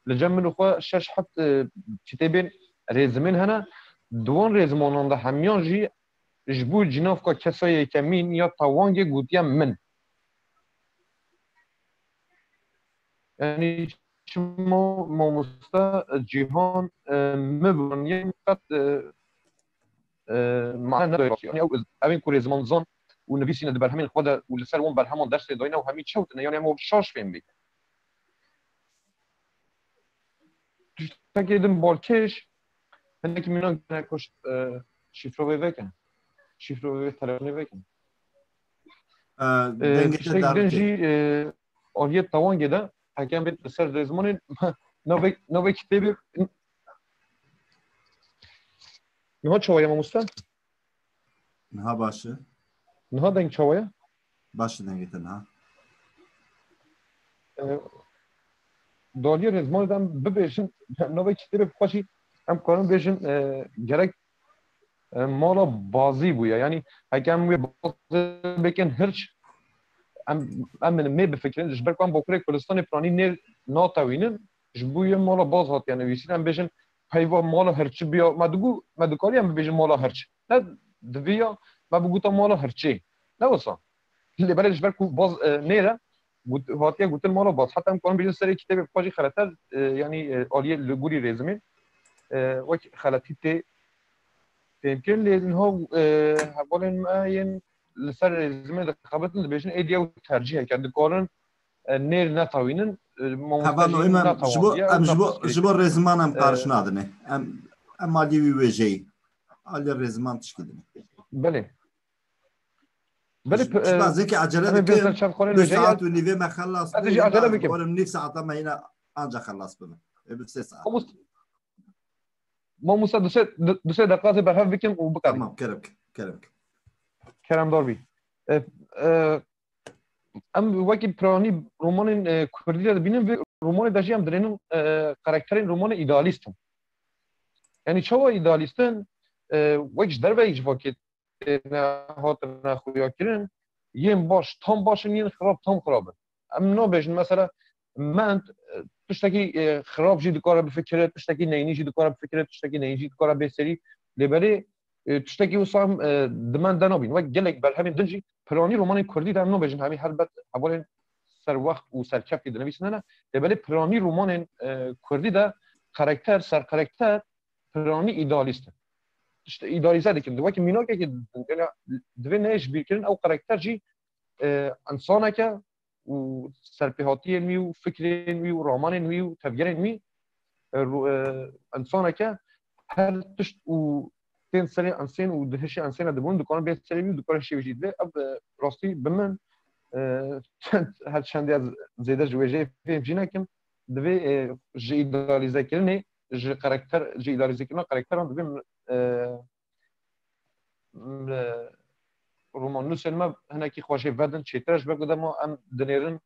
li cem min û xwe şeş heft, e, kitêbên rêzimên hene. Di wan rêzimanan de hemiyan jî ji bo cinavka kesa yekemîn ya tawangê gotiye min. Yanî çima mamosta Cîhan, e, min bi wan yên qet, e, e, mane nedaye. Yanî ew, ev ên ku rêziman zan û nivîsîne di berhemên xwe de û li ser wan berheman dersê dayine û hemî çewtine, yanî em şaş fêm bê. Tiştekê din balkêş, hinekî mînak gene ku, e, şîfrovê veke. Şîfrovê telefonê veke. E, E, dengê te tiştek din derdikê. Jî, e, aliyê tawangê de, hekem bêt li ser rêzmanên navê, navê kitêbê. Niha çawa ye mamoste? Niha baş e. Niha deng çawa ye? Baş e dengê te niha. E, Daliyê rêzmanê de em bibêjin, navê kitêbê bi xwe jî em karin bêjin, e, gerek, e, mala bazî bûye. Yanî heke em wê bazê bikin hirç, em, em mê bifikirin, ji ber ku em Bakurê Kurdistanê piranî nêr natewînin, ji bo yê mala baz hatiye nivîsîn, em bêjin peyva mala hirçî biya, me digo, me dikariye em bibêjin mala hirç. Ne, divê ya me bigota mala hirçê. Ne wisa. Lê belê ji ber ku baz, e, nêr e, got-, hatiye gotin mala baz. Heta em karin bêjin serê kitêbê bi xwe jî xeleter, e, yanî, e, aliyê li gorî rêzimê, e, wek xeletî tê, tê bikin. Lê niha, e, hevalên me yên li ser rêzimê dixebitin, dibêjin êdî ew tercîhek e. Dikarin, e, nêr netewînin, e, mamoste Heval jî Noîm, em ji bo, netawandiye, em ji bo, nexweş ji bo rêziman em e, qariş nadinê. Em, em aliyê wî wêjeyî. Aliyê rêziman tişkî dinê. Belê. Belê, Ji, p-, ji e, bazêkî acele em ê bê dikim, ser çav xwarê du wêjeyî, saet ez, û nîvê me xelas ez bû, jî acele yena bikim. Warim nîv saeta me yine anca xelas bibe. Ê bi sê saet. Mamoste, mamoste, du sê, du, du sê deqa ez ê berhev bikim û biqedînim. Tamam, kerem ke, kerem ke. Keremdar bî. E, e, em wekî piranî romanên, e, kurdî de dibînin, vê romanê de jî em dirênin, e, karakterên romanê îdealîst in. Yanî çawa îdealîst in? E, wek ji derve civakê têne, hatine xuyakirin, yên baş tam baş in, yên xirab tam xirab in. Em nabêjin mesela Mend, e, tiştekî, e, xirab jî dikare bifikire, tiştekî neyînî jî dikare bifikire, tiştekî neyîn jî dikare bê serî. Lê belê, e, tiştekî wisa em, e, di Mend de nabîn. Wek gelek berhemên din jî piranî romanên kurdî de em nabêjin hemî helbet hevalên serwext û serkeftî dinivîsin hene. Lê belê piranî romanên, e, kurdî de karakter, serkarakter piranî îdealîst e. Tişt îdealîze dikin. Di wekî mînakekê, yani, divê neyê ji bîrkirin, ew karakter jî, e, însaneke û serpêhatiyên wî û fikrên wî û ramanên wî û tevgerên wî, e, ru-, e, însaneke her tişt û tên serê ensên û dihişê ensêne dibûn, dikare bên serê wî û dikare şêwê jî. Divê ev, e, rastî bi min, e, çend, her çendê ez zêde ji wêjeyê fêm jî nekim, divê, e, ji îdealîzekirinê, ji karakter, ji îdealîzekirina karakteran divê, e, m-, romannûsên me hinekî xwe jê vedin çêtir e, ji ber ku dema em dinêrin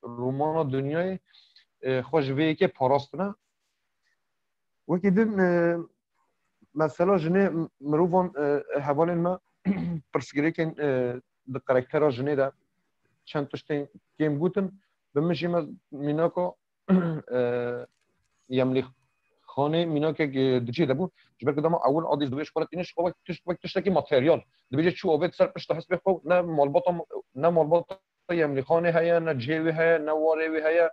romana dinyayê, e, xwe ji vê yekê parastine. Wekî din, e, mesela jinê mirovan, e, hevalên me pirsgirêkên, e, di karaktera jinê de çend tiştên kêm gotin, bi min jî me mînaka e, Yemlîxanê mînakek, e, di cihê de bû. Ji ber ku dema ewil adî divê ji xwe re tîne, ji xwe wek tişt, wek tiştekî materyal. Dibêje çû avêt ser pişta hespê xwe, ne malbata, ne malbata Yemlîxanê heye, ne cihê wê heye, ne warê wê heye.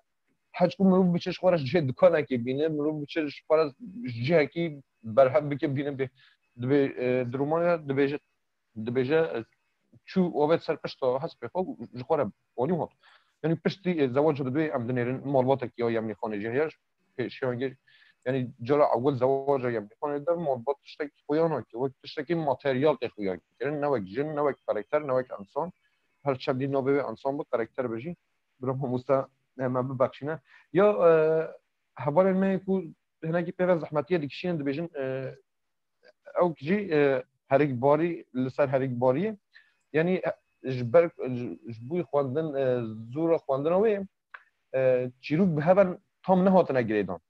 Heç ku mirov biçe ji xwe re ji cihê dukanekê bîne, mirov biçe ji xwe re ji cihekî berhev bike bîne bê. Dibê, e, di romanê de dibêje, dibêje, e, çû avêt ser pişta hespê xwe û ji xwe re alî û hat. Yanî piştî, e, zewaca dibê em dinêrin malbatekî ya Yemlîxanê jî heye, pêşiyan gê, yanî cara ewil zewaca Yemlîxanê de malbat tiştekî xuya nake, wek tiştekî materyal tê xuya kirin, ne wek jin, ne wek karakter, ne wek ensan. Her çendî navê wê ensan bi, karakter be jî. Bira mamoste, e, me bibexşîne. Ya, e, hevalên me ku hinekî pê ve zehmetiyê dikişînin, dibêjin, e, ew jî, e, herikbarî, li ser herikbariyê. Yanî, e, ji ber, ji, ji bo xwendin, e, zora xwendina wê, e, çîrok bi heven tam nehatine girêdan.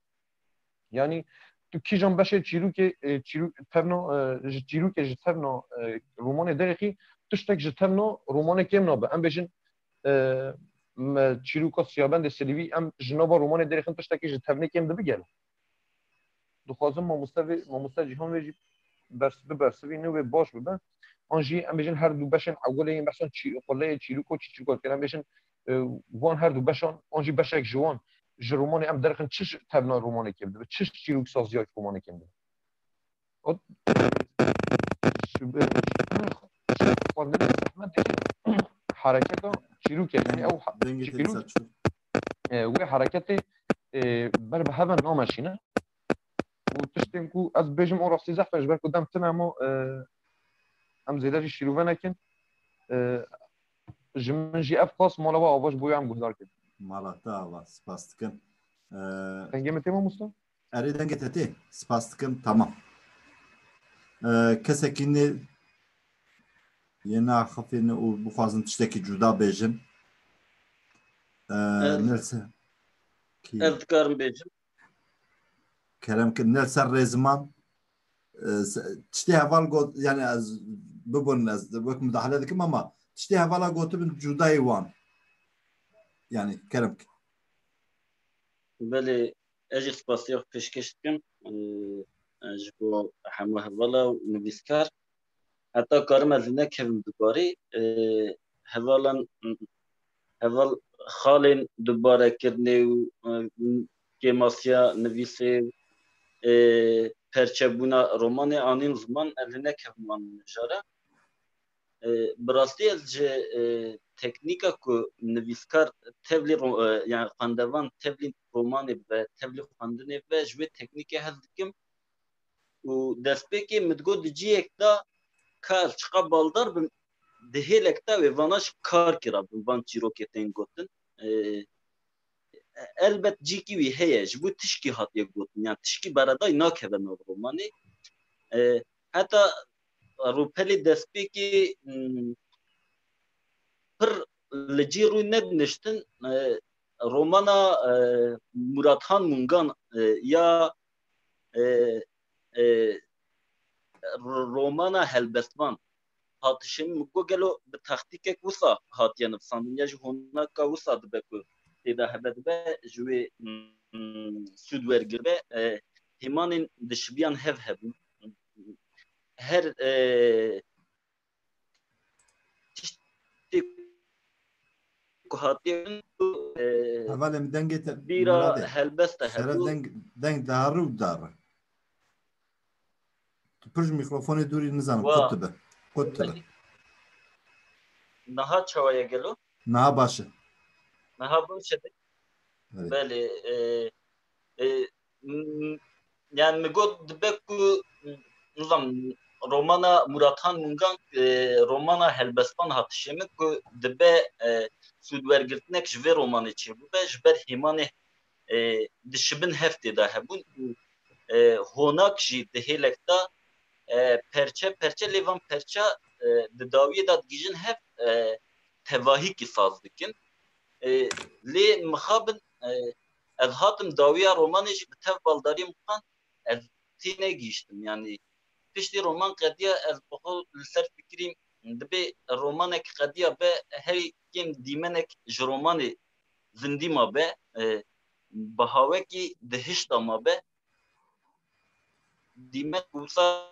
Yanî, tu kîjan beşê çîrokê, e, çîrok, tevna, e, ji çîrokê ji tevna, e, romanê derêxî, tiştek ji tevna romanê kêm nabe. Em bêjin, e, me çîroka Siyabendê Silîvî em ji nava romanê derêxin tiştekî ji tevnê kêm dibe gelo? Dixwazim mamoste vê, mamoste Cîhan vê jî bers-, bibersivîne, wê baş bibe. An jî em bêjin her du beşên ewilê yên behsan çî-, quleyê çîrok û çîrok dikin. Em bêjin, e, wan her du beşan, an jî beşek ji wan ji romanê em derxin çi ji tevna romanê kêm dibe, çi çîroksaziya romanê kêm dibe. O, ji, ji xwendinê zehmet dikî hereketa çîrokê. Yanî ew ha-, Dengê te çîrok, dîsa çû. E, wê hereketê, e, ber bi heven nameşîne. Û tiştên ku ez bêjim, o rastî zehf e, ji ber ku dem tune, em o, e, em zêde jî şîrove nekin. E, ji min jî ev xwest, mala we ava ji bo em guhdar kir. Mala te ava, spas dikim. E, Dengê min tê, mamoste? Erê, dengê te tê. Spas dikim. Tamam. E, kesekî nê yê naxifîne û bixwazin tiştekî cuda bêjin. E, Ez, Nelse. Kî? Ez dikarim bêjim. Kerem ki, Nelse Rêziman. E, se-, tiştê heval got, yani ez bibûn, ez wek müdahale dikim ama tiştê hevala gotibin cudayê wan. Yani kerem ki. Belê, ez jî spasiya xwe pêşkêş dikim, e, ji bo hemû hevala û nivîskar. Heta karim ez nekevim dubarî, e, hevalan, heval xalên dubarekirinê û, e, kêmasiya nivîsê, e, perçebûna romanê anîn ziman, ez nekevim wan mijara. E, bi rastî ez ji, e, teknîka ku nivîskar tevlî ro-, e, yani xwendevan tevlî romanê bibe, tevlî xwendinê bibe, ji wê teknîkê hez dikim. Û destpêkê min digot di cihek de ka ez çiqa baldar bim, di hêlek de wê vana jî kar kirabin, van çîrokê tên gotin. E, elbet cîkî wî heye, ji bo tişkî hatiye gotin, yani tişkî beredayî nakeve nav romanê. E, heta rûpelê destpêkê, m, pir li cî rû nediniştin, e, romana, e, Murathan Mungan, e, ya, e, e, r-, romana Helbestvan hatişin, min got gelo bi taktîkek wisa hatiye nivîsandin, ya jî honaka wisa dibe ku tê de hebe dibe, ji wê, mm, sûd wergiribe, e, hêmanên dişibiyan hev hebûn. Her, e, tiştê ku hatiye, e, Hevalê min dengê te, bîra Miradê. Helbesta Şeref hebû. Deng, deng dare û dare. Tu pir ji mîkrofonê dûrî, nizanim, Wa. Qut dibe. Qut dibe. Niha çawa ye gelo? Niha baş e. Meha bûn şedê. Evet. Belê. E, e, m- yani mi got dibe ku, nizam, romana Murathan Mungan, e, romana helbestan hatişê min ku dibe, e, sûdwergirtinek ji vê romanê çêbûbe, ji ber hêmanê, e, dişibin hev tê de hebûn û, e, honak jî di hêlek de, e, perçe perçe lê van perça, e, di dawiyê de digihîjin hev, e, tevahîkî saz dikin. E, lê mixabin, e, ez hatim dawiya romanê jî bi tev baldariyê min xwend, ez tê negihîştim. Yanî piştî roman qediya ez bi xwe li ser fikirîm, dibê romanek qediya be, herî kêm dîmenek ji romanê zindî ma be, e, bihawekî di hişta ma be. Dîmek wisa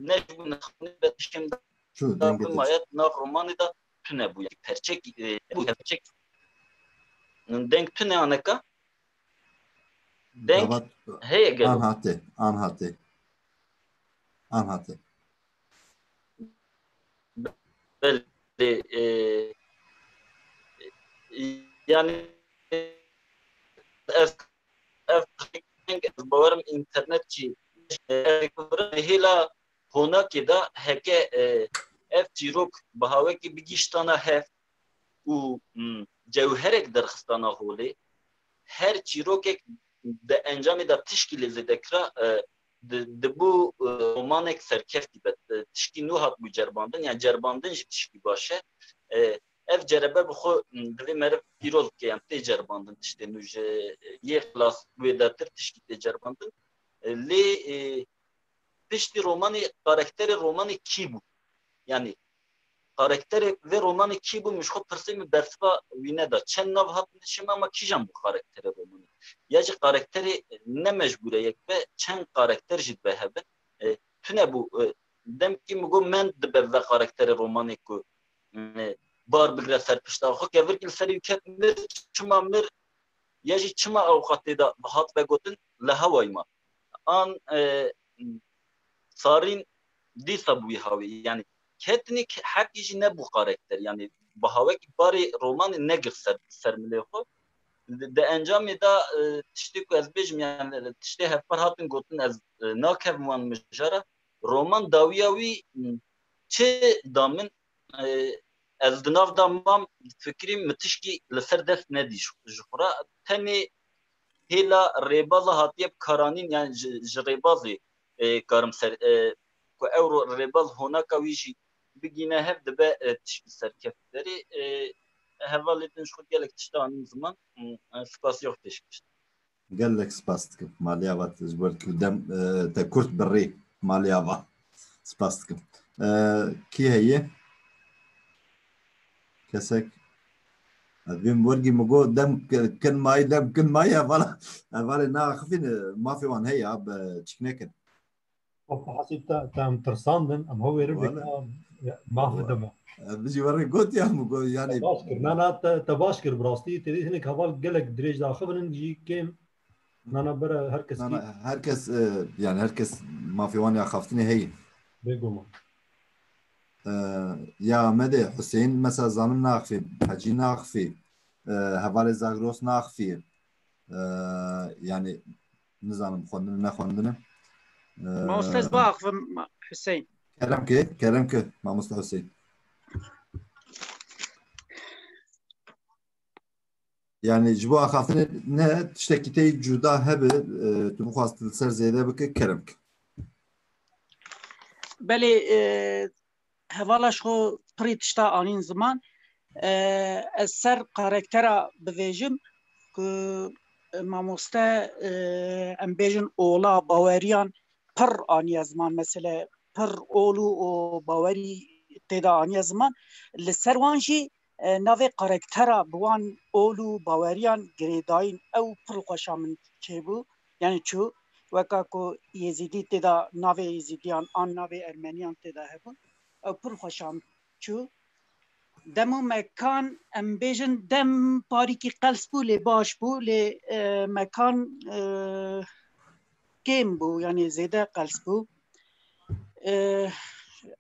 ne ji bo nexwînê be tiştên Çû da dengê te maye nav romanê de tune bûye. Perçek, e, bû perçek. Deng tune aneka. Deng Gavat heye gelo. An hatê, an hatê. An hatê. Belê, e, yani ez, ez, ez bawerim înternet jî, e, hêla honakê de heke, e, ev çîrok bihawekî bigîştana hev û, m, cewherek derxistana holê, her çîrokek di encamê de tişkî lê zêde kira, e, di, dibû, e, romanek serkeftî be. E, tişkî nû hatibû cerbandin, yani cerbandin jî tişkî baş e. E, ev cerebe bi xwe, m, divê meriv pîroz bike, yani tê cerbandin tiştê nû ji, e, yê xilas wêdetir tiştî tê cerbandin. E, lê, e, piştî romanê, karakterê romanê kî bû? Yani karakterê vê romanê kî bû, min ji xwe pirsê min bersiva wî neda. Çend nav hatin dişê me, ama kîjan bû karakterê romanê? Ya jî karakterê ne mecbûr e yek be, çend karakter jî dibe hebin. E, tune bû, e, demkî min got mend dibe ve karakterê romanê ku, e, bar bigre ser pişta xwe. Kevirkî li serî ket mir, çima mir, ya jî çima ewqatê de hat vegotin li hewayî ma. An, e, sarîn dîsa bûyî hawî. Yani ketnîk hepî jî nebû karakter. Yani bi hawekî barê romanê negir ser, ser milê xwe. Di, di encamê de, e, tiştê ku ez bêjim, yani tiştê hevpar hatin gotin, ez, e, nakevim wan mijara. Roman dawiya wî, m, çi da min, e, ez di nav de mam, fikirî min tişkî li ser dest nedî ji, ji xwe re. Tenê hêla rêbaza hatiye bi karanîn, yani ji, ji rêbazê, e, karim ser, e, ku ewro rêbaz honaka wî jî bigîne hev dibe, e, tişkî serkeft derê. E, hevalê din ji xwe gelek tişta anîn ziman. E, spasiya xwe pêşkêş dikim. Gelek spas dikim. Malî ava, ji ber ku dem, e, te kurt birî. Malî ava. Spas dikim. E, kî heye? Kesek. Ez vêm wergî min got dem ki-, kin mayî, dem kin mayî, hevala, hevalê naxifîn, e, mafê wan heye, bi çik nekin. Wek hesîb te, te em tirsandin, em ho wêrin Wala. bêka, ya, maf Wa-, deme. Ez bijî werê got ya, min got, yani Te baş kir. Na, na, te, te baş kir, bi rastî. Têdî hinek heval gelek dirêj daxivin, jî kêm. Na, na, bere her kes Na, kî. na, her kes, e, yani her kes mafê wan ya xaftinê heye. Bêguman. E, ya Amedê, Huseyîn, mesela zanim naxifî, Hecî naxifî, e, hevalê Zagros naxifî. E, yani nizanim xwendin, nexwendin. E, Mamoste, ez biaxivim, ma-, Huseyîn. Kerem ke, kerem ke, mamoste Huseyîn. Yani ji bo axaftinê ne tiştekî tê cuda hebe, e, tu bixwast li ser zêde bike, kerem ke. Belê, e, hevala ji xwe pirî tişta anîn ziman. E, ez ser karaktera bivêjim ku, e, mamoste, e, em bêjin ola baweriyan pir aniye ziman, mesele pir ol û, û bawerî tê de aniye ziman. Li ser wan jî, e, navê karaktera bi wan ol û baweriyan girêdayîn ew pir xweşa min çêbû. Yani çû, weka ku Yezîdî tê de navê Yezîdiyan an navê Ermeniyan tê de hebûn. Ew pir xweşa min çû. Dem û mekan, em bêjin, dem parîkî qels bû, lê baş bû, lê, e, mekan, e, kêm bû, yani zêde qels bû. E,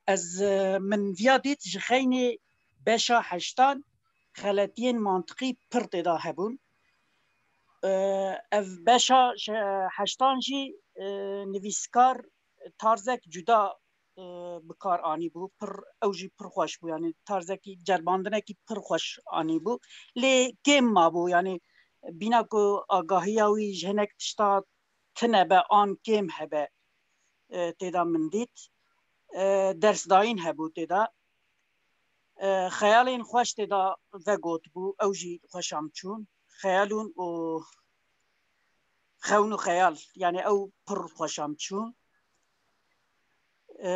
ez, e, min viya dît ji xeynê beşa heştan xeletiyên mantiqî pir tê de hebûn. E, ev beşa şe-, heştan jî, e, nivîskar tarzek cuda, e, bi kar anîbû. Pir, ew jî pir xweş bû. Yanî tarzekî ceribandinekî pir xweş anîbû. Lê kêm mabû. Yanî bîna ku agahiya wî ji hinek tişta tune be an kêm hebe, e, tê de min dît. E, dersdayîn hebû tê de. E, xeyalên xweş tê de vegotibû, ew jî xweşa min çûn. Xeyalûn û xewn û xeyal, yanî ew pir xweşa min çûn. E,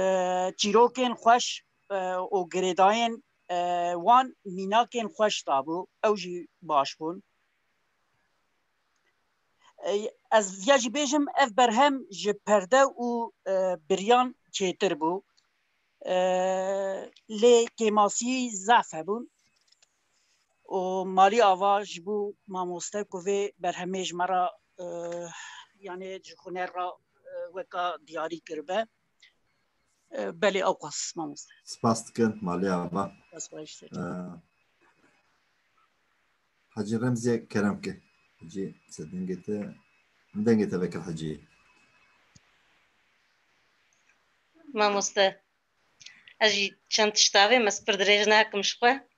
çîrokên xweş, e, û girêdayên, e, wan mînakên xweş dabû, ew jî baş bûn. E, ez viya jî bêjim, ev berhem ji perde û, e, biriyan çêtir bû. E, lê kêmasî zaf hebûn. Û Malî Ava ji bo mamoste ku vê berhemê ji me re, e, yanê ji huner re, e, weka diyarî kiribe. E, belê ew qas mamoste. Spas dikin, Malî Ava. Spas xweş. E, Hecî Remzî, kerem ke. Hecî, se dengê te, dengê te vekir Hecî. Mamoste, ez jî çend tişt avêm, ez pir dirêj nakim ji xwe.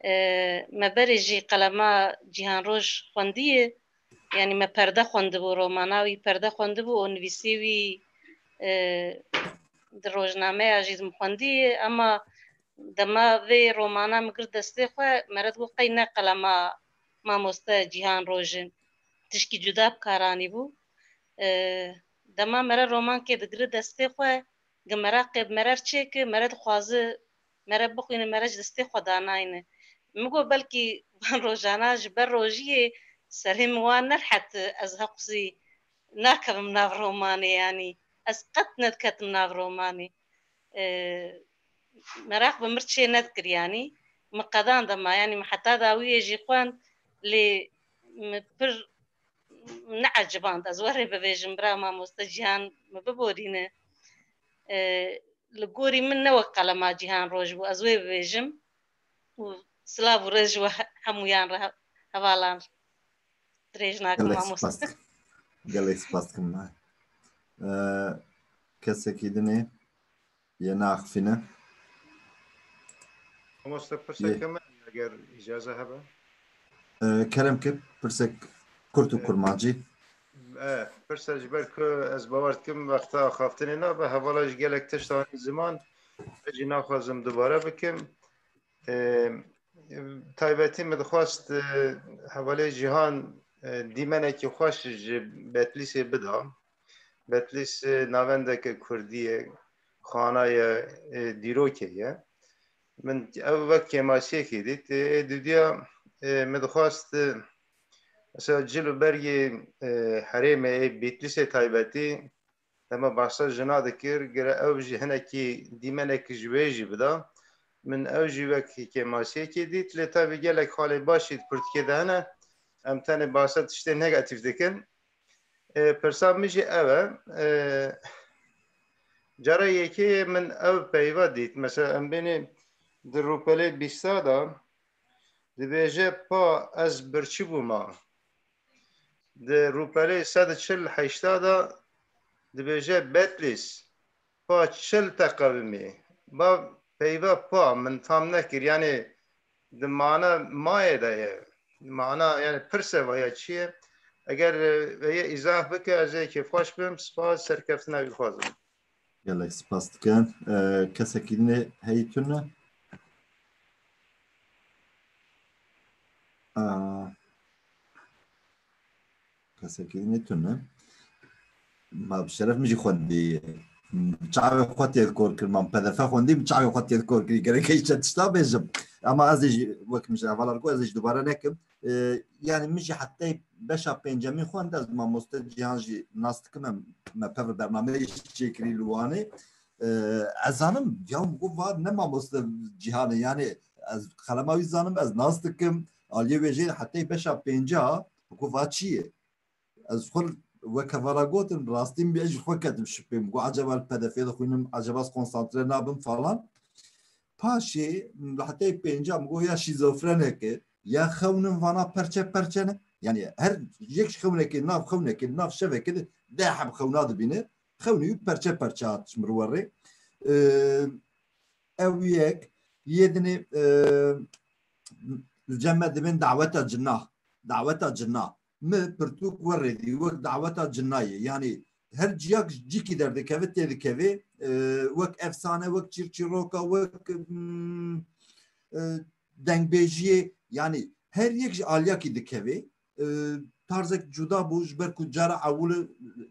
E, me berê jî qelema Cîhan Roj xwendiye, yanî me perde xwendibû, romana wî perde xwendibû û nivîsê wî, e, di rojnameya jî min xwendiye, ema dema vê romana min girt destê xwe, me re digot qey ne qelema mamoste Cîhan Roj e, tişkî cuda bi kar anîbû. E, dema me re romankê digire destê xwe, gi meraqê bi me re çêke, me re dixwaze, me re bixwîne, me re ji destê xwe danayne. Min got belkî van rojana ji ber rojiyê serê min wan nerehet e, ez hequsî nakevim nav romanê, yanî ez qet nediketim nav romanê. E, meraq bi mir çê nedikir, yanî min qedan dema, yanî min heta dawiyê jî xwend, lê min pir neeciband. Ez werê bibêjim, bira mamoste Cîhan min biborîne. E, li gorî min ne wek qelema Cîhan Roj bû, ez wê bibêjim. Û silav û rêz ji we he-, hemûyan re, he-, hevalan dirêj nakim, Gelek mamoste. Spas dikim. Gelek spas dikim. E, kesekî dinê yê naxifîne. Mamoste, pirseke min, eger îcaze hebe. E, kerem ke, pirsek kurt û E, kurmancî. E, pirse ji ber ku ez bawer dikim wexta axaftinê nabe, hevala ji gelek tişt anî ziman, ez jî naxwazim dubare bikim. E, taybetî min dixwest, e, hevalê Cîhan, e, dîmenekî xweş ji Betlîsê bida. Betlîs, e, navendeke kurdî ye, xana ye, e, dîrokê ye. Min ev wek kêmasiyekê dît. E, dudiya, e, min dixwest, e, mesela cil û bergê, e, herêmê, ê Betlîsê taybetî, dema bahsa jina dikir, gere ew jî hinekî dîmenekî ji wê jî bida. Min ew jî wek kêmasiyekê dît, lê tevî gelek xalê baş jî di pirtûkê de hene. Em tenê bahsa tiştê negatîf dikin. E, pirsa min jî ev e. E, cara yekê min ev peyva dît. Mesela em bênê di rûpelê bîsta de dibêje pa ez birçî bûma. Di rûpelê sed û çil heşta de dibêje Betlîs pa çil teqewimî. Ba peyva pa min fam nekir. Yanî di mana mayê de ye. Mana, yani pirse vaya çi ye? Eger, e, veye îzah bike, ez ê kêfxweş bim. Spas, serkeftina wî dixwazim. Gelek spas dikin. E, kesekî dinê heyî tune? A, kesekî dinê tune. Ma bi şeref min jî xwendî. Çavê xwe tê kor kir, ma P D F xwendî, min çavê xwe tê kor kirî. Gerek heyşe tişta bêjim. Ama ez ê jî, wek min ji hevalar got, ez ê jî dubare nekim. E, yani min jî hetê beşa pêncemî xwend, ez mamoste Cîhan jî nas dikim, em me pevr bernameyê çêkirî li Wanê. E, ez zanim, ya min got va ne mamoste Cîhan e, yani ez qelema wî zanim, ez nas dikim. Aliyê wê jê hetê beşa pênca, min got va çi ye? Ez xwe weke vara gotin, rastî min bê, ez jî xwe ketim şipê. Min got, acaba li P D F'ê dixwînim, acaba ez konsantre nabim falan. Paşê, li hetayê pênca min got ya şîzofrenek e, ya xewn in vana perçe perçe ne. Yani her yek ji xewnekê, nav xewnekê, nav şevekê de deh heb xewna dibîne. Xewnî wî perçe perçe hat ji min re werê. Ee, ew yek, yê dinê, ee, li cem me dibên daweta cina. Daweta cina. Mi pirtûk werê dî, wek daweta cina ye. Yani her ciyak cîkî derdikeve, têdikeve, ee, wek efsane, wek çîrçîroka, wek, hmm, e, dengbêjiyê, yani her yek ji aliyakî dikeve. E, tarzek cuda bû, ji ber ku cara ewil e,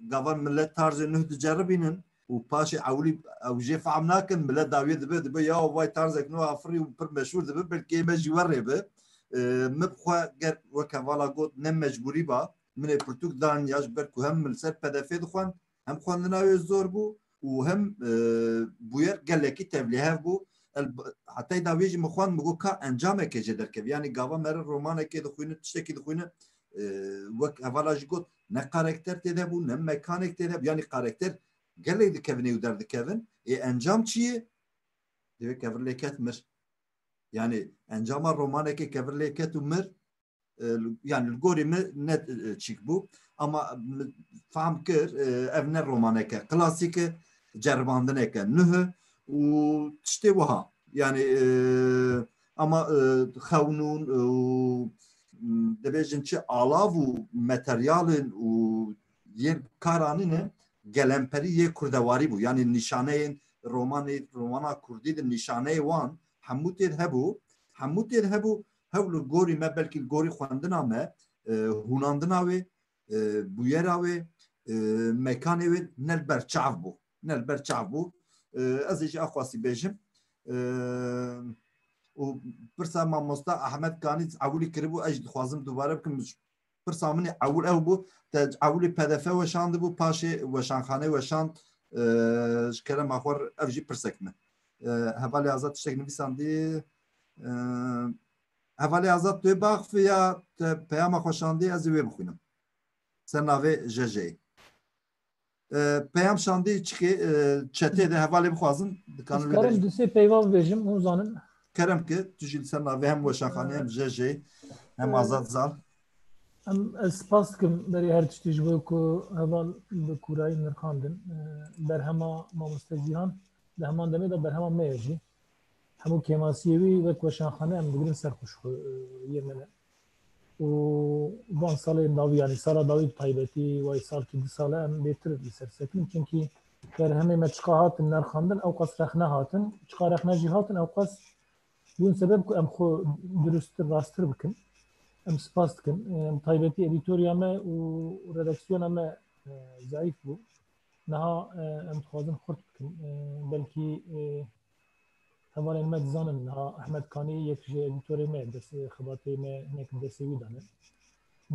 gava millet tarzê nuh diceribînin û paşê ewilî ew jê fehm nakin, millet dawiyê dibe, dibe ya vay tarzek nû afirî û pir meşhûr dibe, belkî ê me jî werê be. E, min bi xwe ger wek hevala got ne mecbûrî ba, min ê pirtûk dan ya ji ber ku hem min li ser P D F dixwend, hem xwendina wê zor bû û hem, e, bûyer gelekî tevlîhev bû. El-, hetayê dawiyê jî min xwend, min got ka encamekê jê derkevî. Yanî gava meriv romanekê dixwîne, tiştekî dixwîne, e, wek hevala jî got, ne karakter tê de bû, ne mekanek tê de bû. Yanî karakter gelek dikevin û derdikevin. Ê encam çi ye? Divê kevir lê ket mir. Yanî encama romanekê kevir lê ket û mir, e, yani li gorî min ne, e, çîk bû. Ama min fehm kir, e, ev ne romaneke klasîk e, ceribandineke nuh e û tiştê wiha. Yani, e, ama, e, xewnûn û, m, dibêjin çi alav û materyalin û yên karanîne gelemperî yê kurdewarî bû. Yani nîşaneyên romanê, romana kurdî de nîşaneyê wan hemû tê de hebû. Hemû tê de hebû. Hew li gorî me, belkî li gorî xwendina me, e, hûnandina wê, e, bûyera wê, e, mekanê wê ne li ber çav bû. Ne li ber çav bû. E, ez ê jî ew xwestî bêjim. E, û pirsa mamosta Ahmet Kanî ewilî kiribû, ez jî dixwazim dubare bikim. Pirsa min ê ewil ew bû, te ewilî P D F weşandibû, paşê weşanxanê weşand, e, ji kerema xwe ev jî pirsek min. E, hevalê Azad tiştek nivîsandî, e, hevalê Azad tu yê biaxivî ya te peyama xwe şandî, ez ê wê bixwînim. Ser navê J J'yê. E, peyam şandî çikê, e, çetê de hevalê bixwazin, dikanin Ez wê karim derê. du sê peyva bibêjim, hûn zanin. Kerem ki, tu jî li ser navê hem Weşanxanê, hem J J'yê, hem E, Azad Zal. Em, ez spas dikim berê her tiştî ji bo ku heval bi kûrayî nirxandin. E, berhema mamoste Cîhan, di heman demê de berhema me ye jî. Hemû kêmasiyê wî wek weşanxane em digirin ser xwe ji xwe, e, yê me ne. Û van salên dawî, yanî sala dawî bi taybetî, way salkî du sal e, em bêtir li ser sekin. Çimkî berhemê me çiqa hatin nerxandin, ewqas rexne hatin. Çiqa rexne jî hatin, ewqas bûn sebeb ku em xwe dirusttir, rasttir bikin. Em spas dikin. Em taybetî edîtoriya me û redaksiyona me, e, zeîf bû. Niha, e, em dixwazin xurt bikin. E, belkî, e, hevalên me dizanin, niha Ehmed Kanî yek ji edîtorê me, dest, xebatê me hinek destê wî dane.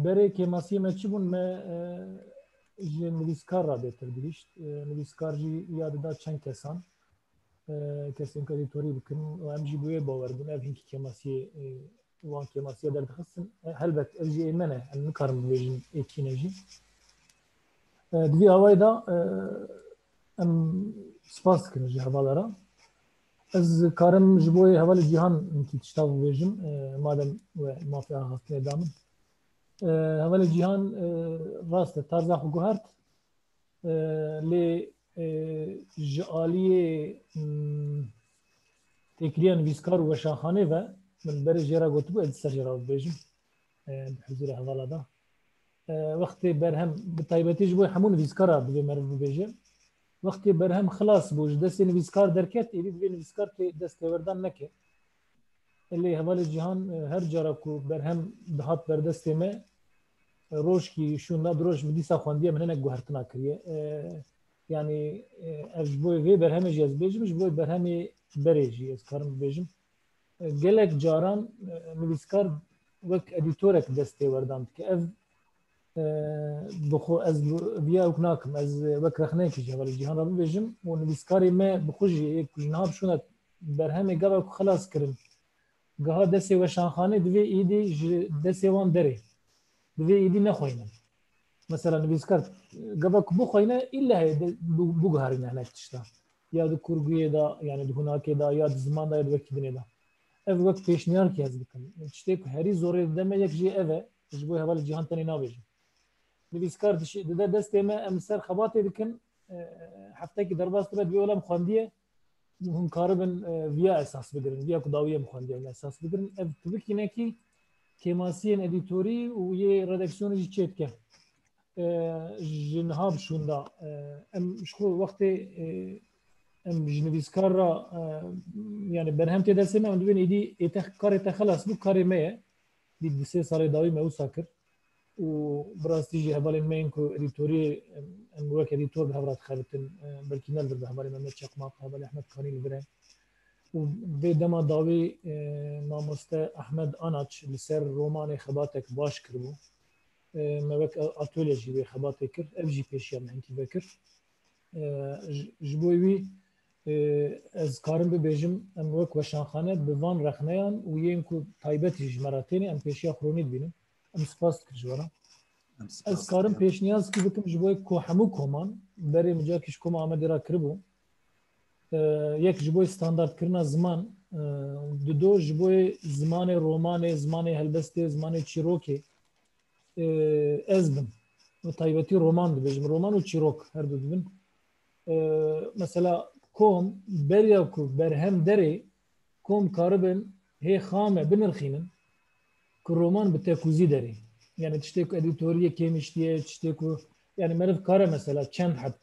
Berê kêmasiyê me çi bûn? Me, e, ji nivîskar re bêtir digihîşt. E, nivîskar jî ya dida çend kesan. E, kesên ku edîtorî bikin û em jî bi wê bawer bûn. Ev hinkî kêmasiyê, e, wan kêmasiya derdixistin. E, helbet ev jî ê me ne. Em nikarin bibêjin ê kî ne jî. E, di vî awayê de, e, em spas dikin ji hevala re. Ez karim ji bo hevalê Cîhan hinkî tişta bibêjim, e, madem we mafê axaftinê da min. E, hevalê Cîhan, e, rast e, tarza xwe guhert. E, lê, e, ji aliyê, mm, têkiliya nivîskar û weşanxanê ve, min berê jê re gotibû, ez di ser jê re bibêjim. E, bi huzûrê hevala de. E, wextê berhem, bi taybetî ji bo hemû nivîskara divê meriv bibêje. Wextê berhem xilas bû, ji destê nivîskar derket, êdî divê nivîskar tê dest têwerdan neke. Lê hevalê Cîhan, e, her cara ku berhem dihat ber destê me, e, rojkî şûnda du roj min dîsa xwendiye, min hinek guhertina kiriye. E, yanî, e, ev ji bo vê berhemê jî ez bêjim, ji bo berhemê berê jî ez karim bibêjim. E, gelek caran, e, nivîskar wek edîtorek dest têwerdan dike. Ev, e, bi xwe ez bi, viya ewk nakim. Ez wek rexneyekî ji hevalê Cîhan re bibêjim û nivîskarê me bi xwe jî ê ku ji niha bi şûna berhemê gava ku xilas kirin, giha destê weşanxanê, divê êdî ji destê wan derê. Divê êdî nexweynin. Mesela nivîskar gava ku bixweyne îlle heye de, bu-, biguherîne hinek tişta. ya di kurguyê de, yani di hunakê de, ya di ziman de, ya di wekî dinê de. Ev wek pêşniyar ki ez bikim. Tiştê ku herî zorê dide me yek jî ev e, ji bo hevalê cîhan tenê nabêjim. Nivîskar dişi-, dide destê me, em ser xebatê dikin, e, heftekî derbas dibe, divê wela em xwendiye, hûn karibin, e, viya esas bigirin, viya ku dawiyê em xwendiye esas bigirin. Ev tu bikî nekî kêmasiyên edîtorî û yê redaksiyonê jî çê dike. E, ji niha bi şûnda, e, em ji xwe wextê, e, em ji nivîskar re, e, yani berhem tê destê me, em dibên êdî ê te, karê te xelas bû, karê me ye. Dî du sê salê dawî me wisa kir. Û bi rastî jî hevalên me yên ku edîtoriyê, em, em wek edîtor bi hev re dixebitin, e, belkî ne li vir be, hevalê Mehmet Çakmak, hevalê Ehmed Kanî li vir e. Û vê dema dawî, e, mamoste Ehmed Anaç li ser romanê xebatek baş kiribû. E, me wek a-, atölye jî wê xebatê kir. Ev jî pêşiya me hinkî vekir. E, ji, ji bo wî, e, ez karim bibêjim, em wek weşanxane bi van rexneyan û yên ku taybetî ji me re têne, em pêşiya xronî dibînin. Em spas dikin ji we re. Em spas dikin. Ez karim pêşniyazkî bikim ji bo ku hemû koman, berê min carekî ji Koma Amedê re kiribû. E, yek ji bo standartkirina ziman, e, dido ji bo zimanê romanê, zimanê helbestê, zimanê çîrokê, e, ez bim. Bi taybetî roman dibêjim. Roman û çîrok her du dibin. E, mesela kom beriya ku berhem derê, kom karibin hê xame binirxînin ku roman bi tekûzî derê. Yani tiştê ku edîtoriyê kêmiştiye, tiştê ku, yani meriv kare mesela çend heb,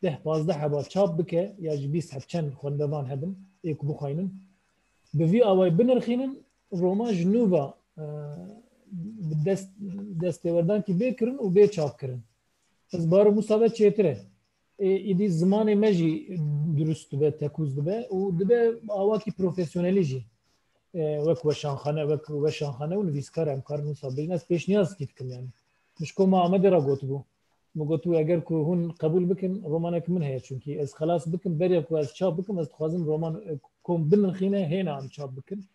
deh pazdeh heba çap bike, ya jî bîst heb çend xwendevan hebin, ê ku bixweynin. Bi vî awayî binirxînin, roman ji nû ve, e, bi dest, destêwerdankî bê kirin û bê çapkirin. Ez barim wisa be çêtir e. Ê, îdî zimanê me jî durust dibe, tekûz dibe û dibe awakî profesyonelî jî. E, wek weşanxane, wek weşanxane û nivîskar em karin wisa bêjin. Ez pêşniyazkî dikim yani. Min ji Koma Amedê re gotibû. Min gotibû, eger ku hûn qebûl bikin, romanek min heye çunkî. Ez xelas bikim, beriya ku ez çap bikim, ez dixwazim roman, e, kom binirxîne, hêna em çap bikin.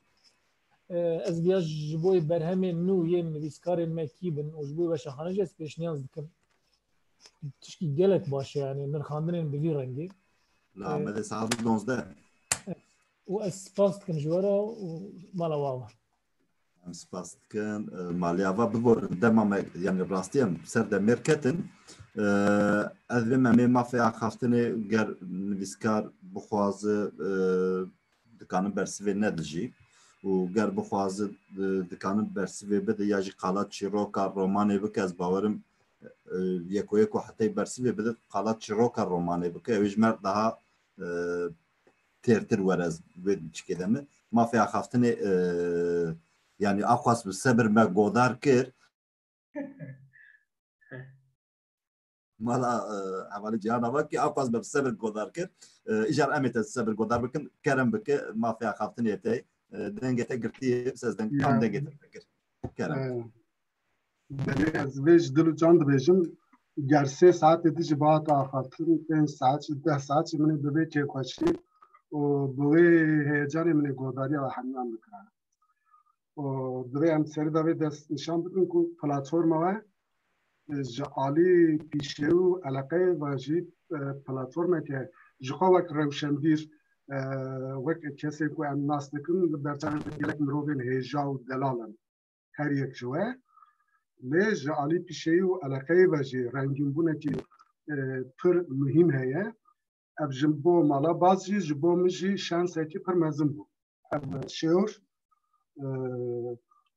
E, ez viya ji bo berhemên nû yên nivîskarên me kî bin û ji bo weşanxane jî ez pêşniyaz dikim. Tişkî gelek baş e, yani nirxandinên bi vî rengî. Na, e, me dê saet donzdeh. Û ez spas dikim ji we re û mala we ava. Em spas dikin. E, maliya va biborin dema me, yani rastî em ser demêr ketin. E, ez vê me mê mafê axaftinê ger nivîskar bixwaze, e, dikanin bersivê nedi jî. Û ger bixwaze, e, dikanin bersivê bide ya jî qala çîroka romanê bike, ez bawerim, e, yeko yeko hetey bersivê bide qala çîroka romanê bike. Ew ê ji me daha, e, têrtir were ez vê çikê de me. Mafê axaftinê, e, yani axwas bi sebir me godar kir. Mala, e, hevalê Cîhan Ava ki axwas be bi sebir godar kir. E, îcar em ê te sebir godar bikin. Kerem bike, mafê axaftinê te, e, dengê te girtiye, bi ses deng, tam dengê te vekir. Kerem. E, belê ez vê ji dil û can dibêjim. Ger sê saetê dijî bihat axaftin, pênc saet jî, deh saet jî min ê bi vê kêfxweşî û bi wê heyecanê min ê godariya we hemiyan bikirane. Û divê em serî de vê dest nîşan bikin ku platforma we, e, ji alî pîşeyî û eleqeyê ve jî, e, platformeke ji xwe wek rewşenbîr, e, wek kesê ku em nas dikin, li ber çavê gelek mirovên hêja û delal in. Her yek ji we. Lê ji alî pîşeyî û eleqeyê ve jî rengînbûnekî, e, pir muhîm heye. Ev ji bo mala baz jî, ji bo min jî şansekî pir mezin bû. Ev şêwr, e,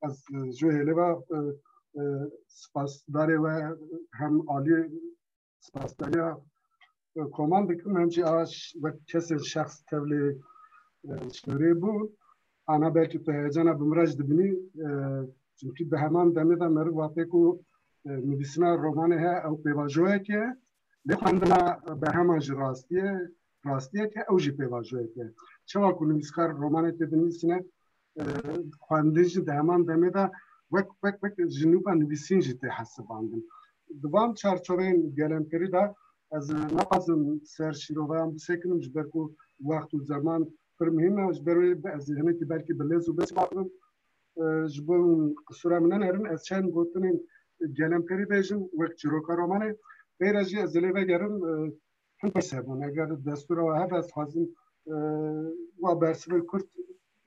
ez ji wê hêlê ve, e, e, spasdarê we hem alî spasdariya, e, koman dikim, hem jî a ş-, wek kesên şexs tevlê, e, şêwrê bû. Ana belkî tu heyecana bi min re jî dibînî, e, çimkî di heman demê de meriv wextê ku, e, nivîsîna romanê heye, ew pêvajoyek e. Lê xwendina berheman jî rastî ye, rastiyek e, ew jî pêvajoyek e. Çawa ku nivîskar romanekê dinivîsîne, e, xwendin jî di heman demê de wek, wek, wek ji nû ve nivîsîn jî tê hesibandin. Di van çarçoveyên gelemperî de ez naxwazim ser şîroveyan bisekinim, ji ber ku wext û zeman pir muhîm e, ji ber wê ez hinekî belkî bi lez û bez bavim. E, ji bo qisûra min nenerin, ez çend gotinên gelemperî bêjim, wek çîroka romanê. Peyre jî ez ê lê vegerim, e, hin pirs hebûn. Eger destûra we hebe, ez dixwazim, e, wa bersivên kurt,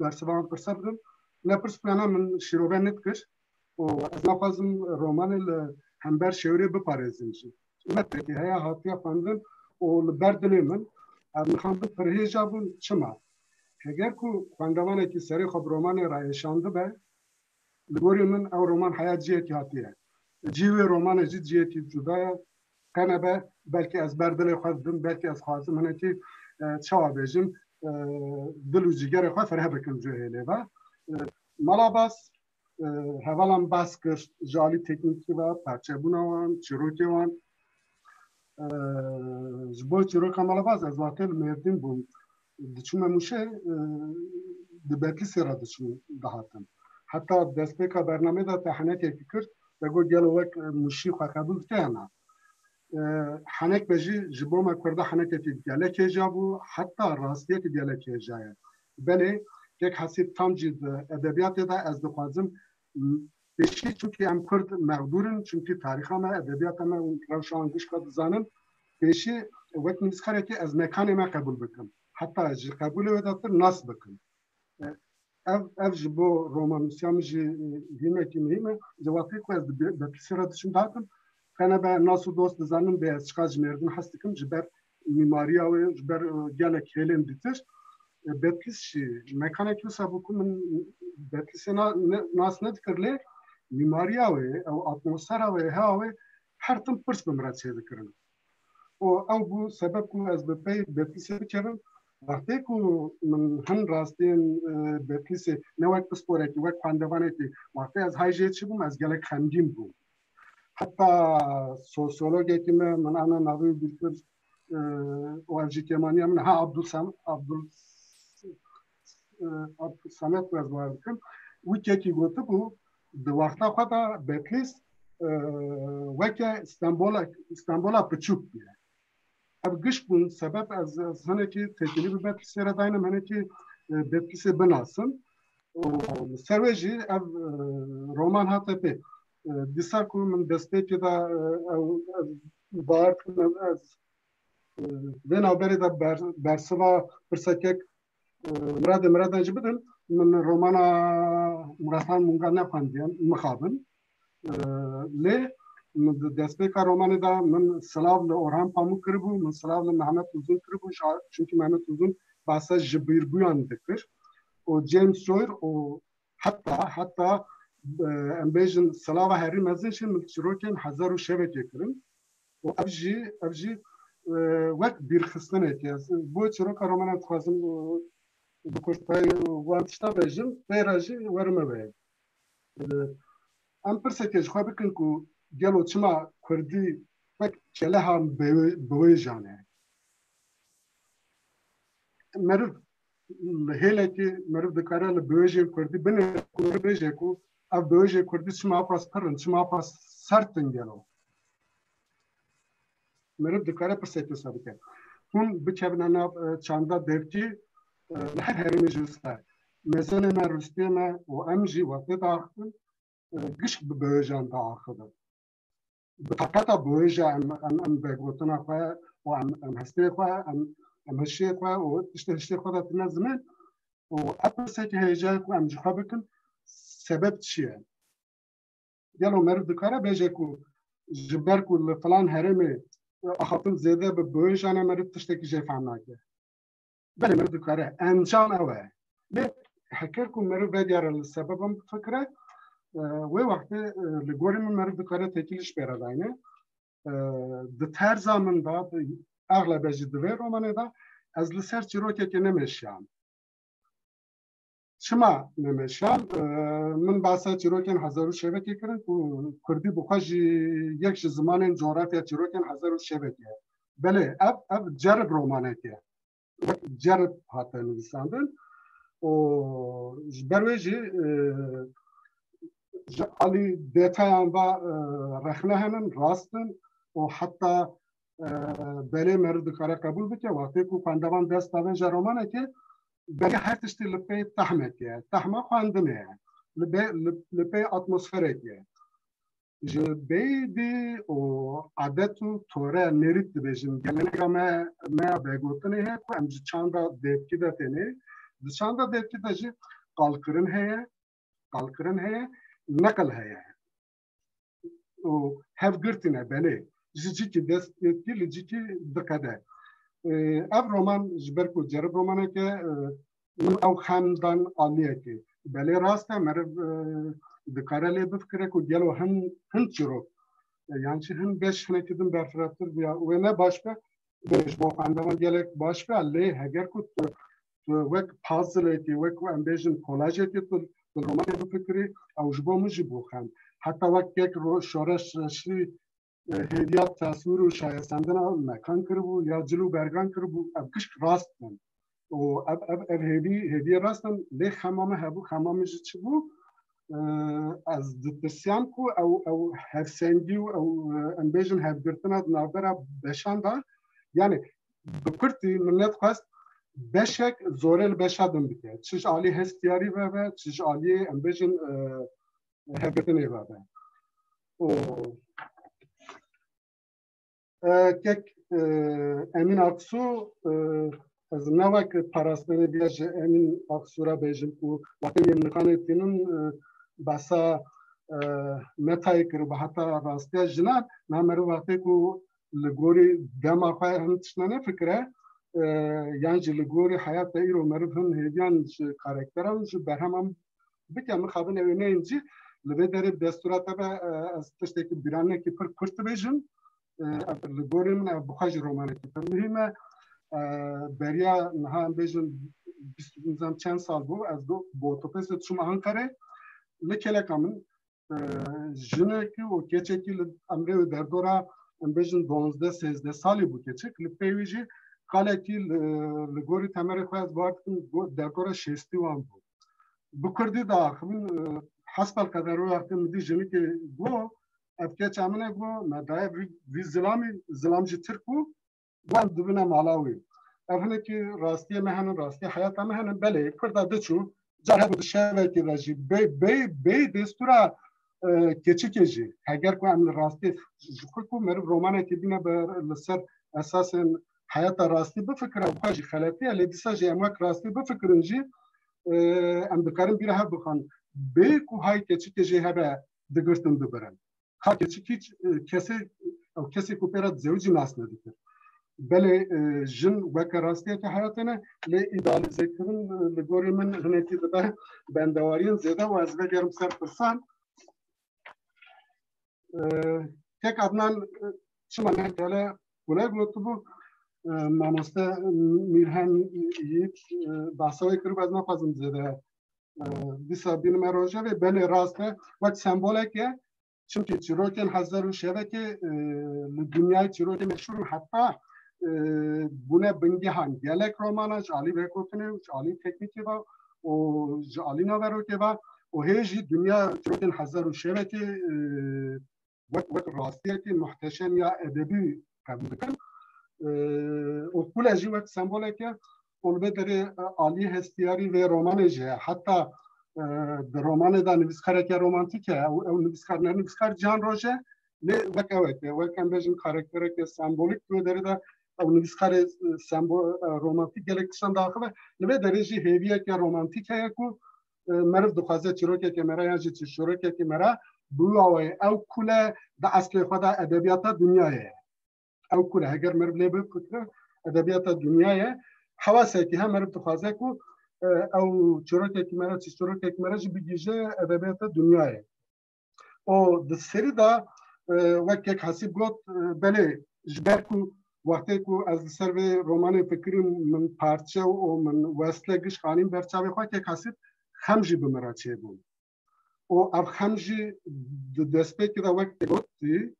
bersiva wan pirse bidim. Ne pirs bûyana min şîrove nedikir. Û ez naxwazim romanê li hember şêwirê biparêzim jî. Metrekî heye hatiye xwendin û li ber dilê min, ev nixandin pirhêja bûn. Çima? Heger ku xwendevanekî serê xwe bi romanê re êşandibe, li gorî min ew roman heya cihekî hatiye. Cihê wê romanê jî cihekî cuda ye. Qe nebe belkî ez ber dilê xwe didim, belkî ez xwazim hinekî, e, çawa bêjim, e, dil û cîgerê xwe fireh bikim ji hêlê ve. E, Malabas, e, hevalan behs kir ji alî teknîkî ve, parçebûna wan, çîrokê wan. E, ji bo çîroka Malabas ez wextê li Mêrdîn bûm. Diçûme Mûşê, e, di Betlîsê re diçûm dihatim. Heta destpêka bernamê de te henekekî kir, te got gelo wek, e, Mûşî xwe qebûl dike ya na? E, henek be jî ji bo me Kurda henekekî gelek hêja bû, heta rastiyekî gelek hêja ye. Belê, kek Hesîb tam jî di edebiyatê de ez dixwazim, m, pêşî çunkî em Kurd mexdûr in, çunkî tarîxa me, edebiyata me û rewşa wan gişka dizanin, pêşî wek nivîskarekî ez mekanê me qebûl bikim. Heta ji qebûlê wê de tir nas bikim. E, ev, ev ji bo romanûsiya min jî, e, hîmekî muhîm e. Ji wextê ku ez di Be-, Betlîsê re diçim dihatim, qe nebe nas û dost dizanin bê ez çiqas ji Mêrdîn hez dikim, ji ber mîmariya wê, ji ber, e, gelek hêlên dîtir. E, Betlîs jî mekanekî wisa bû ku min Betlîsê na-, ne-, nas nedikir, lê mîmariya wê, ew atmosfera wê, hewa wê her tim pirs bi min re çêdikirin. Û ew bû sebeb ku ez bi pey Betlîsê bikevim. Wextê ku min hin rastiyên, e, Betlîsê ne wek pisporekî, wek xwendevanekî, wextê ez hay jê çi bûm, ez gelek xemgîn bûm. Heta sosyologekî me, min ana navê wî bîr kir, e, û ev jî kêmaniya min, ha, Abdul Sam-, Abdul, e, Abdul Samet, ez bawer dikim. Wî kekî gotibû, di wexta xwe de Betlîs, e, weke Stenbola, Stenbola piçûk bûye. Ev giş bûn sebeb ez, ez hinekî têkilî bi Betlîsê re daynim, hinekî, e, Betlîsê binasim. Û li ser wê jî ev, e, roman hate pê. E, dîsa ku min destpêkê de, e, ew, ez bawer dikim, ez, e, vê navberê de ber-, bersiva pirsekek, e, Miradê Miradan jî bidim. Min romana Murathan Munga nexwendiye, mixabin. E, lê min di destpêka romanê de min silav li Orhan Pamuk kiribû, min silav li Mehmet Uzun kiribû, ji, çunkî Mehmet Uzun behsa ji bîrbûyan dikir. Û James Joyce û heta, heta, e, em bêjin silava herî mezin jî min çîrokên Hezar û Şevekê kirin. Û ev jî, ev jî, e, wek bîrxistinekê. Ez bo çîroka romanê dixwazim, e, bi kurtayî wan tişta bêjim, pê re jî werim eve. E, em pirsekê ji xwe bikin ku gelo çima kurdî wek keleha biwê-, biwêjan e? Meriv li hêlekê meriv dikare li biwêjên kurdî binêre ku meriv bêje ku ev biwêjên kurdî çima pas pir in, çima pas sert in gelo? Meriv dikare pirsekê wisa bike. Hûn bikevine nav, e, çanda devkî, e, li her herêmê jî wisa ye. Mezenê me, rûspiyê me û em jî wextê diaxivin, e, gişk bi biwêjan diaxivin. Bi taqeta biwêja em, em, em vegotina xwe û em, em hestê xwe, em, em hişê xwe û tiştê hişê xwe de tine zimên û ev pirsekê hêja ye ku em ji xwe bikin, sebeb çi ye? Gelo meriv dikare bêje ku ji ber ku li filan herêmê axaftin zêde bi biwêjan e, meriv tiştekî jê fehm nake? Belê, meriv dikare. Encam ew e. Lê heker ku meriv vediyare li sebeban bifikire, e, wê wextê, e, li gorî min meriv dikare têkilî ji pê re dayne. E, di terza min de, di, exlebe jî di vê romanê de ez li ser çîrokekê nemeşiyam. Çima nemeşan? E, min behsa çîrokên Hezar û Şevekê kirin ku kurdî bi xwe jî yek ji zimanên cografya çîrokên Hezar û Şevekê ye. Belê, ev, ev cerib romanek e. Wek cerib hate nivîsandin. Û ji ber wê jî, e, ji alî detayan ve, e, rexne henin, rast in û heta, e, belê meriv dikare qebûl bike. Wextê ku xwendevan dest davêje romanekê, belê her tiştî li pey tehmekê ye. Tehma xwendinê ye. Li bê-, li, li pey atmosferekê ye. Ji bêdî û adet û tore nêrît dibêjin. Gelenek me, me ya vegotinê heye ku em ji çanda dêvkî de têne. Di çanda dêvkî de jî qalkirin heye, qalkirin heye, neqil heye. Û hevgirtine, belê. Ji cîkî dest dêvkî, li cîkî diqede. Ee, ev roman ji ber ku cerib romaneke, e, min ew xem dan aliyekê. Belê rast e, meriv, e, dikare lê bifikire ku gelo hin, hin çîrok, e, yan jî hin beş hinekî din berfirehtir bûya. Wê ne baş be, wê ji bo xwendevan gelek baş be, lê heger ku tu, tu wek puzzleekî, wek ku em bêjin kolajekê tu, tu romanê bifikirî, ew ji bo min jî bû xem. Heta wek yek ro-, şoreş reşî, e, hêviya teswîr û şayestendina mekan kiribû ya cil û bergan kiribû, ev gişt rast in. Û ev, ev, ev hêvî, hêviyê rast in, lê xema min hebû, xema min jî çi bû? E, ez ditirsiyam ku ew, ew hevsengî û ew, e, em bêjin hevgirtina di navbera beşan de, yani bi kurtî min nedixwest beşek zorê li beşa din bike. Çi ji alî hestiyarî ve be, çi ji alî em bêjin, e, hevgirtinê ve be. Û, e, kek, e, Emîn Aksu, e, ez ne wek parastinê viya ji Emîn Aksu re bêjim ku wextê yên nikanê tînin, e, besa, e, metayê kiribe heta rastiya jinan, na meriv wextê ku li gorî dema xwe hin tiştine nefikire, e, yan jî li gorî heyata îro meriv hin hêviyan ji karakteran, ji berheman bike, mixabin ew ê neyên cî. Li vê derê bi destûra te be, e, ez tiştekî bîranekî pir kurt dibêjim. E, ev li gorî min ev bi xwe jî romanekî pir muhîm e. E, beriya niha em bêjin bîst nizam çend sal bû, ez do, bi otobusê diçûm Anqerê. Li kêleka min, e, jinekî û keçekî li emrê wê derdora, em bêjin, duwazdeh sêzdeh salî bû keçik. Li pey wî jî kalekî li, li gorî temerê xwe ez bawer dikim, go-, derdora şêstî wan bû. Bi kurdî diaxivin, e, hesbel qeder wê wextê min dî jinikê got, ev keça min e, got, me daye vî, vî zilamî, zilam jî tirk bû, wan dibine mala wî. Ev hinekî rastiyê me henin, rastiyê heyata me henin. Belê, kurda diçû, car hebû di şevekê de jî bê, bê, bê destûra, e, keçikê jî. Heger ku em li rastî ji xwe ku meriv romanekê bîne be li ser esasên heyata rastî bifikire, bi xwe jî xeletî ye, lê dîsa jî em wek rastî bifikirin jî, e, em dikarin bîra hev bixin. Bê ku hay keçikê jê hebe digirtin dibirin. Ka keçik hiç, e, kesê, ew kesê ku pê re dizewicî nas nedikir. Belê, e, jin weke rastiyeke heyatê ne, lê îdealîzekirin, e, li gorî min hinekî dibe bendewariyên zêde û ez vegerim ser pirsan. E, kek Adnan, e, çima ne tele gule gotibû, e, mamoste Mîrhem Yiğit, e, behsa wê kiribû, ez naxwazim zêde, e, dîsa bînime rojevê. Belê rast e, wek sembolek e, çimkî çîrokên Hezar û Şevekê, e, li dinyayê çîrokên meşhûr in, heta, e, bûne bingehan gelek romana ji alî vegotinê û ji alî teknîkê ve û ji alî naverokê ve û hê jî dinya çîrokên Hezar û Şevekê, e, wek, wek rastiyekî muhteşem ya edebî qebûl dikin. E, û kule jî wek semboleke û li vê derê, e, alî hestiyarî vê romanê jî heye. Heta, e, di romanê de nivîskareke romantîk heye. Ew, ew nivîskar ne nivîskar Cihan Roj e, lê wek ewek e. Wek em bêjin karaktereke sembolîk di wê derê de ew nivîskarê, e, sembol, e, romantîk gelek tiştan diaxive. Li vê derê jî hêviyeke romantîk heye ku, e, meriv dixwaze çîrokeke me re yan jî çîrokeke me re bi wî awayî ew kule di eslê xwe de edebiyata dinyayê ye. Ew kule, heger meriv lê bifikire, edebiyata dinyayê ye. Hewasekî he meriv dixwaze ku, e, ew çîrokekî me re, çîrokekî me re jî bigihîje edebiyata dinyayê. Û di serî de, e, wek kek Hesîb got, e, belê, ji ber ku wextê ku ez li ser vê romanê fikirîm, min parçe û min wesle gişk anîn ber çavê xwe, kek Hesîb xem jî bi min re çêbû. Û ev xem jî di destpêkê de wek te gotî,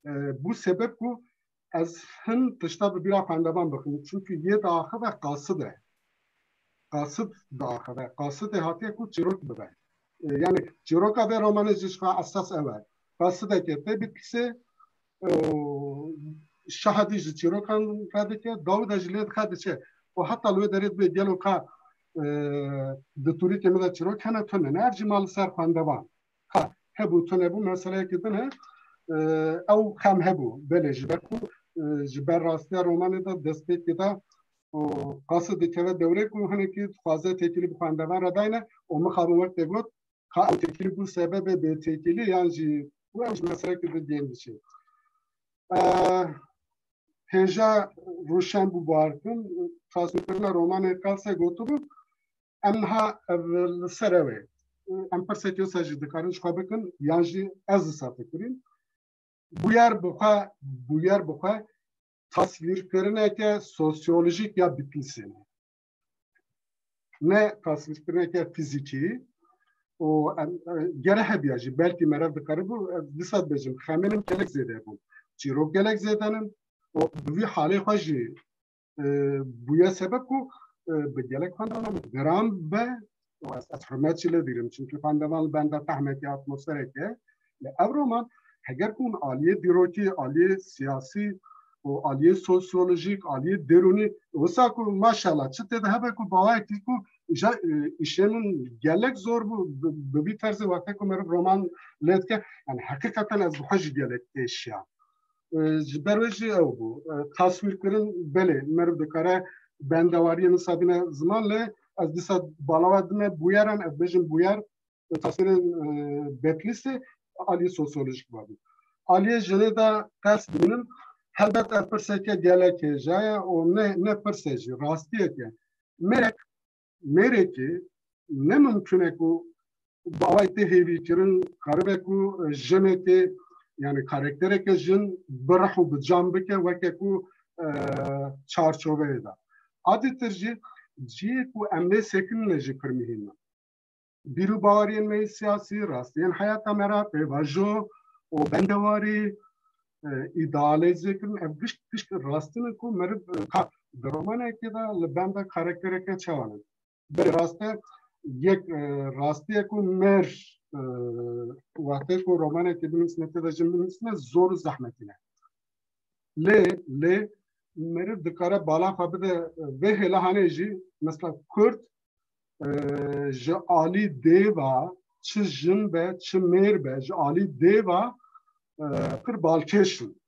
e, bû sebeb ku ez hin tişta bi bîra xwendevan bixim. Çimkî yê diaxive qasid e. Qasid diaxive. Qasidê hatiye ku çîrok bibe. E, yani çîroka vê romanê jî ji xwe esas ew e. Qasideke tê bît pisê, e, şahidî ji çîrokan re dike, dawî de jî lê dixe diçe. Û heta li wê derê dibê gelo ka, e, di tûrîkê min de çîrok hene tune ne. Ev jî ma li ser xwendevan. Ka hebû, tune bû, meseleyekî din e. E, ew xem hebû, belê, ji ber ku, e, ji ber rastiya romanê de destpêkê de û qasê dikeve dewrê ku hinekî dixwaze têkilî bi xwendevan re dayne û mixabin wek te got, ka ew têkilî bû sebebê bêtêkilî yan jî û ew ji meselekî din diyên diçe. E, hêja rûşen bû bahartin, tasnîfkirina romanê Qelsê gotibû, em niha ev li ser ew ê. Em pirsekê wisa jî dikarin ji xwe bikin, yan jî ez wisa fikirîm. Bûyer bi xwe, bûyer bi xwe tasvîrkirineke sosyolojîk ya Bitlîsê ne. Ne tasvîrkirineke fîzîkî û em, e, gere hebiya jî, belkî meriv dikaribû, ez dîsa dibêjim, xemênin gelek zêde bûn. Çîrok gelek zêde nin û bi vî halê xwe jî, e, bûye sebeb ku, e, bi gelek xwendevan giran be û ez, ez hurmet jî lê dîrim. Çimkî xwendevan li benda fehmekê, atmosfereke, li ev roman, heger ku hûn aliyê dîrokî, aliyê siyasî û aliyê sosyolojîk, aliyê derûnî, wisa ku maşallah çi tê de hebe ku bawayekî ku îja, e, îşê min gelek zor bû, bi, bi vî terzê wextê ku meriv roman lê dike, yani heqîqeten ez bi xwe jî gelek êşiyam. E, ji ber wê jî ew bû. E, taswîrkirin, belê, meriv dikare bendewariyê wisa bîne ziman, lê ez dîsa balawa dime bûyeran, ez bêjim bûyer, e, taswîrên, e, Betlîsê aliyê sosyolojîk ve bû. Aliyê jinê de qels bînin, helbet ev pirseke gelek hêja ye û ne, ne pirsê jî, rastiyek e. Mêrek mêrekê ne mimkun e ku bi awayî tê hêvîkirin karibe ku jinekê, yani karaktereke jin bi rih û bi can bike weke ku, e, çarçoveyê de. Adîtir jî cihê ku em lê sekinine jî pir muhîm e. Bîr û baweriyên me yê siyasî, rastiyên heyata me re, pêvajo û bendewarî, e, îdealîze kirin, ev gişt, gişt rastî ne ku meriv, e, ka di romanekê de li benda karaktereke çawa ne. Belê rast e, yek, e, rastî ye ku mêr, e, wextê ku romanekê binivîsine, tê de jin binivîsine, zor û zehmetî ne. Lê, lê meriv dikare bala xwe bide, e, vê hêla hanê jî, mesela Kurd, e, ji alî dê ve, çi jin be, çi mêr be, ji alî dê ve, e, pir balkêş in.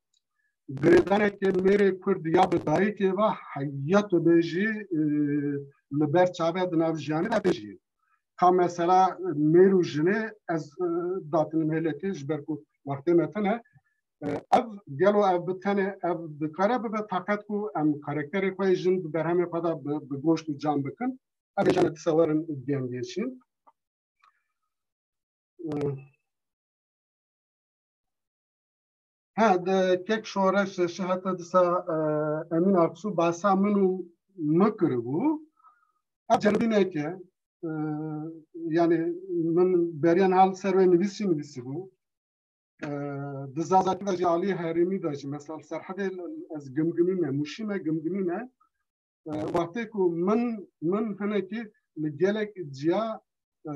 Girêdaneke mêrê Kurd ya bi dayikê ve heya tu bêjî, e, li ber çav e, di nav jiyanê de tê jî. Ka mesela mêr û jinê ez, e, datinim hêlekê ji ber ku wextê me tune. E, ev gelo ev bi tenê ev dikare bibe taqet ku em karakterê xwe yê jin di berhemê xwe de bi, bi goşt û can bikin. Ev ê jane dîsa werin gengê çîn. E, Ha, de kek Şoreş şi heta dîsa, e, Emîn Aksu basa min û min kiribû. Ev ceribîneke, e, yani min beriya niha li ser wê nivîsî nivîsîbû. E, di zazakî de jî alî herêmî de jî, mesela li Serhedê ez gimgimî me, Mûşî me gimgimî me. E, wextê ku min, min hinekî li gelek ciya, e,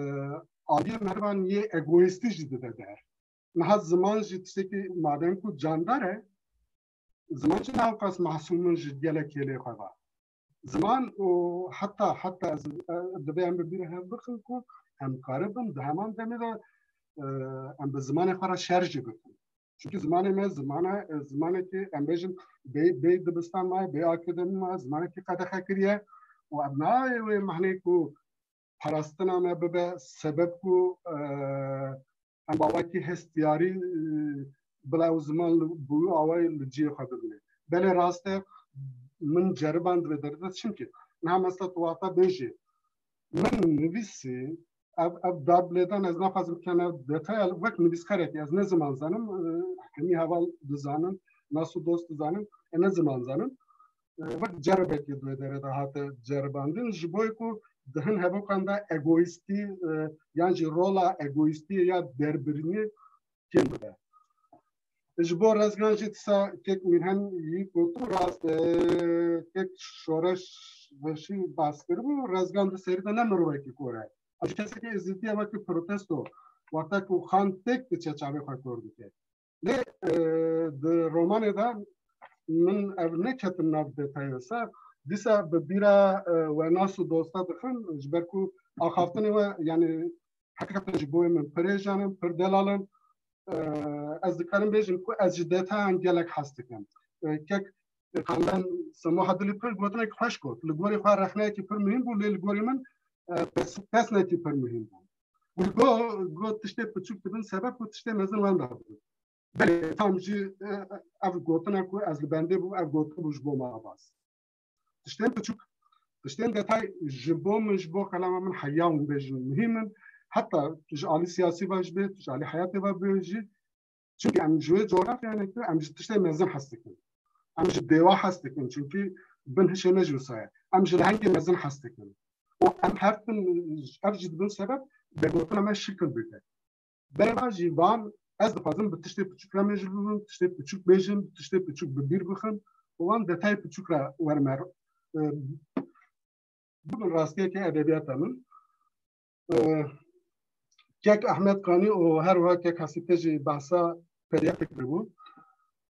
aliyê merivan yê egoîstî jî dide der. Niha ziman jî tiştekî madem ku candar e, ziman jî ne ewqas masûm in ji gelek hêlê xwe ve. Ziman û heta, heta ez, e, divê em bi bîr hev bixin ku em karibin di heman demê de, e, em bi zimanê xwe re şer jî bikin. Çimkî zimanê me zimana, e, zimanekî em bêjin bê, bê dibistan maye, bê akademî maye, zimanekî qedexe kiriye û ev nayê wê mehnê ku parastina me bibe sebeb ku, e, em bi awayekî hestiyarî, e, bila ew ziman li, bi wî awayî li cihê xwe bibîne. Belê rast e, min ceriband vê derdê de, çimkî niha mesela tu wata bêjî, min nivîsî, ev, ev darb lêdan ez naxwazim kene detaya, wek nivîskarekî ez ne ziman zanim, e, hemî heval dizanin, nas û dost dizanin, e, ne ziman zanim. E, wek ceribekî di wê derê de hate ceribandin, ji bo ku di hin hevokan de egoîstî, e, yan jî rola egoîstiyê ya derbirinê kêm bibe. Ji bo Rezgan jî dîsa kek Mîrhem yî gotin rast, e, kek Şoreş Reşî bas kiribû, Rezgan di serî de ne mirovekî kor e. Ev kesekî êzîdî ye wekî protesto, wexta ku xan têk diçe çavê xwe kor dike. Lê, e, di romanê de min ev neketim nav detayê ser, dîsa bi bîra, e, we nas û dosta dixin, ji ber ku axaftinê we, yani heqîqeten ji bo min pir hêjan in, pir delal in. E, ez dikarim bêjim ku ez ji detayan gelek hez dikim. E, kek Xandan Semo Hedilî pir gotinek xweş got. Li gorî xwe rexneyekî pir muhîm bû, lê li gorî min, e, pes-, pesnekî pir muhîm bû. Got, got tiştê piçûk dibin sebeb ku tiştê mezin wenda bibin. Belê, tam jî, e, ev gotinek ku ez li bendê bûm, ev gotin bû ji bo me bas. Tiştên piçûk, tiştên detay ji bo min, ji bo qelema min heya hûn bêjin muhîm in. Heta tu ji alî siyasî ve jî bê, tu ji alî heyatê ve bê jî. Çimkî em ji wê coğrafyanê ku em ji tiştê mezin hez dikin. Em ji dêwa hez dikin. Çimkî bin hişê me jî wisa ye. Em ji lehengê mezin hez dikin. Û em her tim ev jî dibin sebeb bergotina me şikil bike. Berê va jî van, ez dixwazim bi tiştê piçûk re meşgûl bibim, tiştê piçûk bêjim, tiştê piçûk bi bîr bixim û wan detayê piçûk re werime. E, bibin rastiyeke edebiyata min. E, kek Ahmet Kanî û her wiha kek Hesîte jî behsa pediyafê kiribû.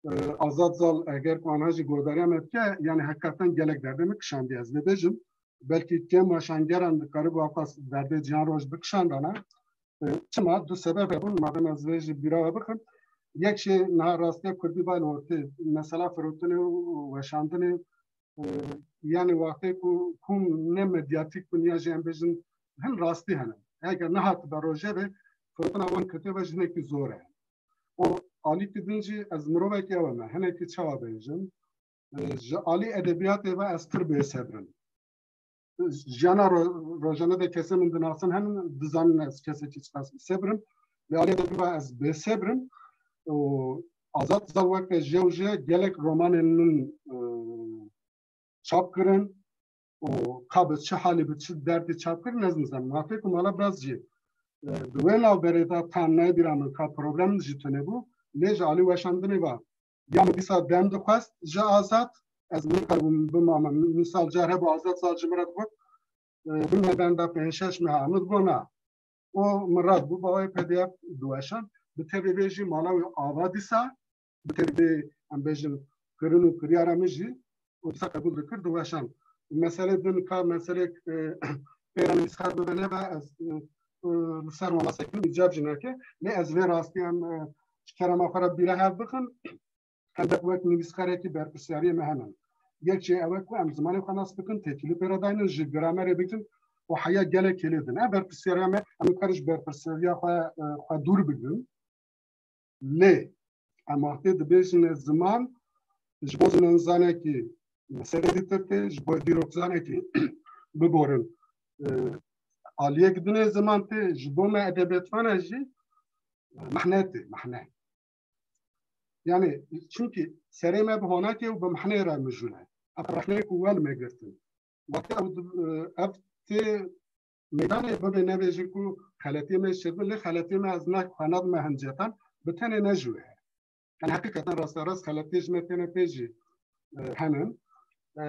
E, Azad Zal eger ku anha jî guhdariya me bike, yani heqîqeten gelek derdê min kişandiye, ez vê bêjim. Belkî kêm weşangeran dikaribû ewqas derdê Cihan Roj bikişandana. E, çima? Du sebeb hebûn, madem ez vê jî bîra we bixim. Yek jî niha rastiya kurdî va li ortê, mesela firotinê û weşandinê, e, yani wextê ku hûn ne medyatîk bin ya jî em bêjin hin rastî hene. Eger nehatibe rojevê, firotina wan ketiye ve ji hinekî zor e. Û alîkî din jî ez mirovekî ew me, hinekî çawa bêjim, e, ji alî edebiyatê ve ez pir bêsebr im. Jiyana ro-, rojane de kesê min dinasin henin, dizanin ez kesekî çiqas bêsebr im. Lê alî edebiyatê ve ez bêsebr im. Û Azad Zal weke jew jê gelek romanên min, e, çap kirin û ka bi çi halî, bi çi derdî çap kirin, ez nizanim. Ma fêr ku mala biraz jî, e, di wê navberê de tam nayê bîra min ka problem jî tune bû, lê ji alî weşandinê ve ya min dîsa dem dixwest ji Azad, ez nikaribûm bimame. Misal car hebû Azad Zal ji min re digot, e, bimê benda pênc şeş meha, min digot na. Û min rast bû, bi awayê P D F diweşand. Bi tevî vê jî mala wî ava dîsa, bi tevî vê, em bêjin, kirin û kiryara min jî û dîsa qebûl dikir, diweşand. Meselê din ka meselek, e, pêra nivîskar bibe nebe, ez, e, e, li ser wan basekim, îcab jî nake. Lê ez vê rastî em, e, ji kerema xwe re bîra hev bixin. Em wek nivîskarekî berpirsyariyê me hene. Yek jê ew e ku em zimanê xwe nas bikin, têkilî pê re daynin, ji gramerê bikin û heya gelek hêlê din. Ev berpirsyariya me, em nikarin ji berpirsyariya xwe, e, xwe dûr bigrin. Lê em wextê dibêjin ziman ji bo zimanzanekî meselê dîtir tê, ji bo dîrokzanekî biborin, e, aliyek dinê ziman tê, ji bo me edebiyatxane jî, e, mehne tê, mehne. Yani, çimkî serê me bi honakê û bi mihnê re mijûl e. Ev rexneyê ku we li me girtin. Wextê ew di-, ev tê meydanê, bibê nebêjin ku xeletiyê me çêdibin, lê xeletiyê me ez ne xwe nadime hincêtan, bi tenê ne ji wê ye. Yani heqîqeten rasterast xeletiyê ji me têne pê jî, e, henin. E,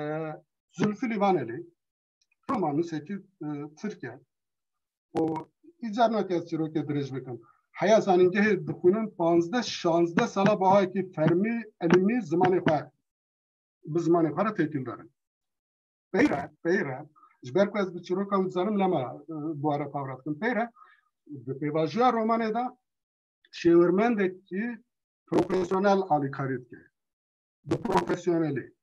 Zulfî Lîvanelî, roman nûsekî, e, Tirk e. Û îcar nake ez çîrokê dirêj bikim. Heya zanîngehê dixwînin, panzdeh şanzdeh sala bi awayekî fermî, elimî zimanê xwe, bi zimanê xwe re têkildar in. Peyre, peyre, ji ber ku ez bi çîroka wî dizanim, lema, e, bi we re pavra dikim. Peyre, di pêvajoya romanê de şêwirmendekî profesyonel alîkarî dike. Bi profesyonelî.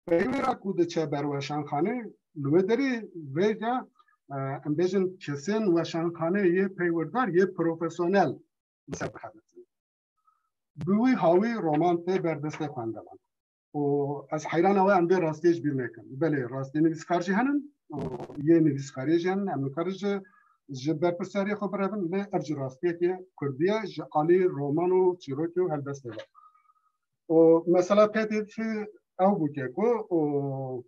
Peyvê re ku diçe ber weşanxanê, li wê derê vêca, e, em bêjin kesên weşanxanê yê peywirdar, yê profesyonel li ser dixebitin. Bi wî hawî roman tê ber destê xwendevan. Û ez heyrana we em vê rastiyê ji bîr nekin. Belê, rastiyê nivîskar jî henin, û yê nivîskariyê jî henin, em nikarin ji, ji berpirsyariyê xwe birevin, lê ev jî rastiyekê kurdî ye, ji alî roman û çîrokê û helbestê ve. Û mesela P D F ew bûke ku, û,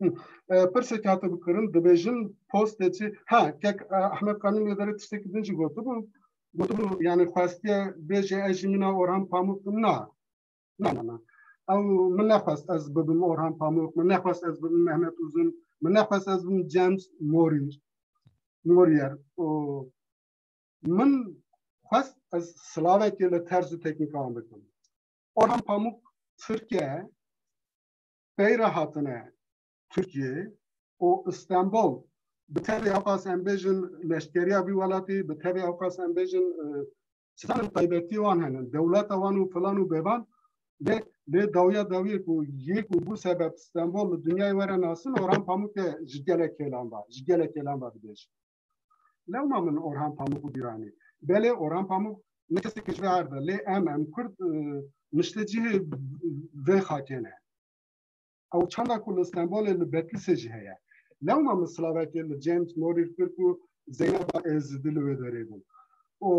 Hı. E, pirsek hate bikirin, dibêjin postê çi? Ha, kek, e, Ahmet Kanî lê derê tiştekî din jî gotibû. Gotibû, yani xwestiye bêje ez jî mîna Orhan Pamuk bim. Na. Na, na, na. Ew min nexwest ez bibim Orhan Pamuk, min nexwest ez bibim Mehmet Uzun, min nexwest ez bibim James Morir, Morier. O, min xwest ez silavekê li terz û teknîka wan bikim. Orhan Pamuk Tirk e, pey re hatine Tirkiyeyê, û Stenbol bi tevî ewqas em bêjin leşkeriya vî welatî, bi tevî ewqas em bêjin, e, çizanin taybetî wan hene, dewleta wan û filan û bevan, lê, lê dawiya dawiyê ku yê ku bû sebeb Stenbol li dinyayê were nasin, Orhan Pamuk e ji gelek hêlan ve, ji gelek hêlan ve dibêjin. Lewma min Orhan Pamuk û bîranî. Belê Orhan Pamuk ne kesek ji vê erdê, lê em, em Kurd, e, niştecihê vê xakê ne. Ew çanda ku li Stenbolê, li Betlîsê jî heye. Lewma min silavekê li James Morir kir ku Zeyneba Êzidî li wê derê bû. Û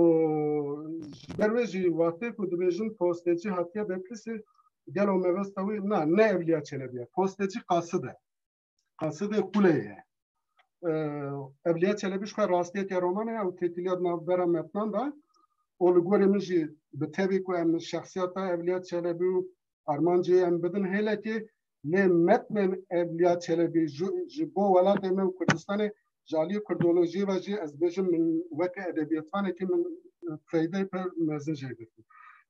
ji ber wê jî wextê ku dibêjin postecî hatiye Betlîsê, gelo mebesta wî, na, ne Evliya Çelebî ye. Postecî qasid e. Qasidê Quleyê ye. E, Evliya Çelebî ji xwe rastiyeke romanê ye û têkiliya di navbera metnan de. Û li gorî min jî bi tevî ku em şexsiyeta Evliya Çelebî û armancê em bidin hêlekê, lê metnên Evliya Çelebî ji, ji bo welatê me û Kurdistanê ji aliyê kurdolojiyê ve jî ez bêjim min weke edebiyatvanekî min feydeyê pir mezin jê girtî.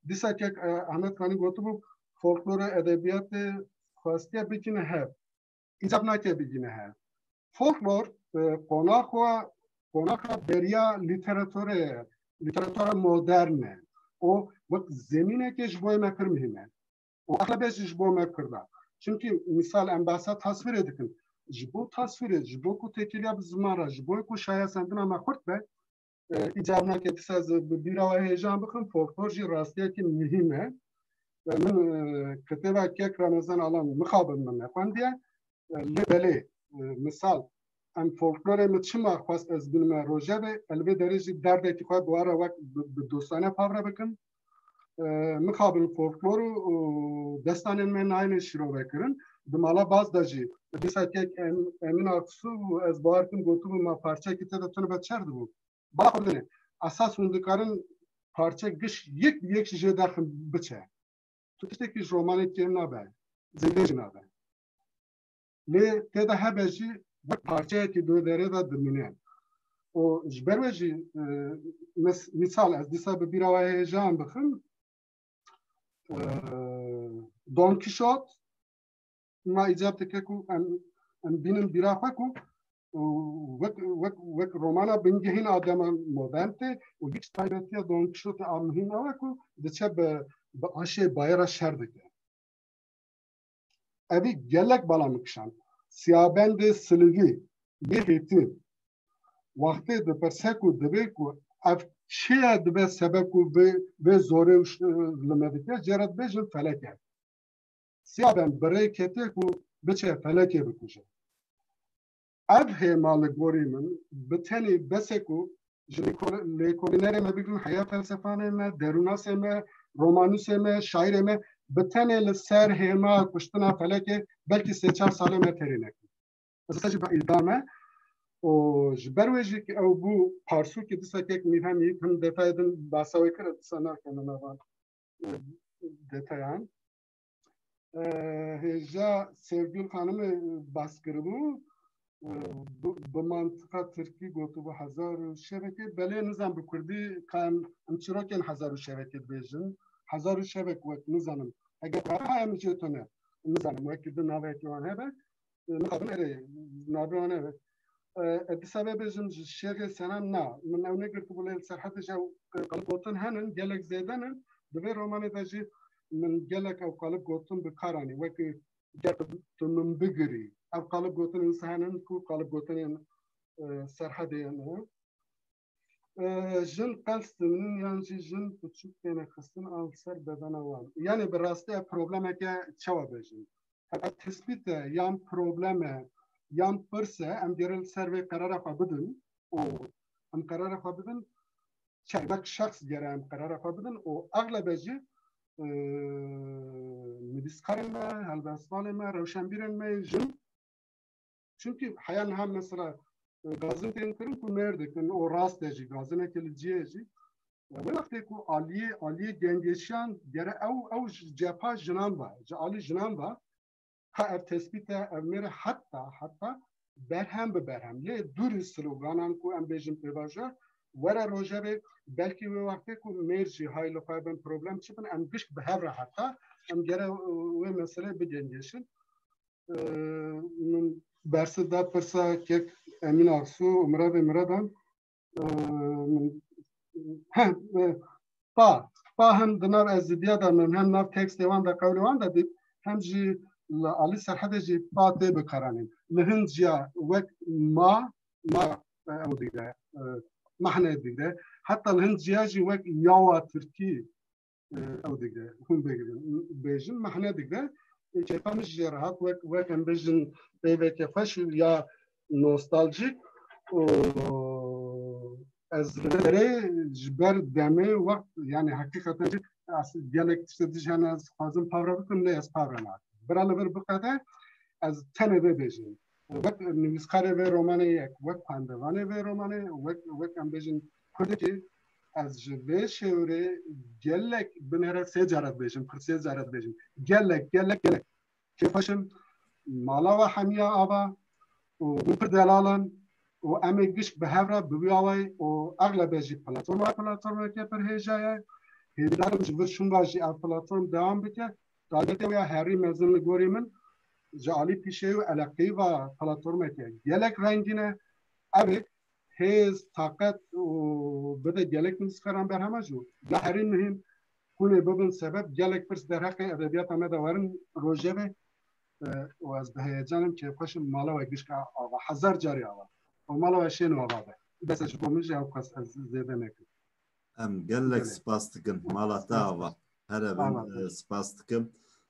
Dîsa kek, e, Ahmet Kanî gotibû, folklorê edebiyatê xwestiye bikine hev. Îcab nake bigîne hev. Folklor, e, qonaxa, qonaxa beriya lîteraturê ye, lîteratura modern e. O wek zemîneke ji bo me pir muhîm e. Û exlebe jî ji bo me Kurda. Çimkî misal em behsa taswîrê dikin. Ji bo taswîrê, ji bo ku têkiliya bi ziman re, ji bo ku şayesendina me xurt be, e, îcab nake dîsa ez bi bîra we hêjan bixim, folklor jî rastiyekî muhîm e. E, min, e, kitêba kek Remezan Alan mixabin min nexwendiye. E, lê belê, e, misal, em folklorê min çima xwest ez binime rojevê, ez li vê derê jî derdekî xwe bi we re wek bi, bi dostane pavre bikim. E, mixabin folklor û, û destanên me nayêne şîrove kirin. Di mala baz de jî, dîsa kek Em-, Emîn Aksû û ez bawer dikim gotibû, ma parçeyekî tê de tune be çer dibû. Bala xwe bidinê. Esas hûn dikarin parçe giş yek bi yek jî jê derxin biçe. Tu tiştekî ji romanê kêm nabe. Zêde jî nabe. Lê tê de hebe jî wek parçeyekî di wê derê de dimîne. Û ji ber wê jî, e, mis-, misal ez dîsa bi bîra we hêjan bixim, e, Don Kîşot, ma îcab dike ku em, em bînin bîra xwe ku, û wek, wek, wek romana bingehîn a dema modern tê û yek ji taybetiya Don Kîşotê a muhîm ew e ku diçe bi, bi aşê bayê re şer dike. Evî gelek bala min kişand. Siyabendê Silivî yê Hêtî wextê dipirse ku dibê ku ev çi ye dibe sebeb ku vê, vê zorê û ş-, li me dike, jê re dibêjin felek e. Siyabend bi rê ketiye ku biçe felekê bikuje. Ev hêma li gorî min bi tenê bes e ku ji lêko-, lêkolînerê me bigirin, heya felsefanê me, derûnasê me, romanûsê me, şaîrê me, bi tenê li ser hêma kuştina felekê belkî sê çar salê me terê nekin. Ez jî bi îldam e. Û ji ber wê jî ki ew bû parsûkê dîsa kek Mîrhem yek him detayê din behsa wê kir, dîsa nakene nava, e, detayan. E, hêja Sevgül Xanimê behs kiribû, e, bi, bi mantiqa tirkî gotibû hezar û şevekê. Belê nizan bi kurdî ka em, em çirokên hezar û şevekê dibêjin. Hezar û şevek wek nizanim. Eger ha em jê tune. Nizanim wekî di navekî wan hebe. E, mixabin erê, navê wan hebe. E, e, dîsa vê bêjim ji Şêxê Senan na. Min ew negirtibû lê li Serhedê jî ew, e, qalib gotin henin, gelek zêde ne. Di vê romanê de jî min gelek ew qalib gotin bi kar anî. Wekî ger tu, tu min bigirî. Ev qalib gotin insan henin ku qalib gotinên, e, Serhedê ne. E, jin qels dimînin yan jî jin piçûk têne xistin a li ser bedena wan. Yanî bi rastî ev problemeke çawa bêjin? Ev tespît e, yan problem e, yan pirs e, em gere li ser vê qerara xwe bidin û em qerara xwe bidin, çermek şexs gere em qerara xwe bidin û exlebe jî, e, nivîskarên me, helbestvanên me, rewşenbîrên me jin. Çimkî heya niha mesela, e, gazin tên kirin ku mêr dikin, o rast e jî, gazineke li cihê jî. E, wê wextê ku aliyê, aliyê gengeşiyan gere ew, ew ji cepha jinan ve, ji alî jinan ve, ka ev tespît e, ev mêr e, heta, heta berhem bi berhem. Lê dûrî sloganan ku em bêjin pêvajoya, were rojevê, belkî wê wextê ku mêr jî hay li xwe bin, problem çi bin, em gişk bi hev re heta, em gere, e, wê meselê bigengeşin. E, min bersiv da pirsa kek Emîn Aksu û Miradê Miradan. E, min, he, e, pa, pa hem di nav ez zidiya de min hem nav tekstê wan de qewlê wan de dît, hem jî li alî Serhedê jî pa tê bikaranîn. Li hin ciya wek ma, ma, e, ew digre, e, mahne digre. Heta li hin ciya jî wek yawa tirkî, e, ew digre, hûn bêjin, mehne digre. E, kêfa min jî jê re hat, wek, wek em bêjin, peyveke xweş ya nostaljîk û ez li vê derê ji ber demê wext, yani heqîqeten jî ez gelek tiştê dij hene ez dixwazim pavre bikim, lê ez pavre nakim. Bira li vir biqede, ez tenê vê bêjim. Wek nivîskarê vê romanê yek, wek xwendevanê vê romanê, wek, wek em bêjin kurdekî, ez ji vê şêwrê gelek binêre sê caret bêjim, pir sê caret bêjim. Gelek, gelek, gelek. Kêfxweş im, mala we hemiya ava û hûn pir delal in û em ê gişk bi hev re bi wî awayî û exlebe jî platforma, platformeke pir hêja ye. Hêvîdar im ji vir şûnda jî ev platform dewam bike. Taybetê wê ya herî mezin li gorî min ji alî pîşeyî û eleqeyî va platformeke gelek rengîn e. Ev ê hêz, taqet û bide gelek nivîskaran berhema jî. Ya herî muhîm, hûn ê bibin sebeb gelek pirs derheqê edebiyata me de werin rojevê, e, û ez bi heyecan im, kêfxweş im, mala we gişka ava, hezar carî ava. Û mala we şên û ava be. Bes e, ji bo min jî ew qas ez zêde nekim. Em gelek Gelek. spas dikin. Mala te Spas ava. dikin. Here bin, Ava. e, spas dikim.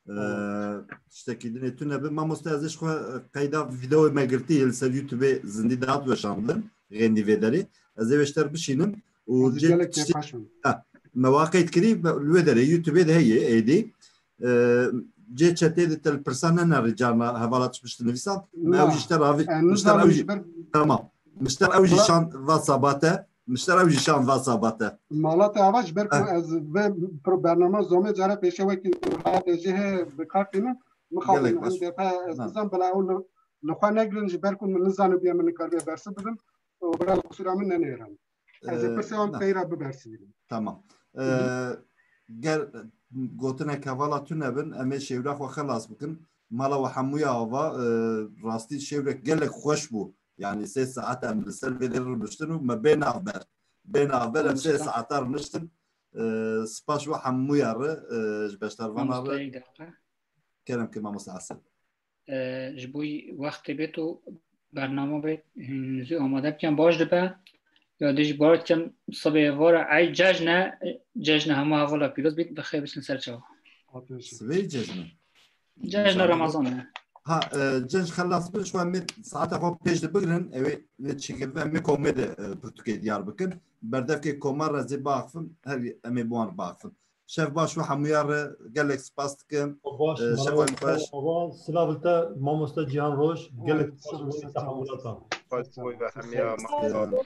E, Ava. Tiştekî din ê tune bi. Mamoste, ez ê ji xwe, e, qeyda vîdeoyê me girtî, li ser YouTube zindî de hat weşandin. Xêndî vê derê. Ez ê wê ji te re bişînim. Û Ez cê gelek tiştê kêfxweş im. Ha, me wa qeyd kirî, me li wê derê YouTube de heye, êdî. E, cê çetê de te li pirsa nenerî carna hevala tişt bişt nivîsan. Me Na. ew jî ji te re avî-, E, ji te re nizanim ew jî, ji ber tamam. Ji te re ew jî Wala- şan va sabate. Ji te re ew jî şan va sabate. Mala te ava ji ber ku Eh. ez vê pro-, bernama zomê cara pêşe wekî hayatê jê heye bi kar tînin. Mixabin Gelek em baş. defa ez Ha. bizan bila ew li, li xwe negirin ji ber ku min nizanibiye min nikaribe bersiv bidim. Û bila li qisûra min nenêrin. Ez ê Ee, pirsê wan na. peyra bibersivînim. Tamam. Ee, ger gotinek hevala tune bin, em ê şêwra xwe xelas bikin. Mala we hemûya ava, e, rastî şêwrek gelek xweş bû. Yani sê saet em li ser vê derê rûniştin û me bê navber. Bê navber em sê Rûniştin. saeta rûniştin. E, spas we hemûya re, e, ji beşdarvana Mamoste re. yek deqe. Kerem ki mamoste Asel. E, ji bo wextê bêt û bername bêt, hûn zû amade bikin baş dibe. Ya dî ji bar dikim sibê êvara ey cejn e, cejna hemû hevala pîroz bît, bi xêr biçin ser çawa. Sibê cejn e? Cejna Remezan e. Ha, e, cejn xelas bin, şu an me saeta xwe pêş de bigrin, ew ê çêkirve em ê komê de, e, pirtûkê diyar bikin. Berdevkê koma re zê biaxifin, her em ê bi wan re biaxifin. Şev baş we hemûya re, gelek spas dikim. Baş, Ee, şev xweş. Ava, silav li te, mamoste Cihan Roj, gelek spas bo tehemulata. Baş boy ve hemiya mamoste.